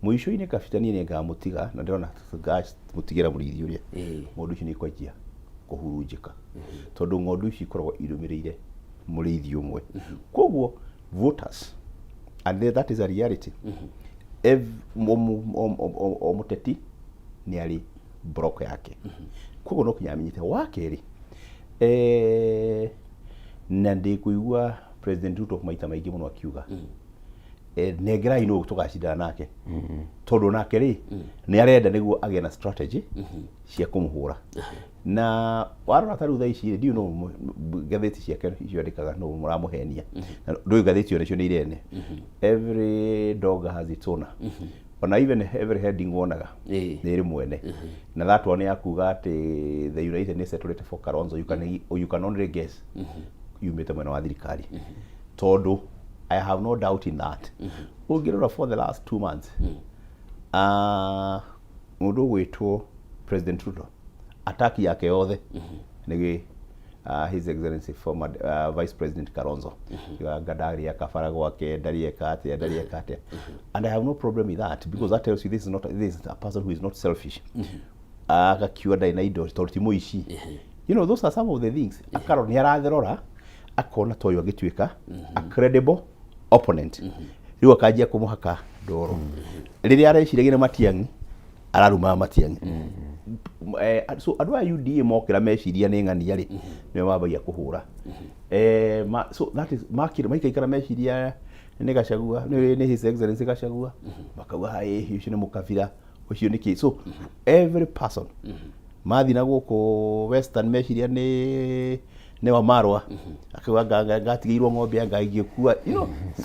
mũico-inĩ kabita niĩ nĩ ngamũtiga na ndĩrona ngamũtigĩra mũrĩithi ũrĩa, ng'ondu icio nĩ ikwanjia kũhurunjĩka, tondũ ng'ondu ici ikoragwo irũmĩrĩire mũrĩithi ũmwe. Koguo voters, and that is a reality, o mũteti nĩ arĩ block yake, koguo no kinya amenyete wa kerĩ. Na ndĩkũigua President Ruto maita maingĩ mũno akiuga, nengerai nũ tũgacindana nake, tondũ nake rĩ, nĩ arenda nĩguo agĩe na strategy cia kũmũhũra. Na warora ta rĩu thaa ici rĩ, ndiũĩ nũ ngathĩti ciake icio andĩkaga, nũ mũramũhenia. Na ndũĩ ngathĩti onacio nĩ irene. Every dog has its owner, ona even every heading wonaga nĩ ĩrĩ mwene. Na that one ya kuga atĩ the United nĩ settled for Kalonzo, you can only guess yumĩte mwena wa thirikari, tondũ I have no doubt in that. Ũngĩrora for the last 2 months, mũndũ ũgwĩtwo President Ruto, attack yake yothe nĩ His Excellency former Vice President Kalonzo. Anga ndarĩ kabara gwake, ndarĩ eka atĩa, ndarĩ eka atĩa. And I have no problem with that, because that tells you this is not this is a person who is not selfish. Agakiuga ndarĩ na indo tondũ ti mũici. Those are some of the things akarora, nĩ aratherora akona ta ũyũ angĩtuĩka a credible opponent. Rĩu akanjia kũmũhaka ndoro. Rĩrĩa areciragia nĩ Matiang'i, ararumaga Matiang'i. So andũ aya UDA mokĩra meciria nĩ ng'ania rĩ, nĩo mambagia kũhũra. So that is makĩra maikaikara meciria nĩ Gachagua, nĩ His Excellency Gachagua, makauga haĩ ũcio nĩ mũkabira, ũcio nĩ kĩ. So every person mathiĩ na gũkũ Western meciria nĩ wa Marwa, akauga ngatigĩirwo ng'ombe anga ingĩkua,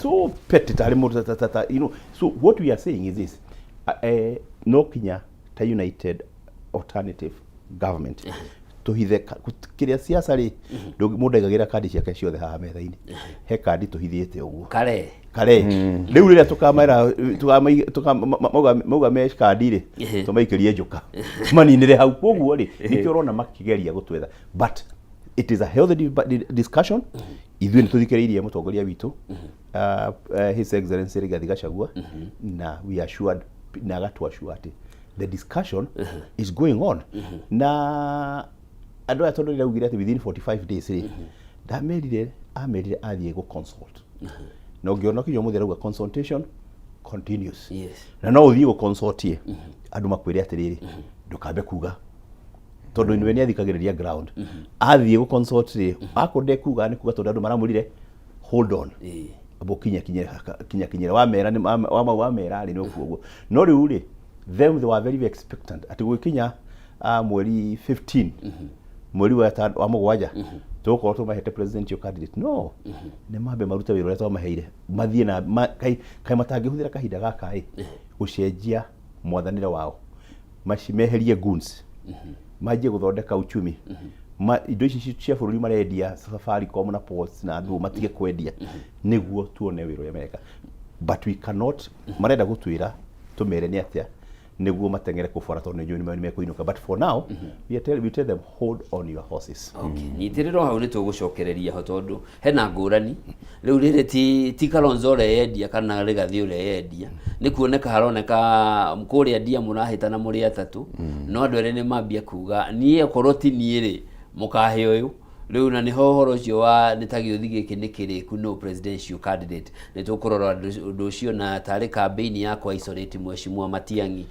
so petty, tarĩ mũndũ ta. So what we are saying is this: no kinya ta United Alternative Government tuhithe kĩrĩa siasa rĩ, mũndũ aigagĩra kandi ciake ciothe haha metha-inĩ. He kandi tũhithĩte ũguo. Kare. Kare rĩu rĩrĩa tũkamera mauga me kandi rĩ, tũmaikĩrie njuka maninĩre hau. Koguo rĩ, nĩkĩo ũrona makĩgeria gũtwetha, but it is a healthy discussion. Ithuĩ nĩ tũthikĩrĩirie mũtongoria witũ, His Excellency Rigathi Gachagua, na we assured na agatu-assure atĩ the discussion is going on. Na andũ aya, tondũ rĩraugire atĩ within 45 days rĩ, ndamerire, amerire athiĩ gũ consult, na ũngĩona kinya ũmũthĩ arauga consultation continues. Na no ũthiĩ gũ-consultie andũ makwĩre atĩrĩrĩ, ndũkambe kuga, tondũ nĩwe nĩ athikagĩrĩria ground. Athiĩ gũ-consult rĩ, akorwo ndekuga nĩ kuga tondũ andũ maramwĩrire hold on, amba kinya kinya kinyĩre wamera nĩ wamera rĩ, nĩ ũkuo ũguo. No rĩu rĩ, them they were very expectant atĩ gũgĩkinya mweri 15, mweri wa mũgwanja, tũgũkorwo tũmahete presidential candidate. No nĩ mambe marute wĩra ũrĩa twamaheire, mathiĩ na kaĩ matangĩhũthĩra kahinda gaka ĩ gũcenjia mwathanĩre wao, meherie goons, manjie gũthondeka uchumi. Indo ici cia bũrũri marendia, Safaricom na Ports na andũ matige kwendia, nĩguo tuone wĩra ũrĩa mareka. But we cannot, marenda gũtwĩra tũmere nĩ atĩa. Nĩguo mateng'ere kũbora tondũ nĩ njũĩ nĩ mekũinũka, but for now we tell them, "Hold on your horses." Okay. Nyitĩrĩra o hau, nĩ tũgũcokereria ho tondũ hena ngũrani. Rĩu rĩrĩ ti Kalonzo ũreyendia kana Rigathĩ ũreyendia, nĩ kuoneka haroneka kũrĩa ndia mũrahĩtana mũrĩ atatũ, no andũ erĩ nĩ mambia kuga niĩ okorwo ti niĩ rĩ, mũkahe ũyũ rĩu, na nĩho ũhoro ũcio wa nĩ ta gĩũthi gĩkĩ nĩ kĩrĩku no presidential candidate. Nĩ tũkũrora ũndũ ũcio na tarĩ campaign ya kwa isolate Mheshimiwa Matiang'i,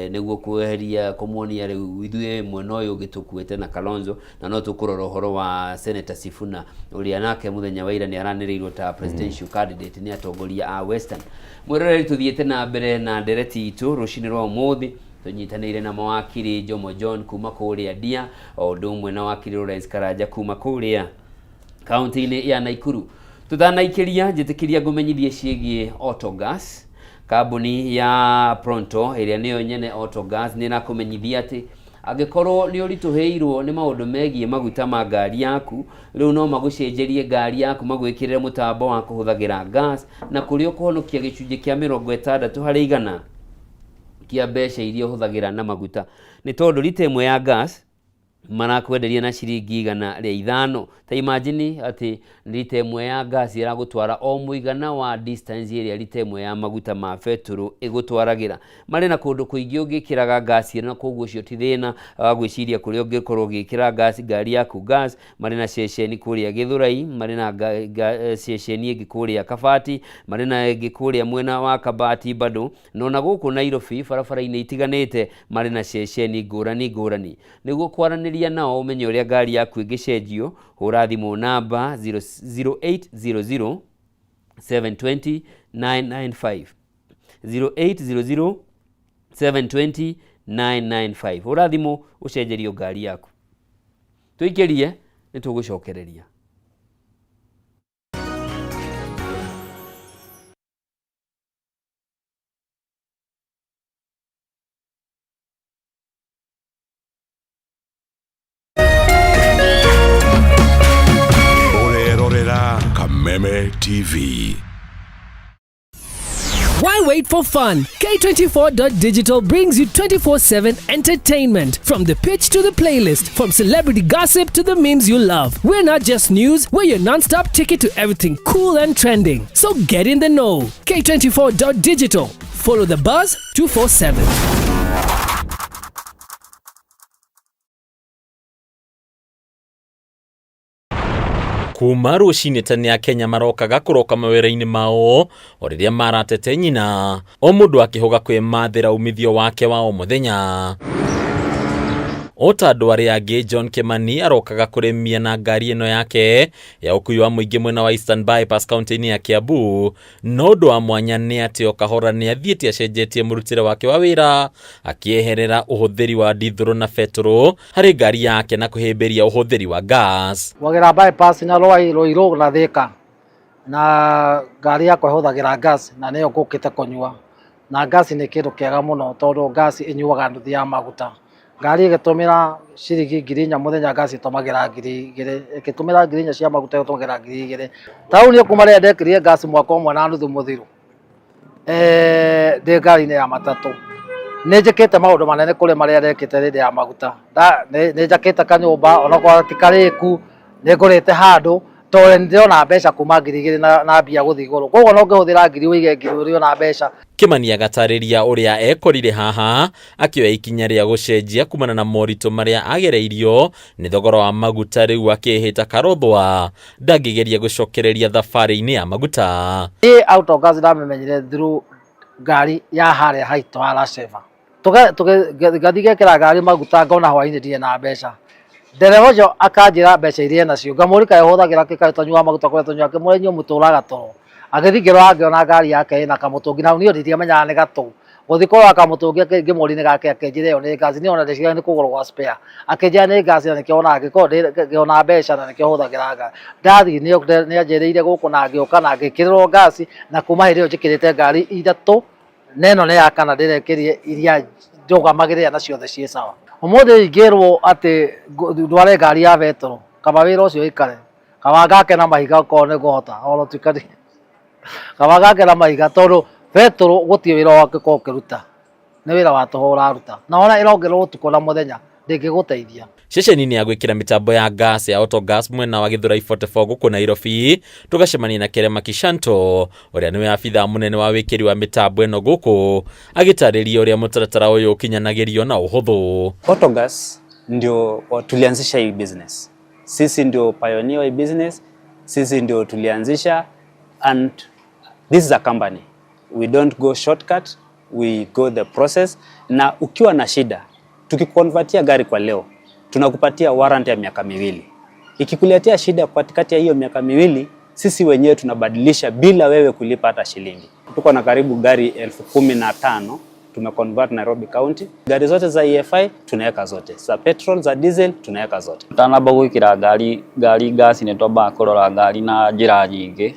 nĩguo kweheria kũmuonia rĩu ithuĩ mwena ũyũ ũngĩ tũkuĩte na Kalonzo. Na no tũkũrora ũhoro wa Senator Sifuna ũrĩa nake mũthenya wa ira nĩ aranĩrĩirwo ta presidential candidate nĩ atongoria a Western. Mwĩroreri, tũthiĩte na mbere na ndereti itũ rũcinĩ rwa ũmũthĩ, tũnyitanĩire na mawakiri Jomo John kuma kũrĩa Ndia, o ũndũ ũmwe na wakiri Lawrence Karanja kuma kũrĩa kaunti-inĩ ya Naikuru. Tutanaikĩria, njĩtĩkĩria ngũmenyithie ciĩgiĩ Autogas. Kambuni ya Pronto ĩrĩa nĩyo nyene Autogas nĩ ĩrakũmenyithia atĩ angĩkorwo nĩ ũritũhĩirwo nĩ maũndũ megiĩ maguta ma ngari yaku, rĩu no magũcenjerie ngari yaku, magwĩkĩrĩre mũtambo wa kũhũthagĩra gas, na kũrĩa ũkũhonokia gĩcunjĩ kĩa 60% kĩa mbeca iria ũhũthagĩra na maguta, nĩ tondũ rita ĩmwe ya gas marakwenderia na ciringi 105. Ta imagine atĩ rita ĩmwe ya gas ĩragũtwara o mũigana wa distance ĩrĩa rita ĩmwe ya maguta ma betũrũ ĩgũtwaragĩra. Marĩ na kũndũ kũingĩ ũngĩkĩraga gas ĩno, na koguo ũcio ti thĩna wa gwĩciria kũrĩa ũngĩkorwo ũgĩkĩra gas, ngari yaku gas. Marĩ na ceceni kũrĩa Gĩthũrai, marĩ na ceceni ĩngĩ kũrĩa Kabati, marĩ na ĩngĩ kũrĩa mwena wa Kabati bado, na ona gũkũ Nairobi barabara-inĩ itiganĩte marĩ na ceceni ngũrani ngũrani. Nĩguo kwaranĩria nao ũmenye ũrĩa ngari yaku ĩngĩcenjio, hũra thimũ namba 0800 720 995, 0800 720 995. Hũra thimũ ũcenjerio ngari yaku. Tũikĩrie, nĩ tũgũcokereria. Ũrerorera Kameme TV. Why wait for fun? K24.digital brings you 24/7 entertainment. From the pitch to the playlist, from celebrity gossip to the memes you love. We're not just news, we're your non stop ticket to everything cool and trending. So get in the know. K24.digital. Follow the buzz 247. Kuma rũcinĩ tene Akenya marokaga kũroka mawĩra-inĩ mao o rĩrĩa maratete nyina, o mũndũ akĩhũga kwĩmathĩra umithio wake wa o mũthenya. O ta andũ arĩa angĩ, John Kimani arokaga kũrĩmia na ngari ĩno yake ya ũkui wa mũingĩ mwena wa Eastern Bypass kaunti-inĩ ya Kiambu. No ũndũ wa mwanya nĩ atĩ o kahora nĩ athiĩte acenjetie mũrutĩre wake wa wĩra, akĩeherera ũhũthĩri wa ndithũrũ na betũrũ harĩ ngari yake na kũhĩmbĩria ũhũthĩri wa gas. Gwagĩra bypass na Rwai Ruiru na Thika na ngari yakwa ĩhũthagĩra gas, na nĩyo ngũkĩte kũnyua. Na gas nĩ kĩndũ kĩega mũno tondũ gas ĩnyuaga nuthu ya maguta. Ngari ĩgĩtũmĩra ciringi 4,000 mũthenya, gas ĩtũmagĩra 2,000. Ĩgĩtũmĩra 4,000 cia maguta, ĩtũmagĩra 2,000. Ta rĩu niĩ kuma rĩrĩa ndekĩrire gas mwaka ũmwe na nuthu mũthiru, ndĩ ngari-inĩ ya matatũ, nĩ njĩkĩte maũndũ manene kũrĩ marĩa ndekĩte hĩndĩ ya maguta. Nĩ njakĩte kanyũmba onakorwo ti karĩku, nĩ ngũrĩte handũ tondũ nĩ ndĩrona mbeca kuma 2,000 na mbia gũthiĩ igũrũ. Koguo no ngĩhũthĩra ngiri, ũige ngiri, ũrĩona mbeca. Kimani agatarĩria ũrĩa ekorire haha akĩoya ikinya rĩa gũcenjia kumana na moritũ marĩa agereirio nĩ thogora wa maguta, rĩu akĩhĩta karothwa ndangĩgeria gũcokereria thabarĩ-inĩ ya maguta. Niĩ autogas ndamĩmenyire through ngari ya harĩa haitũ ha Laseva. Ngathiĩ ngekĩra ngari maguta, ngona hwainĩ ndirĩ na mbeca. Ndereba ũcio akanjĩra mbeca iria enacio, ngamũria kaĩ ũhũthagĩra kĩ, kaĩ ũtanyuaga maguta kũrĩa tũnyuaga, ngĩmũria inyuĩ mũtũraga toro. Agĩthiĩ ngĩrora ngĩona ngari yake ĩna kamũtũngi, na niĩ ndiamenyaga nĩ gatũ. Gũthiĩ kũrora kamũtũngi ngĩmũria nĩ gake, akĩnjĩra ĩyo nĩ gas. Niĩ ona ndeciragia nĩ kũgũrũ gwa spare, akĩnjĩra nĩ gas, na nĩkĩo onaga ngĩkorwo ngĩona mbeca na nĩkĩo hũthagĩra ngari. Ndathiĩ nĩ anjĩrĩire gũkũ na ngĩũka na ngĩkĩrĩrwo gas, na kuma hĩndĩ ĩyo njĩkĩrĩte ngari ithatũ, na ĩno nĩ ya kana ndĩrekĩrire, iria ndũgamagĩrĩra na ciothe ciĩ sawa. Ũmũthĩ ingĩrwo atĩ ndware ngari ya betũrũ, kaba wĩra ũcio ũikare, kaba ngake na mahiga okorwo nĩ ngũhota, ona tuĩka kaba ngake na mahiga, tondũ betũrũ gũtirĩ wĩra wangĩkorwo ũkĩruta. Nĩ wĩra wa tũhũ ũraruta, na ona ĩrongererwo ũtukũ na mũthenya ndĩngĩgũteithia. Ceceni-inĩ ya gwĩkĩra mĩtambo ya gas ya Autogas mwena wa Githurai 44 gũkũ Nairobi, tũgacemania na Kerema Kishanto ũrĩa nĩwe abithaa mũnene wa wĩkĩri wa mĩtambo ĩno gũkũ, agĩtarĩria ũrĩa mũtaratara ũyũ ũkinyanagĩrio na ũhũthũ. Autogas ndio tulianzisha hii business. Sisi ndio pioneer wa hii business, sisi ndio tulianzisha, and this is a company. We don't go shortcut, we go the process. Na ukiwa na shida, tukikonvertia gari kwa leo, tunakupatia warranty ya miaka 2. Ikikuletea shida katikati ya hiyo miaka 2, sisi wenyewe tunabadilisha bila wewe kulipa hata shilingi. Tuko na karibu gari 15,000 tumeconvert Nairobi County. Gari zote za EFI tunaweka zote, za petrol, za diesel tunaweka zote. Tutanamba gwikira ngari ngasi nĩ twambaga kũrora ngari na njĩra nyingĩ,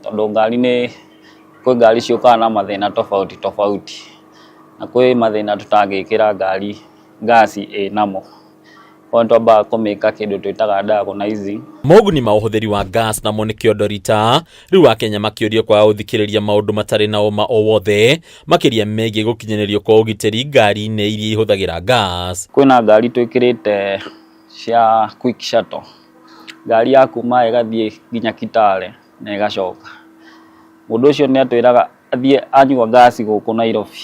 tondũ ngari nĩ kwĩ ngari ciũkaga na mathĩna tofauti tofauti, na kwĩ mathĩna tũtangĩkĩra ngari ngasi ĩnamo. Koguo nĩ twambaga kũmĩka kĩndũ twĩtaga diagnosing. Moguni ma ũhũthĩri wa gas namo nĩ kĩondo rita rĩu Akenya makĩũrio kwaga gũthikĩrĩria maũndũ matarĩ na ũma o wothe makĩria megiĩ gũkinyanĩrio kwa ũgitĩri ngari-inĩ iria ihũthagĩra gas. Kwĩna ngari twĩkĩrĩte cia quick shuttle, ngari ya kuma ĩgathiĩ nginya Kitale na ĩgacoka. Mũndũ ũcio nĩ atwĩraga athiĩ anyua ngasi gũkũ Nairobi,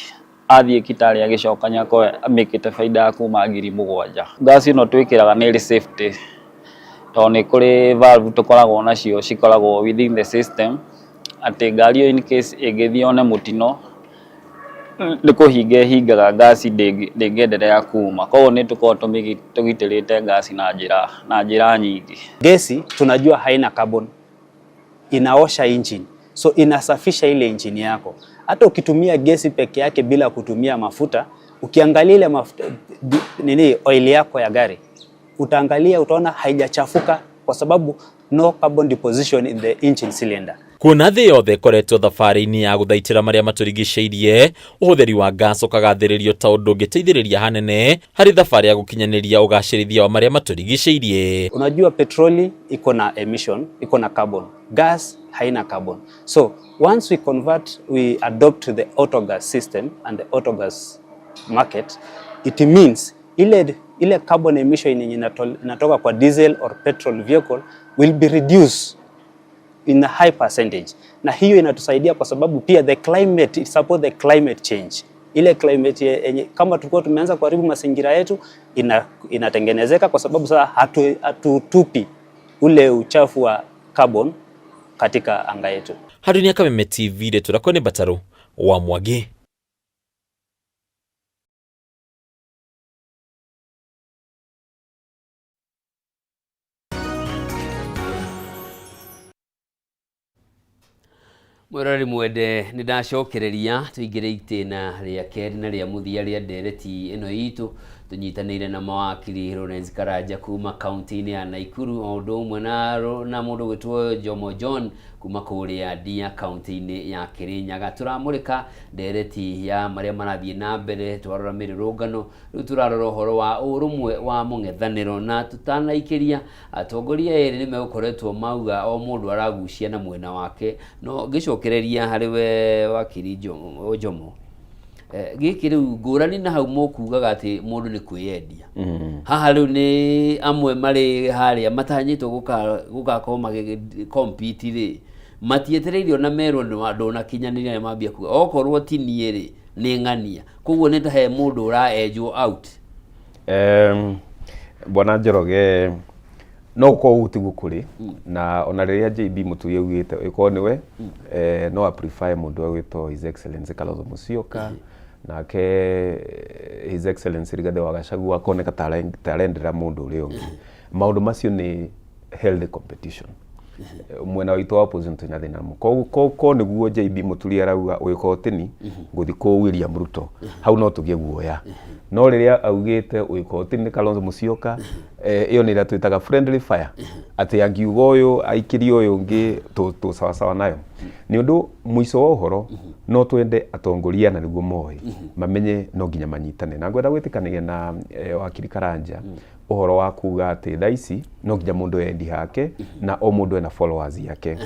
athiĩ Kitale agĩcoka nĩ akorwo amĩkĩte baida ya kuma 7,000. Ngasi ĩno twĩkĩraga nĩ ĩrĩ safety, tondũ nĩ kũrĩ valve tũkoragwo nacio cikoragwo within the system, atĩ ngari ĩyo in case ĩngĩthiĩ yone mũtino nĩ kũhinga ĩhingaga ngasi ndĩngĩendelea kuma. Koguo nĩ tũkoragwo tũgitĩrĩte ngasi na njĩra nyingĩ. Gesi tunajua haina carbon, inaosha engine, so inasafisha ile engine yako. Hata ukitumia gesi peke yake bila kutumia mafuta, ukiangalia ile mafuta, nini oil yako ya gari, utaangalia utaona haijachafuka kwa sababu no carbon deposition in the engine cylinder. Kuona thĩ yothe ĩkoretwo thabarĩ-inĩ ya gũthaitĩra marĩa matũrigicĩirie, ũhũthĩri wa gas ũkagathĩrĩrio ta ũndũ ũngĩteithĩrĩria hanene harĩ thabarĩ ya gũkinyanĩria ũgacĩrithia wa marĩa matũrigicĩirie. Unajua petroli iko na emission, iko na carbon. Gas haina carbon. So once we convert, we adopt the autogas system and the autogas market, it means ile carbon emission yenye inatoka kwa diesel or petrol vehicle will be reduced in a high percentage. Na hiyo inatusaidia kwa sababu pia the climate, it support the climate change. Ile climate yenye kama tulikuwa tumeanza kuharibu mazingira yetu inatengenezeka kwa sababu sasa hatutupi ule uchafu wa carbon katika anga yetu. Handũ-inĩ ya Kameme TV rĩtwa rĩakwa nĩ Mbatarũ wa Mwangi. Mwĩroreri mwende, nĩ ndacokereria tũingĩre itĩna rĩa kerĩ na rĩa mũthia rĩa ndereti ĩno itũ tũnyitanĩire na mawakiri Lawrence Karanja kuma kaunti-inĩ ya Nakuru, o ũndũ ũmwe na mũndũ ũgwĩtwo Jomo John kuma kũrĩa Ndia kaunti-inĩ ya Kirinyaga. Tũramũrĩka ndereti ya marĩa marathiĩ na mbere, twarora mĩrũrũngano, rĩu tũrarora ũhoro wa ũrũmwe wa mũng'ethanĩro, na tũtanaikĩria atongoria erĩ nĩ megũkoretwo mauga o mũndũ aragucia na mwena wake, no ngĩcokereria harĩ we wakiri Jomo, gĩkĩ rĩu ngũrani na hau mũkugaga atĩ mũndũ nĩ kwĩyendia. Haha rĩu nĩ amwe marĩ harĩa matanyĩtwo gũgakorwo magĩ compete rĩ, matietereirio na merwo nĩ ndũnakinyanĩria, nĩ mambia kuga okorwo ti niĩ rĩ nĩ ng'ania, koguo nĩ ta he mũndũ ũraenjwo out. Bwana Njoroge, no gũkorwo ũguo tiguo kũrĩ, na ona rĩrĩa JB Muturi augĩte ĩkorwo nĩwe, no a prefer mũndũ ũgwĩtwo His Excellency Kalonzo Musyoka, nake His Excellency Rigathi wa Gachagua akoneka ta arendera mũndũ ũrĩa ũngĩ. Maũndũ macio nĩ healthy competition. Mwena witũ wa opposition twĩna thĩna mũno. Koguo ko nĩguo JB Muturi arauga ũgĩkorwo tini ngũthiĩ kũ William Ruto, hau no tũgĩe guoya. No rĩrĩa augĩte ũgĩkorwo tini nĩ Kalonzo Musyoka, ĩyo nĩ ĩrĩa twĩtaga friendly fire, atĩ angiuga ũyũ aikĩrie ũyũ ũngĩ tũ sawasawa nayo. Nĩ ũndũ mũico wa ũhoro no twende atongoria na nĩguo moĩ mamenye no nginya manyitane. Na ngwenda gwĩtĩkanagia na wakiri Karanja ũhoro wa kuga atĩ thaa ici no nginya mũndũ endi hake na o mũndũ ena followers yake.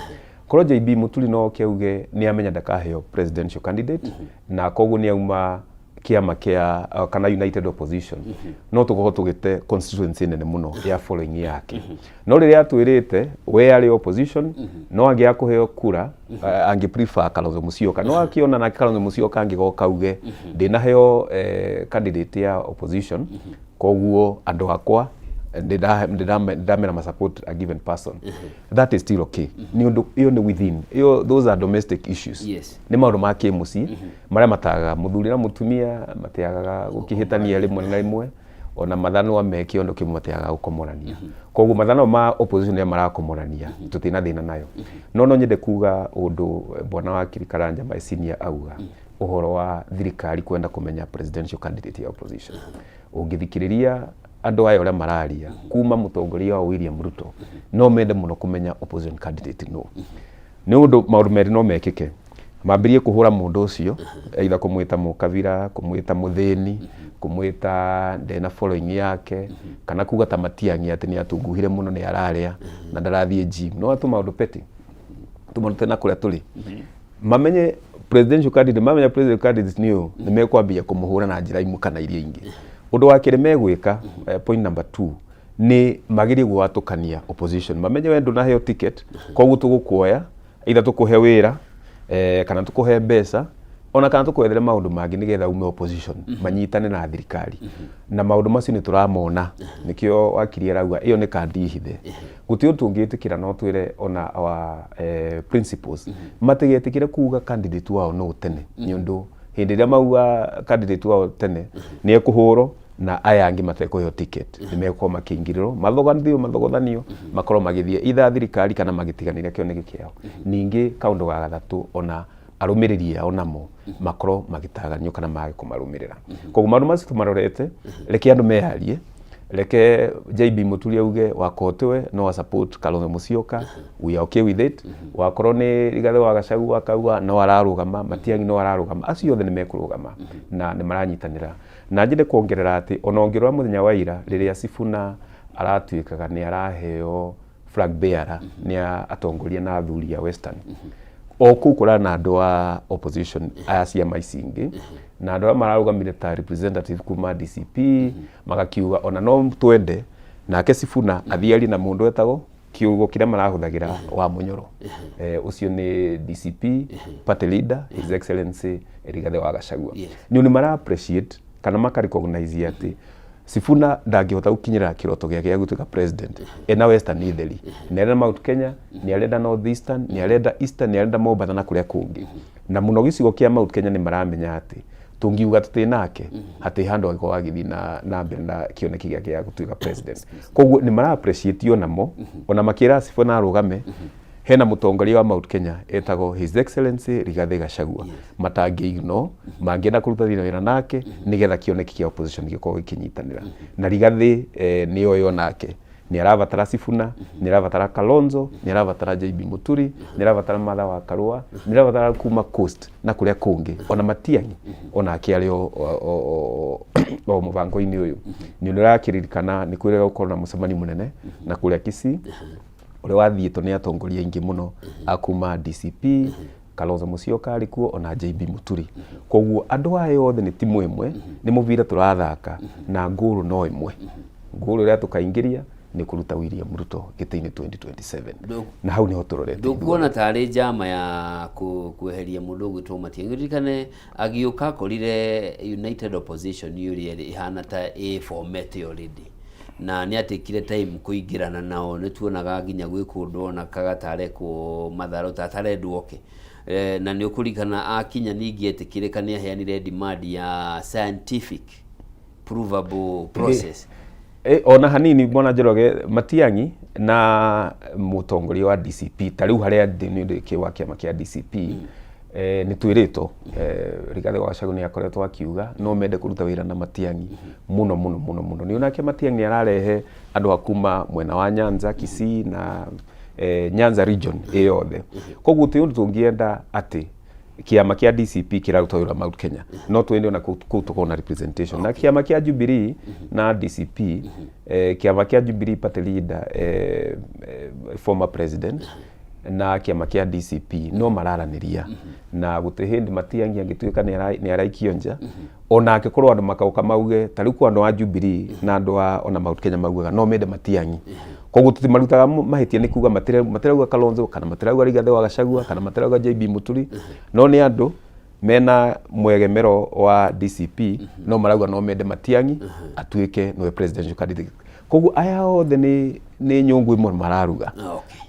Korwo JB Muturi no oke auge nĩ amenya ndakaheo presidential candidate na koguo nĩ auma Kĩama kĩa kana United Opposition, no tũkorwo tũgĩte constituency nene mũno ya following yake. No rĩrĩa atwĩrĩte we arĩ opposition, no angĩaga kũheo kura, angĩ prefer Kalonzo Musyoka. No akĩona nake Kalonzo Musyoka angĩgoka auge ndĩnaheo candidate ya opposition, koguo andũ akwa ndĩramera ma support a given person, that is still okay, nĩ ũndũ ĩyo nĩ within ĩyo, those are domestic issues. Nĩ maũndũ ma kĩmũciĩ marĩa matagaga mũthuri na mũtumia matiagaga gũkĩhĩtania rĩmwe na rĩmwe, ona mathanwa me kĩondo kĩmwe matiagaga gũkomorania. Koguo mathanwa ma opposition nĩ marakomorania, tũtina thĩna nayo. No nyende kuga ũndũ bwana wakiri Karanja, my senior, auga ũhoro wa thirikari kwenda kũmenya presidential candidate ya opposition. Ũngĩthikĩrĩria andũ aya ũrĩa mararia, kuma mũtongoria wa William Ruto, no mende mũno kũmenya opposition candidate no nĩ ũndũ maũndũ merĩ no mekĩke: mambĩrie kũhũra mũndũ ũcio, either kũmwĩta mũkabira, kũmwĩta mũthĩni, kũmwĩta ndena following yake, kana kuga ta Matiang'i atĩ nĩ atunguhire mũno, nĩ ararĩa na ndarathiĩ gym. No atũ maũndũ petty tũmarute na kũrĩa tũrĩ mamenye presidential candidate. Mamenya presidential candidate nĩ ũyũ, nĩ mekwambia kũmũhũra na njĩra imwe kana iria ingĩ. Ũndũ wa kerĩ megwĩka, point number 2, nĩ magĩrie gwatũkania opposition. Mamenye we ndũnaheo ticket, koguo tũgũkuoya, either tũkũhe wĩra, kana tũkũhe mbeca, ona kana tũkwethere maũndũ mangĩ nĩgetha ume opposition, manyitane na thirikari. Na maũndũ macio nĩ tũramona, nĩkĩo wakiri arauga ĩyo nĩ kandi hithe. Gũtirĩ ũndũ tũngĩtĩkĩra, no twĩre ona our principles matigetĩkĩre kuga candidate wao no tene, nĩ ũndũ hĩndĩ ĩrĩa mauga candidate wao tene nĩ ekũhũrwo na aya angĩ matekũheo ticket, nĩ megũkorwo makĩingĩrĩrwo, mathogothanio mathogothanio, makorwo magĩthiĩ either thirikari kana magĩtiganĩria kĩoneki kĩao. Ningĩ kaũndũ ga gatatũ, ona arũmĩrĩri ao namo makorwo magĩtaganio kana mage kũmarũmĩrĩra. Koguo maũndũ macio tũmarorete. Reke andũ meyarie, reke JB Muturi auge wakorwo tiwe no a support Kalonzo Musyoka, we are okay with it. Wakorwo nĩ Rigathĩ wa Gachagua akauga no ararũgama, Matiang'i no ararũgama, acio othe nĩ mekũrũgama na nĩ maranyitanĩra. Na njende kuongerera atĩ ona ũngĩrora mũthenya wa ira rĩrĩa Sifuna aratuĩkaga nĩ araheo flag bearer nĩ atongoria na athuri a Western, o kũu kũrarĩ na andũ a opposition aya ciama ici ingĩ na andũ arĩa mararũgamire ta representative kuma DCP, magakiuga ona no twende nake Sifuna athiĩ arie na mũndũ etagwo kiugo kĩrĩa marahũthagĩra wa Mũnyoro, ũcio nĩ DCP party leader, His Excellency Rigathĩ wa Gachagua. Nĩ nĩ mara appreciate kana maka recognize atĩ Sifuna ndangĩhota gũkinyĩra kĩroto gĩake gĩa gũtuĩka president ena Western itheri. Nĩ arenda Mount Kenya, nĩ arenda North Eastern, nĩ arenda Eastern, nĩ arenda Mombatha na kũrĩa kũngĩ, na mũno gĩcigo kĩa Mount Kenya. Nĩ maramenya atĩ tũngiuga tũtĩ nake hatĩ handũ angĩkorwo agĩthiĩ na mbere na kĩoneki gĩake gĩa gũtuĩka president. Koguo nĩ mara appreciate onamo, ona makĩra Sifuna arũgame, hena mũtongoria wa Mount Kenya etagwo His Excellency Rigathĩ Gachagua matangĩ ignore, mangĩenda kũruta wĩra nake nĩgetha kĩoneki kĩa opposition gĩkorwo gĩkĩnyitanĩra. Na Rigathĩ nĩ oĩ onake nĩ arabatara Sifuna, nĩ arabatara Kalonzo, nĩ arabatara JB Muturi, nĩ arabatara Martha wa Karua, nĩ arabatara kuma Coast na kũrĩa kũngĩ, ona Matiang'i onake arĩ o mũbango-inĩ ũyũ. Nĩ ũndũ ũrakĩririkana nĩ kwĩrĩga gũkorwo na mũcemanio mũnene na kũrĩa Kisii ũrĩa wathiĩtwo nĩ atongoria aingĩ mũno a kuma DCP. Kalonzo Musyoka arĩ kuo, ona JB Muturi. Koguo andũ aya othe nĩ timu ĩmwe, nĩ mũbira tũrathaka na ngũrũ no ĩmwe. Ngũrũ ĩrĩa tũkaingĩria nĩ kũruta William Ruto gĩtĩ-inĩ 2027, na hau nĩho tũrorete. Ndũkuona tarĩ njama ya kweheria mũndũ ũgwĩtwo Matiang'i? Ririkane agĩũka akorire United Opposition ũrĩa ĩrĩ ĩhana ta ĩ formete already, na nĩ atekire time kũingĩrana nao. Nĩ tuonaga nginya gwĩ kũndũ onakaga tarekwo matharũ ta atarendwo oke. Na nĩ ũkũririkana akinya ningĩ etĩkĩrĩka nĩ aheanire demand ya scientific provable process. Ona hanini, bwana Njoroge, Matiang'i na mũtongoria wa DCP ta rĩu harĩa ndĩ nĩ ũndũ wa kĩama kĩa DCP, nĩ twĩrĩtwo Rigathĩ wa Gachagua nĩ akoretwo akiuga no mende kũruta wĩra na Matiang'i mũno mũno mũno mũno. Nĩ onake Matiang'i ararehe andũ a kuma mwena wa Nyanza, Kisii na Nyanza region ĩ yothe. Koguo ti ũndũ tũngĩenda atĩ kĩama kĩa DCP kĩraruta wĩra Mount Kenya, no twende ona kũu tũkorwo na representation na kĩama kĩa Jubilee na DCP. Kĩama kĩa Jubilee party leader, former president Na kĩama kĩa DCP no mararanĩria na gũtirĩ hĩndĩ Matiang'i angĩtuĩka nĩ araikio nja, ona angĩkorwo andũ makauka mauge ta rĩu kwa andũ a Jubilee na andũ a ona Mount Kenya maugaga no mende Matiang'i. Koguo tũtimarutaga mahĩtia nĩ kuga matirauga Kalonzo kana matirauga Rigathĩ wa Gachagua kana matirauga JB Muturi, no nĩ andũ mena mwegemero wa DCP no marauga no mende Matiang'i atuĩke nĩwe presidential candidate. Koguo aya othe nĩ nyũngũ ĩmwe mararuga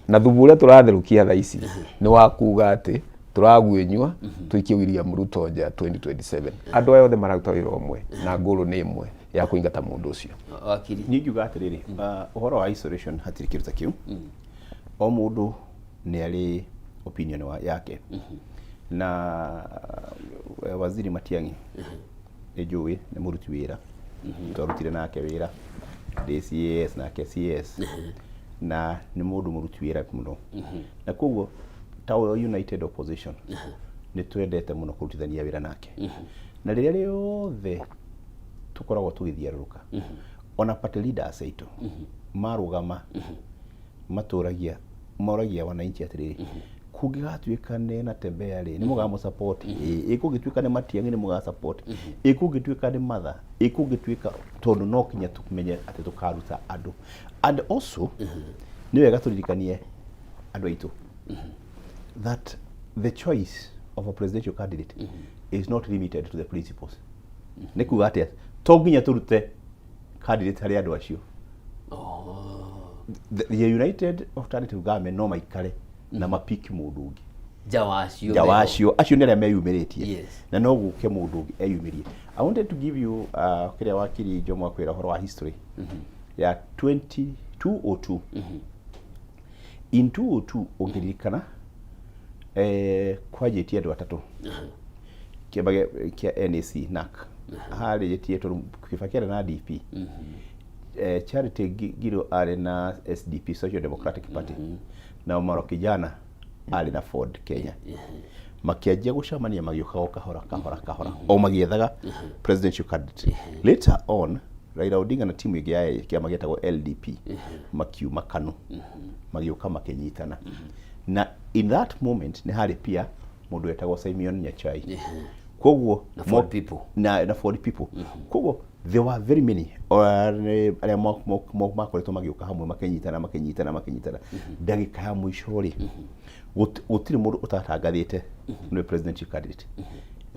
na thubu ũrĩa tũratherũkia thaa ici nĩ wa kuga atĩ tũraguĩnyua tũikie William Ruto nja 2027. Andũ aya othe mararuta wĩra ũmwe na ngũrũ nĩ ĩmwe ya kũingata mũndũ ũcio. Wakiri. Niĩ ingiuga atĩrĩrĩ, ũhoro wa isolation hatirĩ kĩndũ ta kĩu. O mũndũ nĩ arĩ opinion yake na Waziri Matiang'i nĩ njũĩ nĩ mũruti wĩra, twarutire nake wĩra ndĩ CAS nake CS, na nĩ mũndũ mũruti wĩra mũno, na koguo ta United Opposition nĩ twendete mũno kũrutithania wĩra nake, na rĩrĩa rĩothe tũkoragwo tũgĩthiũrũrũka ona party leaders aitũ marũgama matũragia moragia wananchi atĩrĩrĩ, kũngĩgatuĩka nĩ Natembeya rĩ, nĩ mũgamũ support? Ĩ kũngĩtuĩka nĩ Matiang'i, nĩ mũga support? Ĩ kũngĩtuĩka nĩ Martha? Ĩ kũngĩtuĩka? Tondũ no kinya tũmenye atĩ tũkaruta andũ. And also nĩ wega tũririkanie andũ aitũ that the choice of a presidential candidate is not limited to the principals. Nĩ kuga atĩa? To nginya tũrute candidate harĩ andũ acio. The United Alternative Government no maikare na mapiki mũndũ ũngĩ nja wa acio nja wa meho. Acio nĩ arĩa meyumĩrĩtie na no gũke mũndũ ũngĩ eyumĩrie. I wanted to give you kĩrĩa wakiri Njomo akwĩra ũhoro wa history ya 2202. In 202, ũngĩririkana, kwanjĩtie andũ atatũ kĩama kĩa NAC NAC harĩtie, tondũ Kibaki arĩ na DP, Charity Ngilu arĩ na SDP, Social Democratic Party, na Omaro Kijana arĩ na Ford Kenya. Makĩanjia gũcemania, magĩũkaga o kahora kahora kahora o magĩethaga presidential candidate. Later on Raila Odinga na timu ĩngĩ ya kĩama gĩetagwo LDP makiuma KANU, magĩũka makĩnyitana, na in that moment nĩ harĩ pia mũndũ wetagwo Simeon Nyachae, koguo Na Ford People. Na Ford People. Koguo there were very many arĩa makoretwo magĩũka hamwe, makĩnyitana makĩnyitana makĩnyitana. Ndagĩka ya mũico rĩ, gũtirĩ mũndũ ũtatangathĩte nĩwe presidential candidate.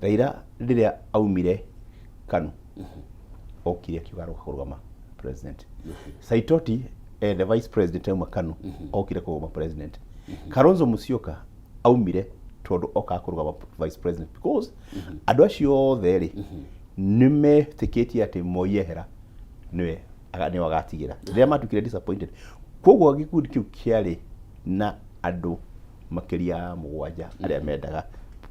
Raila rĩrĩa aumire KANU okire akiuga aroka kũrũgama president. Saitoti, the vice president, auma KANU okire kũrũgama president. Kalonzo Musyoka aumire tondũ okaga kũrũgama vice president, because andũ acio othe rĩ, nĩ metĩkĩtie atĩ Moi ehera nĩwe nĩwe agatigĩra rĩrĩa matuĩkire disappointed. Koguo gĩkundi kĩu kĩarĩ na andũ makĩria ya mũgwanja arĩa mendaga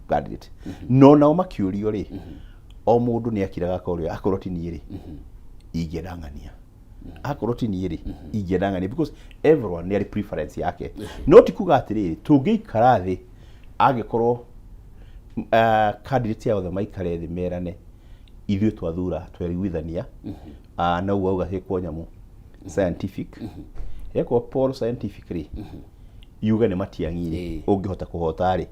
candidate, no nao makĩũrio rĩ, o mũndũ nĩ akiraga akorio, akorwo ti niĩ rĩ, ingĩenda ng'ania, akorwo ti niĩ rĩ, ingĩenda ng'ania, because everyone nĩ arĩ preference yake. No ti kuga atĩrĩrĩ, tũngĩikara thĩ, angĩkorwo candidate othe maikare thĩ merane, ithuĩ twathura tweriguithania, na ũguo auga hĩkwo nyamũ scientific, yekwo poll scientific rĩ, yuge nĩ Matiang'i rĩ, ũngĩhota kũhota rĩ,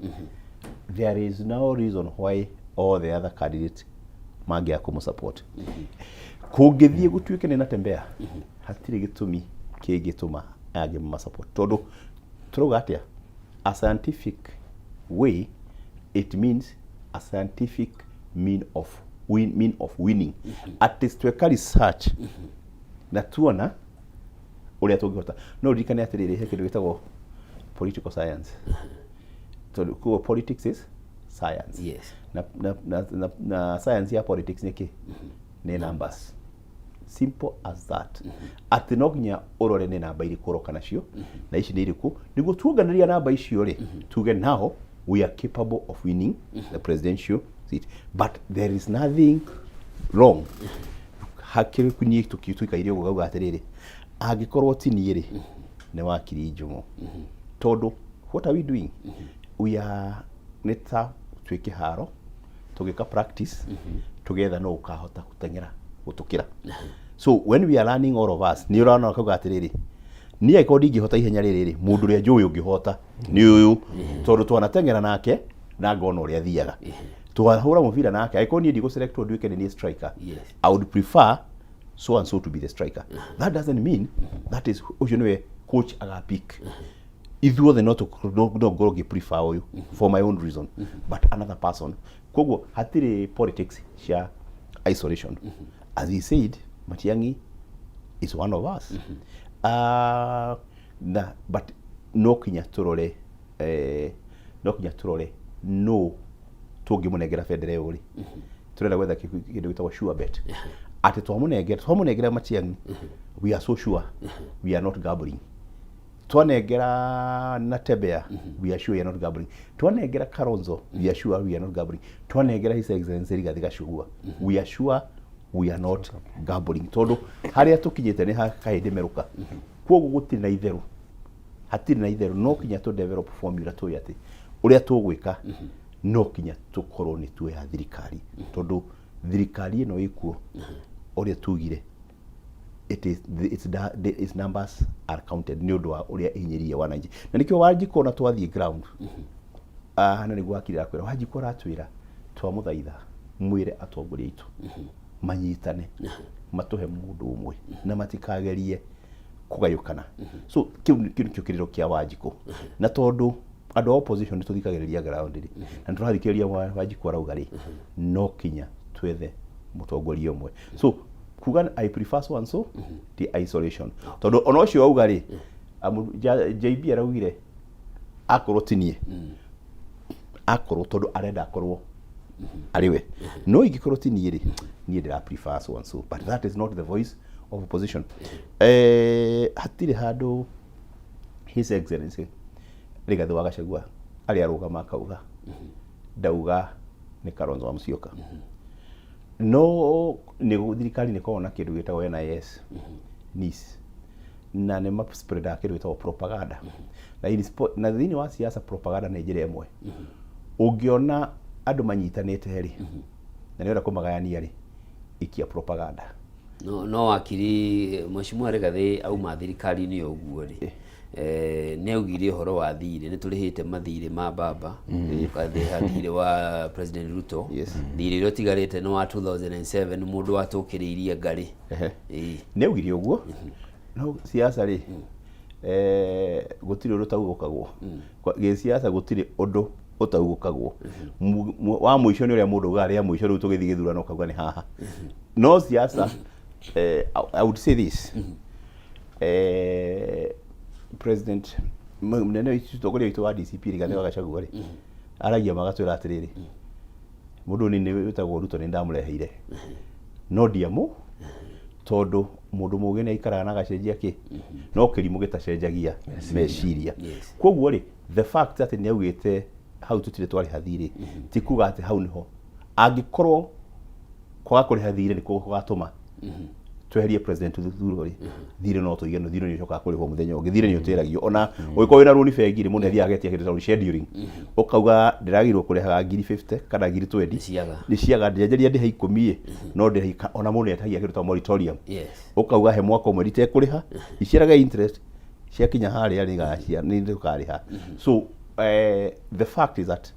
there is no reason why all the other candidates mangĩaga kũmũ support. Kũngĩthiĩ gũtuĩke nĩ Natembeya, hatirĩ gĩtũmi kĩngĩtũma aya angĩ mama support, tondũ tũrauga atĩa? A scientific way, it means a scientific mean of win, mean of winning, at least tweka research na tuona ũrĩa tũngĩhota. No ririkane atĩrĩrĩ, he kĩndũ gĩtagwo political science, tondũ koguo politics is science. Na science ya politics nĩ kĩ? Nĩ numbers, simple as that. Atĩ no nginya ũrore nĩ namba irĩkũ ũroka nacio na ici nĩ irĩkũ, nĩguo tuonganĩria namba icio rĩ, tuge now we are capable of winning the presidential seat. But there is nothing wrong hakĩrĩ niĩ tũikaire ũguo gauga atĩrĩrĩ, angĩkorwo ti niĩ rĩ, nĩ wakiri Njomo, tondũ what are we doing? We are nĩ ta twĩ kĩharo tũgĩka practice tũgetha no ũkahota gũteng'era gũtũkĩra. So when we are running, all of us, nĩ ũrona kauga atĩrĩrĩ, Niĩ angĩkorwo ndingĩhota ihenya rĩrĩ rĩ, mũndũ ũrĩa njũĩ ũngĩhota nĩ ũyũ, tondũ twanateng'era nake na ngona ũrĩa athiaga, twahũra mũbira nake. Angĩkorwo niĩ ndigũ-selectwo nduĩke nĩ niĩ striker, I would prefer so and so to be the striker. That doesn't mean that is ũcio nĩwe coach agapick. Ithuothe no ngorwo ngĩ prefer ũyũ for my own reason, but another person. Koguo hatirĩ politics cia isolation. As he said, Matiang'i is one of us. Na but no kinya tũrore, no kinya tũrore no tũngĩmũnengera bendera ĩyo rĩ, tũrenda gwetha kĩndũ gĩtagwo sure bet, atĩ twamũnengera Matiang'i, we are so sure we are not gambling. Twanengera Natembeya, we are sure we are not gambling. Twanengera Kalonzo, we are sure we are not gambling. Twanengera His Excellency Rigathi Gachagua, we are sure we are not gambling, tondũ harĩa tũkinyĩte nĩ kahĩndĩ merũka. Koguo gũtirĩ na itherũ, hatirĩ na itherũ. No kinya tũ develop formula tũĩ atĩ ũrĩa tũgwĩka, no kinya tũkorwo nĩ tuoya thirikari, tondũ thirikari ĩno ĩkuo, ũrĩa tugire, it is its, da, its numbers are counted nĩ ũndũ wa ũrĩa ĩhinyĩrĩirie wananchi. Na nĩkĩo Wanjikũ ona twathiĩ ground, na nĩguo wakiri akwĩra, Wanjikũ aratwĩra twamũthaitha mwĩre atongoria aitũ manyitane, matũhe mũndũ ũmwe na matikagerie kũgayũkana. So kĩu nĩkĩo kĩrĩro kĩa Wanjikũ. Na tondũ andũ a opposition nĩ tũthikagĩrĩria ground rĩ, na nĩ tũrathikĩrĩria Wanjikũ arauga rĩ, no kinya twethe mũtongoria ũmwe. So kuga I prefer so and so ti isolation, tondũ ona ũcio wauga rĩ, JB araugire akorwo ti niĩ, akorwo tondũ arenda akorwo arĩ we, no ingĩkorwo ti niĩ rĩ, niĩ ndĩra prefer so and so. But that is not the voice of opposition. Hatirĩ handũ His Excellency Rigathĩ wa Gachagua arĩa arũgama akauga ndauga nĩ Kalonzo wa Musyoka. No nĩ thirikari nĩ ĩkoragwo na kĩndũ gĩtagwo NIS, NIS, na nĩ ma-spreadaga kĩndũ gĩtagwo propaganda. Na thĩinĩ wa siasa, propaganda nĩ njĩra ĩmwe ũngĩona andũ manyitanĩte rĩ, na nĩ ũrenda kũmagayania rĩ, ikia propaganda. No wakiri, Mheshimiwa Rigathĩ auma thirikari-inĩ ũguo rĩ, nĩ augire ũhoro wa thirĩ, nĩ tũrĩhĩte mathirĩ ma baba, tũkarĩha thirĩ wa President Ruto. Thirĩ ũrĩa ũtigarĩte nĩ wa 2007, mũndũ watũkĩrĩirie ngarĩ. Ĩĩ. Nĩ augire ũguo, no siasa rĩ, gũtirĩ ũndũ ũtaugũkagwo. Gĩsiasa gũtirĩ ũndũ ũtaugũkagwo. Wa mũico nĩ ũrĩa mũndũ augaga rĩa mũico rĩu tũgĩthiĩ gĩthurano, ũkauga nĩ haha. No siasa, I would say this, President mũnene witũ, mũtongoria witũ wa DCP, Rigathĩ wa Gachagua rĩ, aragia magatwĩra atĩrĩrĩ, mũndũ ũyũ nĩ wĩtagwo Ruto, nĩ ndamũreheire no ndiamũ, tondũ mũndũ mũũgĩ nĩ aikaraga na agacenjia kĩ, no kĩrimũ gĩtacenjagia meciria. Koguo rĩ, the fact atĩ nĩ augĩte hau tũtirĩ twarĩha thirĩ, ti kuga atĩ hau nĩho angĩkorwo kwaga kũrĩha thirĩ nĩkuo gũgatũma tweherie President Ruto rĩ, thirĩ no tũige, thirĩ nĩ ũcokaga kũrĩhwo mũthenya ũngĩ. Thirĩ nĩ ũtĩragio. Ona ũngĩkorwo wĩna rũni bengi rĩ, mũndũ nĩ athiaga agetia kĩndũ ta rescheduling, ũkauga ndĩragĩrĩirwo kũrĩhaga ngiri 50 kana ngiri 20. Ciaga. Nĩ ciaga, ndĩanjaria ndĩhe 10 ĩ, no ndĩhe. Ona mũndũ nĩ etagia kĩndũ ta moratorium. Ũkauga he mwaka ũmwe nditekũrĩha, iciaraga interest, ciakinya harĩa nĩ nĩ tũkarĩha. So the fact is that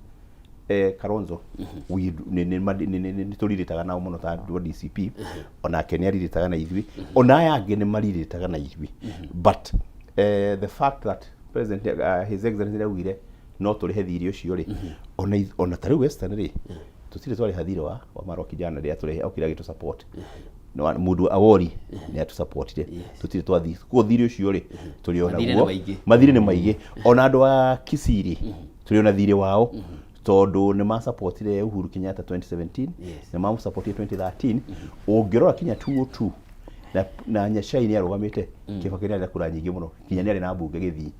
Kalonzo, we nĩ tũrirĩtaga nao mũno ta andũ a DCP. Onake nĩ arirĩtaga na ithuĩ, ona aya angĩ nĩ marirĩtaga na ithuĩ. But the fact that President, His Excellency nĩ augire no tũrĩhe thirĩ ũcio rĩ, ona ta rĩu Western rĩ, tũtirĩ twarĩha thirĩ wa Marwa Kijana rĩrĩa tũrehe okire agĩtũ support. No, mũndũ Awori nĩ atũsupportire, tũtirĩ twathiĩ koguo thirĩ ũcio rĩ, tũrĩ o Mathirĩ nĩ naguo. maingĩ. Mathirĩ nĩ maingĩ. Ona andũ a Kisii rĩ, tũrĩ ona thirĩ wao, tondũ nĩ masupportire Uhuru Kenyatta 2017, nĩ mamũsupportire 2013. Ũngĩrora kinya 202 na Nyachai nĩ arũgamĩte, Kibaki nĩ arĩ na kura nyingĩ mũno, kinya nĩ arĩ na mbunge Gĩthii.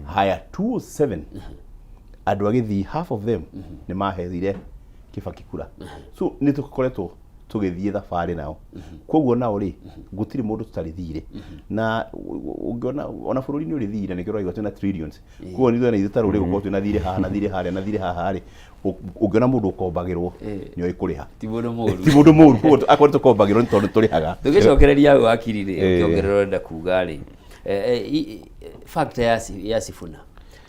Haya, 207 andũ a Gĩthii, half of them nĩ maheire Kibaki kura. So nĩ tũkoretwo tũgĩthiĩ thabarĩ nao. Koguo nao rĩ, gũtirĩ mũndũ tũtarĩ thirĩ. Na ũngĩona ona bũrũri nĩ ũrĩ thirĩ, na nĩkĩo ũraigua twĩna trillions. Koguo nĩ ithuĩ ta rũrĩrĩ gũkorwo twĩna thirĩ haha na thirĩ harĩa na thirĩ haha rĩ, ũngĩona mũndũ ũkombagĩrwo nĩ oĩ kũrĩha. Ti mũndũ mũru. Ti mũndũ mũru. Koguo akorwo tũkombagĩrwo nĩ tondũ tũrĩhaga. Tũgĩcokereria hau, wakiri rĩ, ũkĩongerera ũrenda kuga rĩ, Factor ya Sifuna,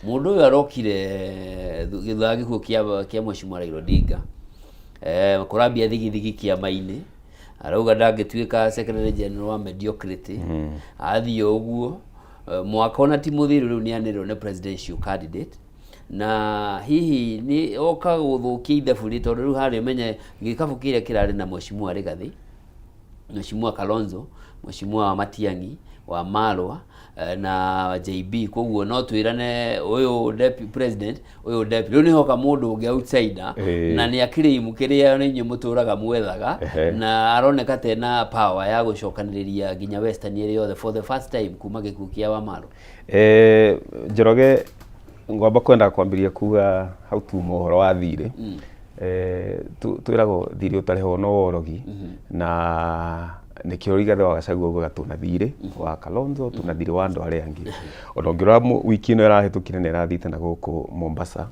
mũndũ ũyũ arokire thutha wa gĩkuũ kĩa Mheshimiwa Raila Odinga, kũrambia thigithigi kĩama-inĩ, arauga ndangĩtuĩka secretary general wa mediocrity. Athiĩ ũguo, mwaka ona ti mũthiru rĩu nĩ anĩrĩrwo nĩ presidential candidate, na hihi nĩ oka gũthũkia ithabu rĩ, tondũ rĩu harĩa ũmenye gĩkabu kĩrĩa kĩrarĩ na Mheshimiwa Rigathi, Mheshimiwa Kalonzo, Mheshimiwa wa Matiang'i, wa Marwa na JB. Koguo no twĩrane ũyũ deputy president, ũyũ deputy, rĩu nĩhoka mũndũ ũngĩ outsider na nĩ akĩrĩimu kĩrĩa nĩ inyuĩ mũtũraga mwethaga. Na aroneka tena power ya gũcokanĩrĩria nginya Western ĩrĩ yothe for the first time kuma gĩkuũ kĩa Wamalwa. Njoroge, ngwamba kwenda kwambĩrĩria kuga hau tuma ũhoro wa thirĩ. Twĩragwo thirĩ ũtarĩhwo no worogi, na nĩkĩo Rigathĩ wa Gachagua augaga tũna thirĩ wa Kalonzo, tũna thirĩ wa andũ arĩa angĩ. Ona ũngĩrora wiki ĩno ĩrahĩtũkire, nĩ ĩrathiĩte na gũkũ Mombasa,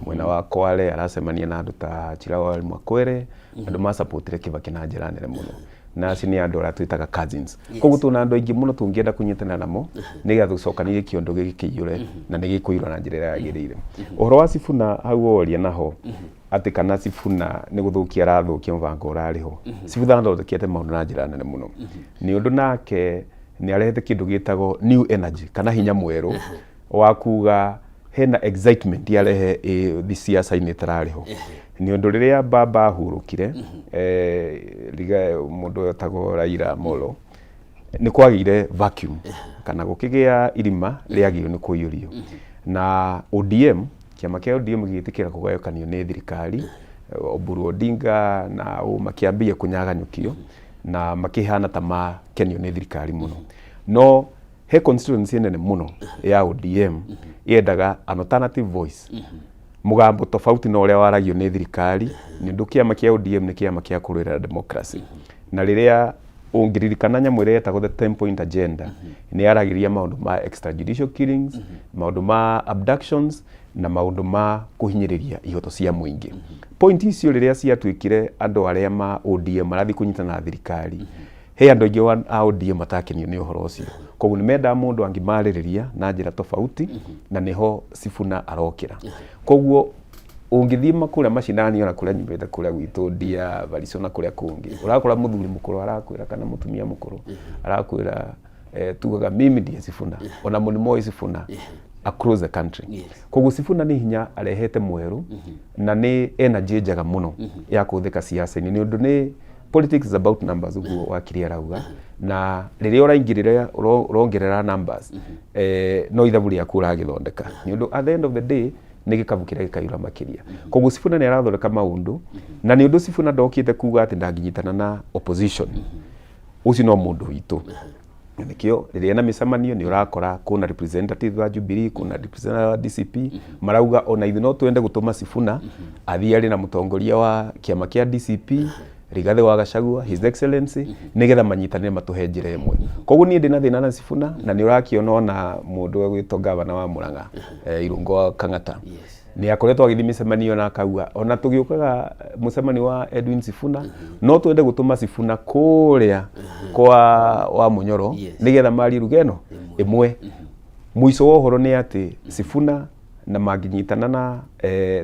mwena wa Kwale, aracemania na andũ ta Chirawa Mwakwere, andũ macapotire Kibaki na njĩra nene mũno, na acio nĩ andũ arĩa twĩtaga cousins. Koguo tũna andũ aingĩ mũno tũngĩenda kũnyitanĩra namo nĩgetha tũcokanĩrie kĩondo gĩkĩ kĩiyũre, na nĩ gĩkũiyũra na njĩra ĩrĩa yagĩrĩire. Ũhoro wa Sifuna hau woria naho atĩ kana Sifuna nĩ gũthũkia arathũkia mũbango ũrarĩ ho, Sifuna athondekete maũndũ na njĩra nene mũno, nĩ ũndũ nake nĩ arehete kĩndũ gĩtagwo new energy kana hinya mwerũ wa kuga hena excitement yarehe siasa-inĩ ĩtararĩ ho, nĩ ũndũ rĩrĩa baba ahurũkire, mũndũ wetagwo Raila Amolo, nĩ kwagĩire vacuum kana gũkĩgĩa irima rĩagĩrĩirwo nĩ kũiyũrio, na ODM, kĩama kĩa ODM gĩgĩtĩkĩra kũgayũkanio nĩ thirikari. Oburu Odinga na ũ makĩambia kũnyaganyũkio na makĩhana ta makenio nĩ thirikari mũno, no he constituency nene mũno ya ODM yendaga an alternative voice, mũgambo tofauti na ũrĩa waragio nĩ thirikari, nĩ ũndũ kĩama kĩa ODM nĩ kĩama kĩa kũrũĩrĩra democracy. Na rĩrĩa ũngĩririkana nyamũ ĩrĩa yetagwo the 10 point agenda, nĩ yaragĩria maũndũ ma extrajudicial killings, maũndũ ma abductions na maũndũ ma kũhinyĩrĩria ihoto cia mũingĩ. Point icio rĩrĩa ciatuĩkire andũ arĩa ma ODM marathiĩ kũnyitana na thirikari, he andũ aingĩ a ODM matakenio nĩ ũhoro ũcio. Koguo nĩ mendaga mũndũ angĩmarĩrĩria na njĩra tofauti, na nĩho Sifuna arokĩra. Koguo ũngĩthiĩ kũrĩa macinani, ona kũrĩa nyumĩte, kũrĩa gwitũ Ndia, Barisũ na kũrĩa kũngĩ, ũrakora mũthuri mũkũrũ arakwĩra kana mũtumia mũkũrũ arakwĩra, tugaga mimi ndiye Sifuna, ona mũnĩ moĩ Sifuna across the country. Koguo Sifuna nĩ hinya arehete mwerũ na nĩ energy njega mũno ya kũhũthĩka siasa-inĩ, nĩ ũndũ nĩ politics is about numbers, ũguo wakiri arauga, na rĩrĩa ũraingĩrĩra ũrongerera numbers, no ithabu rĩaku ũragĩthondeka, nĩ ũndũ at the end of the day nĩ gĩkabu kĩrĩa gĩkaiyũra makĩria. Koguo Sifuna nĩ arathondeka maũndũ, na nĩ ũndũ Sifuna ndokĩte kuga atĩ ndangĩnyitana na opposition, ũcio no mũndũ witũ. Na nĩkĩo rĩrĩa ena mĩcemanio nĩ ũrakora kwĩna representative wa Jubilee, kwĩna representative wa DCP, marauga ona ithuĩ no twende gũtũma Sifuna athiĩ arĩ na mũtongoria wa kĩama kĩa DCP, Rigathĩ wa Gachagua, His Excellency, nĩgetha manyitanĩre matũhe njĩra ĩmwe. Koguo niĩ ndĩna thĩna na Sifuna, na nĩ ũrakĩona ona mũndũ ũgwĩtwo gavana wa Murang'a, Irũngũ wa Kang'ata, nĩ akoretwo agĩthiĩ mĩcemanio na akauga ona tũgĩũkaga mũcemanio wa Edwin Sifuna, no twende gũtũma Sifuna kũrĩa kwa wa Munyoro nĩgetha marie ruga ĩno ĩmwe. Mũico wa ũhoro nĩ atĩ Sifuna na mangĩnyitana na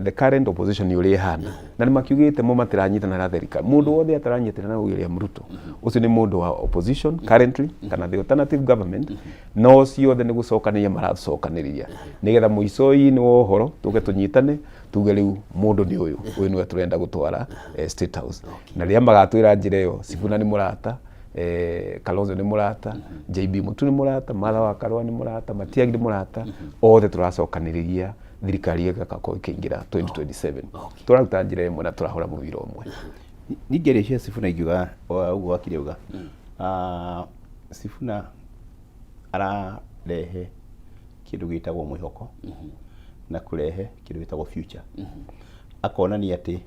the current opposition ũrĩa ĩhana, na nĩ makiugĩte mo matiranyitana na thirikari, mũndũ wothe ataranyitana na William Ruto, ũcio nĩ mũndũ wa opposition currently kana the alternative government. No ciothe nĩ gũcokanĩria maracokanĩrĩria nĩgetha mũico-inĩ wa ũhoro tũke tũnyitane tuge rĩu mũndũ nĩ ũyũ, ũyũ nĩwe tũrenda gũtwara State House. Na rĩrĩa magatwĩra njĩra ĩyo, Sifuna nĩ mũrata, Kalonzo nĩ mũrata, JB Mutu nĩ mũrata, Martha wa Karua nĩ mũrata, Matiang'i nĩ mũrata, othe tũracokanĩrĩria thirikari ĩgakorwo ĩkĩingĩra 2027, tũraruta njĩra ĩmwe na tũrahũra mũbira ũmwe. Ningĩ cia Sifuna ingiuga ũguo wakiri auga, Sifuna ararehe kĩndũ gĩtagwo mwĩhoko na kũrehe kĩndũ gĩtagwo future, akonania atĩ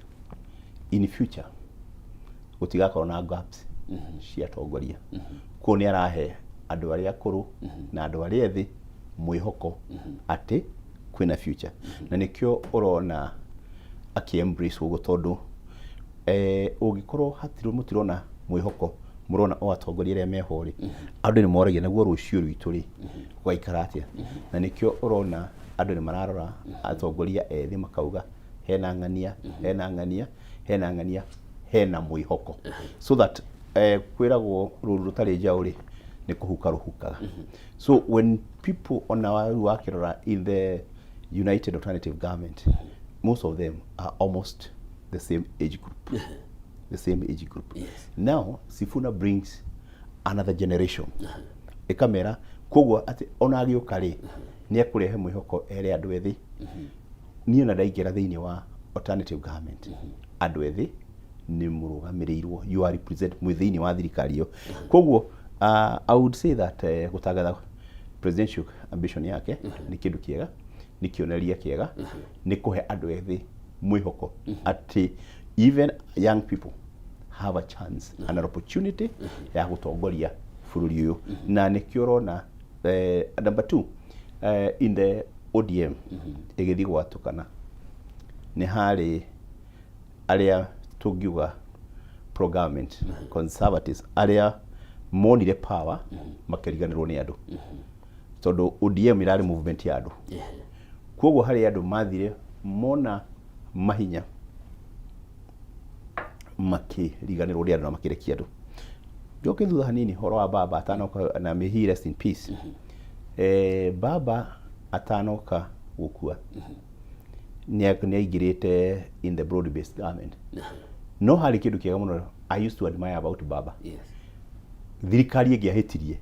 in future gũtigakorwo na gaps cia atongoria. Koguo nĩ arahe andũ arĩa akũrũ na andũ arĩa ethĩ mwĩhoko atĩ kwĩna future, na nĩkĩo ũrona akĩ embrace ũguo, tondũ ũngĩkorwo hatirĩ mũtirona mwĩhoko Mũrona o atongoria arĩa meho rĩ, andũ nĩ moragia naguo rũciũ rwitũ rĩ gũgaikara atĩa, na nĩkĩo ũrona andũ nĩ mararora atongoria ethĩ makauga hena ng'ania, hena ng'ania, hena ng'ania, hena mwĩhoko, so that kwĩragwo rũru rũtarĩ njaũ rĩ nĩ kũhuka rũhukaga. So when people ona rĩu wakĩrora in the United Alternative Government, most of them are almost the same age group, the same age group. Now Sifuna brings another generation ĩkamera, koguo atĩ ona agĩũka rĩ nĩ ekũrehe mwĩhoko ere andũ ethĩ, niĩ ona ndaingĩra thĩinĩ wa alternative government, andũ ethĩ nĩ mũrũgamĩrĩirwo, you are represent mwĩ thĩinĩ wa thirikari ĩyo. Koguo I would say that gũtangatha presidential ambition yake nĩ kĩndũ kĩega, nĩ kĩonereria kĩega, nĩ kũhe andũ ethĩ mwĩhoko atĩ even young people have a chance and an opportunity ya gũtongoria bũrũri ũyũ. Na nĩkĩo ũrona number two, in the ODM ĩgĩthiĩ gwatũkana nĩ harĩ arĩa tũngiuga pro government conservatives, arĩa monire power makĩriganĩrwo nĩ andũ, tondũ ODM ĩrarĩ movement ya andũ. Koguo harĩ andũ mathire mona mahinya makĩriganĩrwo nĩ andũ na makĩrekia andũ. Njoke thutha hanini horo wa baba atanoka, na may he rest in peace. Baba atanoka gũkua nĩ aingĩrĩte in the broad based government, no harĩ kĩndũ kĩega mũno I used to admire about baba. Thirikari ĩngĩahĩtirie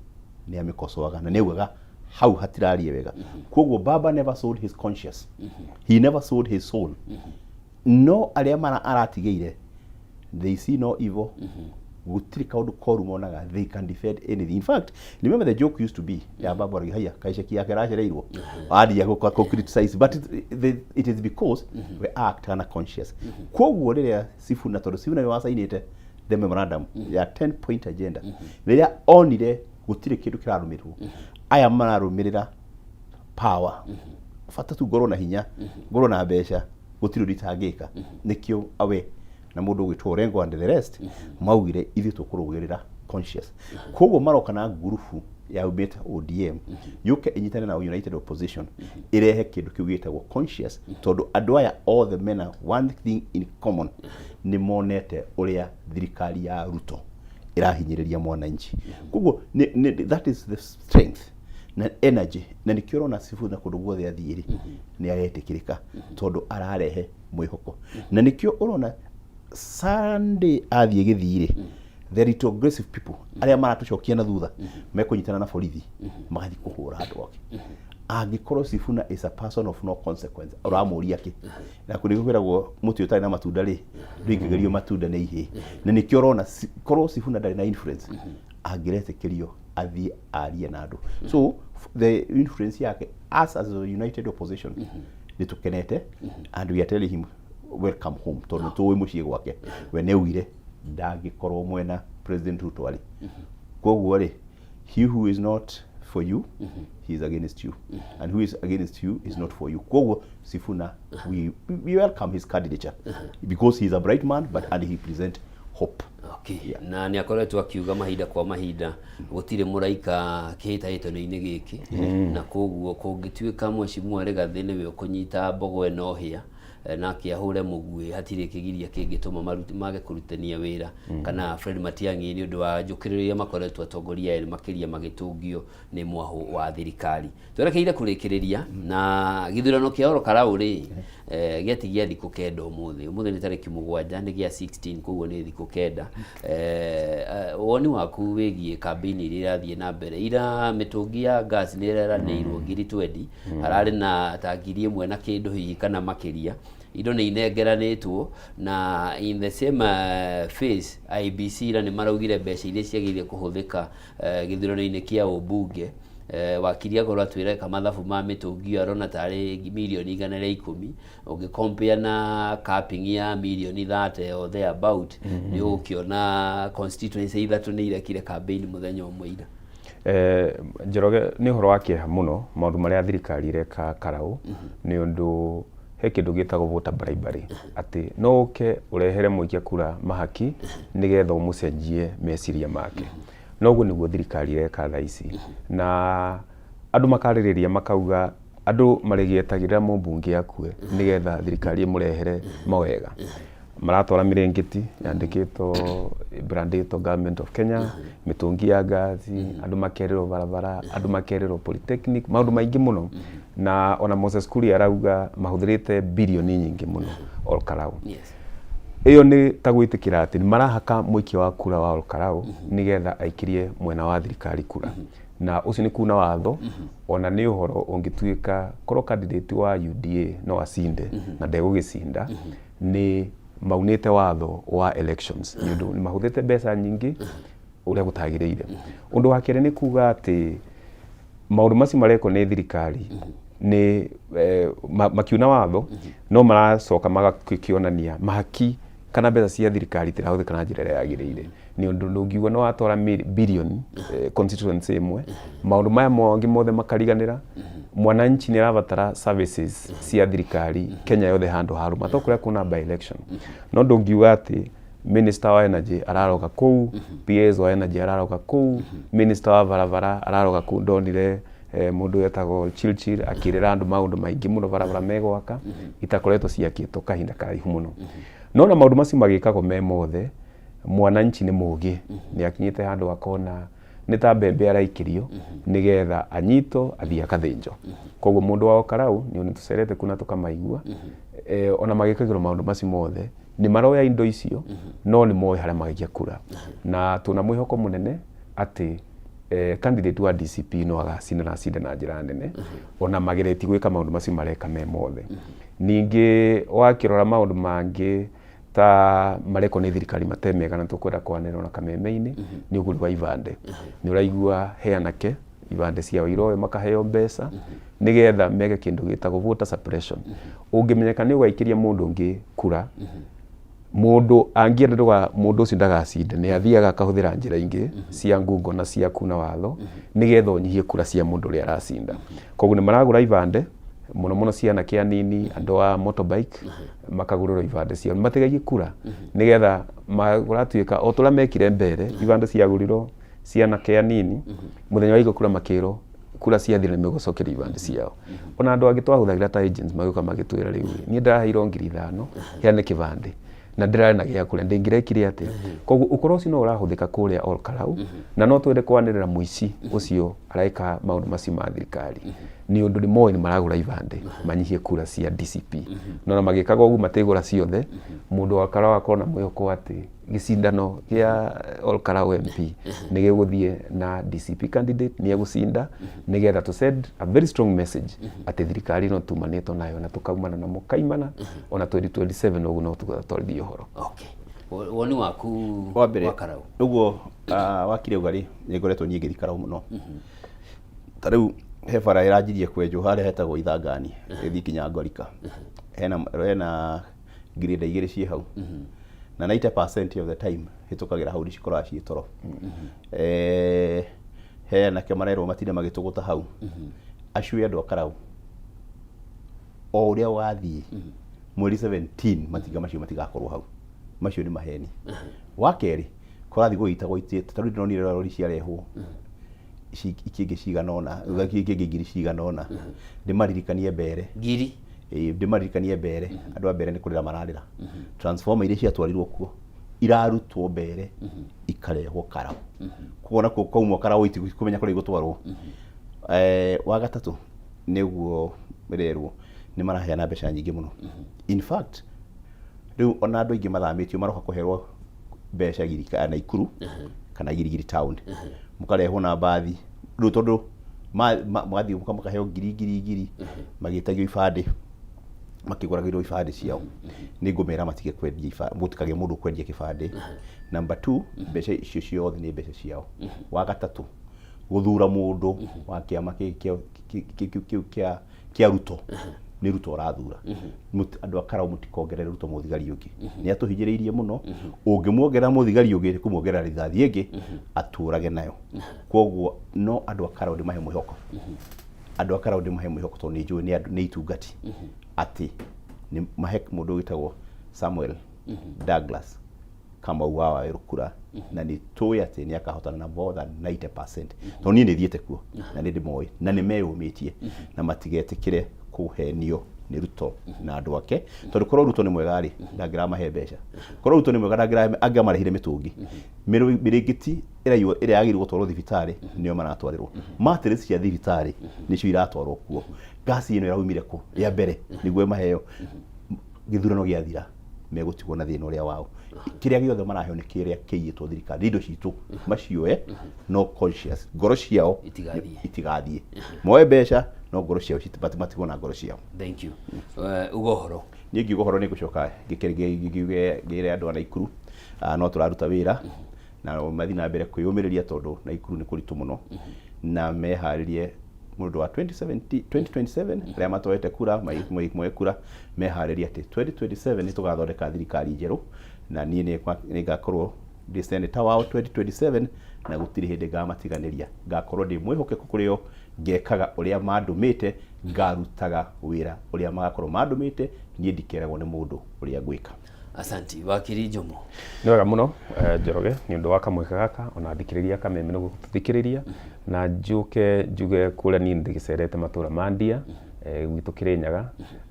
nĩ amĩkocoaga na nĩ augaga hau hatirarie wega. Koguo baba never sold his conscience, he never sold his soul. No arĩa mara aratigĩire, they see no evil, gũtirĩ kaũndũ koru monaga, they can defend anything. In fact, remember the joke used to be ya baba arauga haya kaiceki yake aracereirwo adia gũ criticize, but it is because we act na conscious. Koguo rĩrĩa Sifuna, tondũ Sifuna nĩ wacainĩte the memorandum ya 10 point agenda, rĩrĩa onire gũtirĩ kĩndũ kĩrarũmĩrĩrwo, aya mararũmĩrĩra power, bata tu ngorwo na hinya, ngorwo na mbeca, gũtirĩ ũndũ itangĩka, nĩkĩo awe na mũndũ ũgwĩtwo Orengo and the rest maugire ithuĩ tũkũrũgĩrĩra conscious. Koguo maroka na ngurubu yaumĩte ODM yũke ĩnyitane na United Opposition ĩrehe kĩndũ kĩu gĩtagwo conscious, tondũ andũ aya othe mena one thing in common, nĩ monete ũrĩa thirikari ya Ruto ĩrahinyĩrĩria mwananchi. Koguo that is the strength na energy, na nĩkĩo ũrona Sifuna kũndũ guothe athiĩ rĩ nĩ aretĩkĩrĩka, tondũ ararehe mwĩhoko. Na nĩkĩo ũrona Sunday athiĩ gĩthii rĩ, the retrogressive people arĩa maratũcokia na thutha mekũnyitana na borithi magathiĩ kũhũra andũ ake. Angĩkorwo Sifuna is a person of no consequence, ũramũria kĩ? Na kũrĩ kwĩragwo mũtĩ ũtarĩ na matunda rĩ ndũingĩgerio matunda nĩ ihĩĩ. Na nĩkĩo ũrona korwo Sifuna ndarĩ na influence, angĩretĩkĩrio athiĩ arie na andũ. So the influence yake, us as a united opposition nĩ tũkenete and we are telling him welcome home, tondũ tũĩ mũciĩ gwake. We nĩ augire ndangĩkorwo mwena President Ruto arĩ. Koguo rĩ, he who is not for you, he is against you, and who is against you is not for you. Koguo Sifuna, we welcome his candidature because he is a bright man, but and he present hope. Okay. Na nĩ akoretwo akiuga mahinda kwa mahinda gũtirĩ mũraika kĩhĩtahĩtano-inĩ gĩkĩ, na koguo kũngĩtuĩka Mheshimiwa Rigathĩ nĩwe ũkũnyita mbogo ĩno hĩa nake ahũre mũguĩ, hatirĩ kĩgiria kĩngĩtũma mage kũrutania wĩra kana Fred Matiang'i, nĩ ũndũ wa njũkĩrĩro iria makoretwo atongoria erĩ makĩria magĩtũngio nĩ mwahũ wa thirikari. Twerekeire kũrĩkĩrĩria na gĩthurano kĩa Ol Kalou rĩ, gĩatigia thikũ 9 ũmũthĩ. Ũmũthĩ nĩ tarĩki 7, nĩ gĩa 16, koguo nĩ thikũ 9. Woni waku wĩgiĩ kambĩini iria irathiĩ na mbere? Ira mĩtũngi ya gas nĩ ĩreranĩirwo 20,000, hararĩ na ta 1,000 na kĩndũ hihi kana makĩria. Indo nĩ inengeranĩtwo na in the same phase IEBC ira nĩ maraugire mbeca iria ciagĩrĩire kũhũthĩka gĩthurano-inĩ kĩa ũmbunge, wakiri akorwo atwĩra mathabu ma mĩtũngi ĩyo arona tarĩ mirioni 110, ũngĩ compare na capping ya mirioni 30 or there about, nĩ ũgũkĩona constituency ithatũ nĩ irekire campaign mũthenya ũmwe ira. Njoroge, nĩ ũhoro wa kĩeha mũno maũndũ marĩa thirikari ĩreka Karau, nĩ ũndũ He kĩndũ gĩtagwo voter bribery, atĩ no ũke ũrehere mũikia kura mahaki nĩgetha ũmũcenjie meciria make. No ũguo nĩguo thirikari ĩreka thaa ici, na andũ makarĩrĩria makauga andũ marĩgĩetagĩrĩra mũmbunge akue nĩgetha thirikari ĩmũrehere mawega. Maratwara mĩrĩngĩti yandĩkĩtwo brandĩtwo Government of Kenya, mĩtũngi ya ngaci, andũ makerĩrwo barabara, andũ makerĩrwo polytechnic, maũndũ maingĩ mũno. Na ona Moses Kuria arauga mahũthĩrĩte birioni nyingĩ mũno Ol Kalou. Ĩyo nĩ ta gwĩtĩkĩra atĩ nĩ marahaka mũikia wa kura wa Ol Kalou nĩgetha aikĩrie mwena wa thirikari kura, na ũcio nĩ kuna watho. Ona nĩ ũhoro ũngĩtuĩka korwo candidate wa UDA no acinde na ndegũgĩcinda, nĩ maunĩte watho wa elections nĩ ũndũ nĩ mahũthĩte mbeca nyingĩ ũrĩa gũtagĩrĩire. Ũndũ wa kerĩ nĩ kuga atĩ maũndũ macio marekwo nĩ thirikari nĩ makiuna watho, no maracoka magakĩonania mahaki kana mbeca cia thirikari itirahũthĩka na njĩra ĩrĩa yagĩrĩire, nĩ ũndũ ndũngiuga nĩ watwara billion constituency ĩmwe, maũndũ maya mangĩ mothe makariganĩra. Mwananchi nĩ arabatara services cia thirikari Kenya yothe handũ harũma, to kũrĩa kuna by election. No ndũngiuga atĩ minister wa energy araroga kũu, PS wa energy araroga kũu, minister wa barabara araroga kũu. Ndonire mũndũ wetagwo Chirchir akĩrĩra andũ maũndũ maingĩ mũno, barabara megwaka itakoretwo ciakĩtwo kahinda karaihu mũno. No na maũndũ macio magĩkagwo me mothe, mwananchi nĩ mũgĩ, nĩ akinyĩte handũ akona nĩ ta mbembe araikĩrio nĩgetha anyitwo athiĩ akathĩnjwo. Koguo mũndũ wa Olkalou nĩ nĩ tũcerete kuna tũkamaigua, ona magĩkagĩrwo maũndũ macio mothe, nĩ maroya indo icio, no nĩ moĩ harĩa magaikia kura, na tũna mwĩhoko mũnene atĩ candidate wa DCP no agacinda na acinde na njĩra nene, ona mageretie gwĩka maũndũ macio mareka me mothe. Ningĩ wakĩrora maũndũ mangĩ ta marekwo nĩ thirikari matemega na tũkwenda kwanĩrĩra na kameme-inĩ, nĩ ũgũri wa ibande. Nĩ ũraigua he anake ibande ciao iroyo makaheo mbeca nĩgetha meke kĩndũ gĩtagwo voter suppression. Ũngĩmenyeka nĩ ũgaikĩria mũndũ ũngĩ kura, mũndũ angĩenda ndũga mũndũ ũcio ndagacinde, nĩ athiaga akahũthĩra njĩra ingĩ cia ngungo na cia kuna watho nĩgetha ũnyihie kura cia mũndũ ũrĩa aracinda. Koguo nĩ maragũra ibande mũno mũno cia anake anini, andũ a motorbike makagũrĩrwo ibande ciao matigaikie kura, nĩgetha kũratuĩka o tũrĩa mekire mbere. Ibande ciagũrirwo cia anake anini, mũthenya wa igua kura makĩrwo kura ciathira nĩ megũcokerio ibande ciao. Ona andũ angĩ twahũthagĩra ta agents magĩũka magĩtwĩra, rĩu niĩ ndĩraheirwo 5,000 heane kĩbandĩ na ndĩrarĩ na gĩa kũrĩa, ndĩngĩrekire atĩa? Koguo ũkora ũcio no ũrahũthĩka kũrĩa Ol Kalou, na no twende kwanĩrĩra mũici ũcio areka maũndũ macio ma thirikari, nĩ ũndũ nĩ moĩ nĩ maragũra ibande manyihie kura cia DCP. No na magĩkaga ũguo matigũra ciothe, mũndũ wa Kalou akorwo na mwĩhoko atĩ gĩcindano gĩa Ol Kalou MP nĩ gĩgũthiĩ na DCP candidate nĩ egũcinda, nĩgetha to send a very strong message atĩ thirikari ĩno tumanĩtwo nayo na tũkaumana na mũkaimana ona 2027 ũguo no tũgatwarithia ũhoro. Okay. Woni waku? Wa mbere wa Karau. Ũguo wakire uga rĩ, nĩ ngoretwo niĩ ngĩthiĩ Karau mũno. Ta rĩu he bara ĩranjirie kwenjwo harĩa hetagwo Ithangani ĩthiĩ nginya Ngorika, hena grade igĩrĩ ciĩ hau, na 90% of the time hĩtũkagĩra hau nĩcikoragwo ciĩ toro. He anake marerwo matinde magĩtũgũta hau. Acio andũ a Karau, o ũrĩa wathiĩ mweri 17 matinga macio matigakorwo hau, macio nĩ maheni. Wa kerĩ, kũrathiĩ gũgĩitagwo itĩ, ta rĩu ndĩronire rori ciarehwo ikĩngĩ cigana ũna, ikĩngĩ ngiri cigana ũna. Ndĩmaririkanie mbere ngiri. Ĩĩ, ndĩmaririkanie mbere andũ a mbere nĩ kũrĩra mararĩra. Transformer iria ciatwarirwo kuo irarutwo mbere ikarehwo Karau, koguo nakuo kwaumwo Karau itikũmenya kũrĩa igũtwarwo. Wa gatatũ, nĩguo ĩrerwo nĩ maraheana mbeca nyingĩ mũno. In fact, rĩu ona andũ aingĩ mathamĩtio maroka kũherwo mbeca Girikana Naikuru kana Girigiri town, mũkarehwo na mbathi rĩu, tondũ mũgathiĩ mũkaheo ngiri ngiri ngiri, magĩtagio ibandĩ, makĩgũragĩrwo ibandĩ ciao. Nĩ ngũmera matige kwendia ibandĩ, gũtikagĩe mũndũ ũkwendia kĩbandĩ. Number two, mbeca icio ciothe nĩ mbeca ciao. Wa gatatũ, gũthura mũndũ wa kĩama kĩu kĩa Ruto nĩ Ruto ũrathura. Andũ a Karau mũtikongerere Ruto mũthigari ũngĩ, nĩ atũhinyĩrĩirie mũno. Ũngĩmuongerera mũthigari ũngĩ nĩ kũmuongerera rithathi ĩngĩ atũrage nayo. Koguo no andũ a Karau ndĩmahe mwĩhoko, andũ a Karau ndĩmahe mwĩhoko, tondũ nĩ njũĩ nĩ andũ nĩ itungati atĩ Nĩ mahe mũndũ wĩtagwo Samuel Douglas Kamau wa Waweru kura, na nĩ tũĩ atĩ nĩ akahotana na more than 90%, tondũ niĩ nĩ thiĩte kuo na nĩ ndĩmoĩ na nĩ meyũmĩtie, na matigetĩkĩre kũhenio nĩ Ruto na andũ ake, tondũ korwo Ruto nĩ mwega rĩ, ndangĩramahe mbeca. Korwo Ruto nĩ mwega, angĩamarehire mĩtũngi. Mĩrĩngĩti ĩraiywo ĩrĩa yagĩrĩirwo gũtwarwo thibitarĩ nĩyo maratwarĩrwo. Mattress cia thibitarĩ nĩcio iratwarwo kuo. Ngasi ĩno ĩraumire kũ rĩa mbere nĩguo maheo? Gĩthurano gĩathira, megũtigwo na thĩna ũrĩa wao. Kĩrĩa gĩothe maraheo nĩ kĩrĩa kĩiyĩtwo thirikari, nĩ indo citũ macioe, no conscious ngoro ciao Itigathiĩ. Itigathiĩ. Moe mbeca, no ngoro ciao matigwo na ngoro ciao. Thank you. Uga ũhoro. Niĩ ngiuga ũhoro, nĩ ngũcoka ngĩre ngĩre andũ a Naikuru, no tũraruta wĩra na mathiĩ na mbere kwĩyũmĩrĩria, tondũ Naikuru nĩ kũritũ mũno, na meharĩrie mũndũ wa 2070 2027. Arĩa matoete kura moe kura, meharĩrie atĩ 2027 nĩ tũgathondeka thirikari njerũ, na niĩ nĩ ngakorwo ndĩ senator wao 2027, na gũtirĩ hĩndĩ ngamatiganĩria. Ngakorwo ndĩ mwĩhokeku kũrĩ o, ngekaga ũrĩa mandũmĩte, ngarutaga wĩra ũrĩa magakorwo mandũmĩte. Niĩ ndikeragwo nĩ mũndũ ũrĩa ngwĩka. Asanti, wakiri Njomo. Nĩ wega mũno, Njoroge, nĩ ũndũ wa kamweke gaka, ona thikĩrĩria Kameme nĩ gũtũthikĩrĩria. Na njuke njuge kũrĩa niĩ ndĩgĩcerete matũra ma Ndia, gwitũ Kĩrĩnyaga,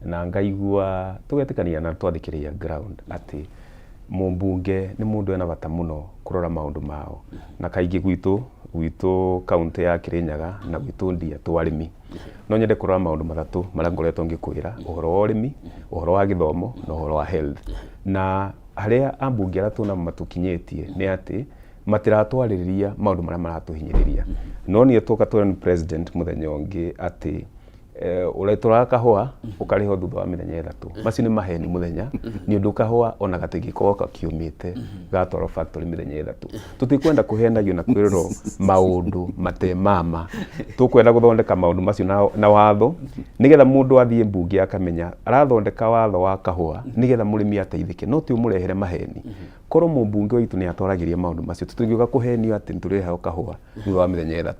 na ngaigua tũgetĩkania na twathikĩrĩria ground atĩ mũmbunge nĩ mũndũ ena bata mũno kũrora maũndũ mao. Na kaingĩ gwitũ kaũntĩ ya Kĩrĩnyaga na gwitũ Ndia tũ arĩmi. No nyende kũrora maũndũ matatũ marĩa ngoretwo ngĩkwĩra: ũhoro wa ũrĩmi, ũhoro wa gĩthomo na ũhoro wa health. Na harĩa ambunge arĩa tũnamo matũkinyĩtie nĩ atĩ matiratwarĩrĩria maũndũ marĩa maratũhinyĩrĩria. No niĩ twoka twĩra nĩ president mũthenya ũngĩ atĩ ũretũraga kahũa ũkarĩhwo thutha wa mĩthenya 3. Macio nĩ maheni mũthenya, nĩ ũndũ kahũa ona gatingĩkorwo kakiũmĩte gatwarwo factory mĩthenya 3. Tũtikwenda kũhenagio na kwĩrwo maũndũ matemama. Tũkwenda gũthondeka maũndũ macio na watho, nĩgetha mũndũ athiĩ mbunge akamenya arathondeka watho wa kahũa nĩgetha mũrĩmi ateithĩke, no ti ũmũrehere maheni. Korwo mũmbunge witũ nĩ atwaragĩria maũndũ macio, tũtingĩũka kũhenio atĩ nĩ tũrĩheo kahũa thutha wa mĩthenya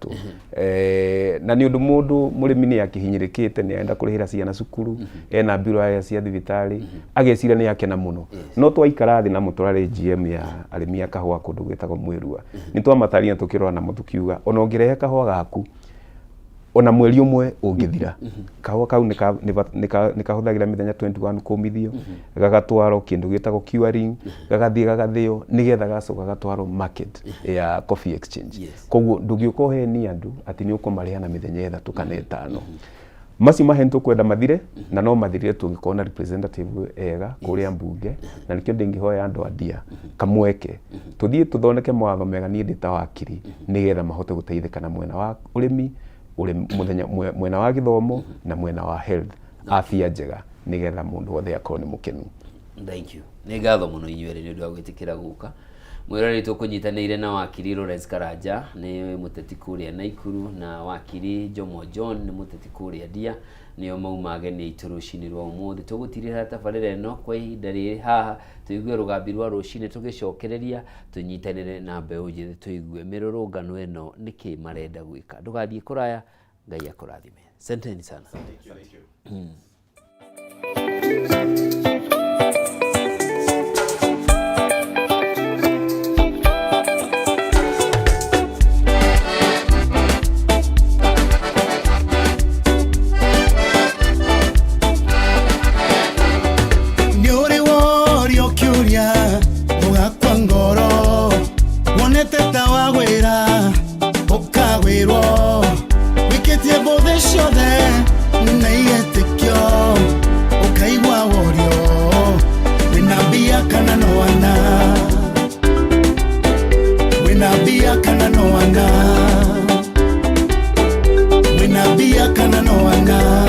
3. Na nĩ ũndũ mũndũ mũrĩmi nĩ akĩhinyĩrĩkĩte, nĩ arenda kũrĩhĩra ciana cukuru, ena mbirũ ya cia thibitarĩ, ageciria nĩ akena mũno. No twaikara thĩ na mũtũrarĩ GM ya arĩmi a kahũa kũndũ gwĩtagwo Mwĩrua, nĩ twamataria tũkĩrora namo tũkiuga ona ũngĩrehe kahũa gaku ona mweri ũmwe ũngĩthira, kahũa kau nĩ kahũthagĩra mĩthenya 21 kũmithio, gagatwarwo kĩndũ gĩtagwo curing, gagathiĩ gagathĩo nĩgetha gacoka gatwarwo market ya coffee exchange. Koguo ndũngĩũka ũhenie andũ atĩ nĩ ũkũmarĩha na mĩthenya 3 kana 5. Macio maheni tũkwenda mathire, na no mathirire tũngĩkorwo na representative ega kũrĩa mbunge. Na nĩkĩo ndĩngĩhoya andũ a Ndia kamweke tũthiĩ tũthondeke mawatho mega, niĩ ndĩ ta wakiri, nĩgetha mahote gũteithĩka na mwena wa ũrĩmi, mũthenya mwena wa gĩthomo na mwena wa health, afya njega, nĩgetha mũndũ wothe akorwo nĩ mũkenu. Thank you. Nĩ ngatho mũno inyuerĩ nĩ ũndũ wa gwĩtĩkĩra gũka. Mwĩroreri, tũkũnyitanĩire na wakiri Lawrence Karanja, nĩ mũteti kũrĩa Naikuru, na wakiri Jomo John, nĩ mũteti kũrĩa Ndia. Nĩo mauma ageni aitũ rũcinĩ rwa ũmũthĩ. Tũgũtirĩra tabarĩra ĩno kwa ihinda rĩrĩ haha, tũigue rũgambi rwa rũcinĩ. Tũgĩcokereria tũnyitanĩre na mbeũ njĩthĩ, tũigue mĩrũrũngano ĩno nĩkĩ marenda gwĩka. Ndũgathiĩ kũraya. Ngai akũrathime. Asanteni sana. Nĩ ũrĩ worio kĩũria ũgakua ngoro, wonete ta wagwĩra ũkagwĩrwo, wĩkĩtie mbũthĩ ciothe na igetĩkio, ũkaigua worio wĩna mbia kana no ana, wĩna mbia kana no ana, wĩna mbia kana no ana.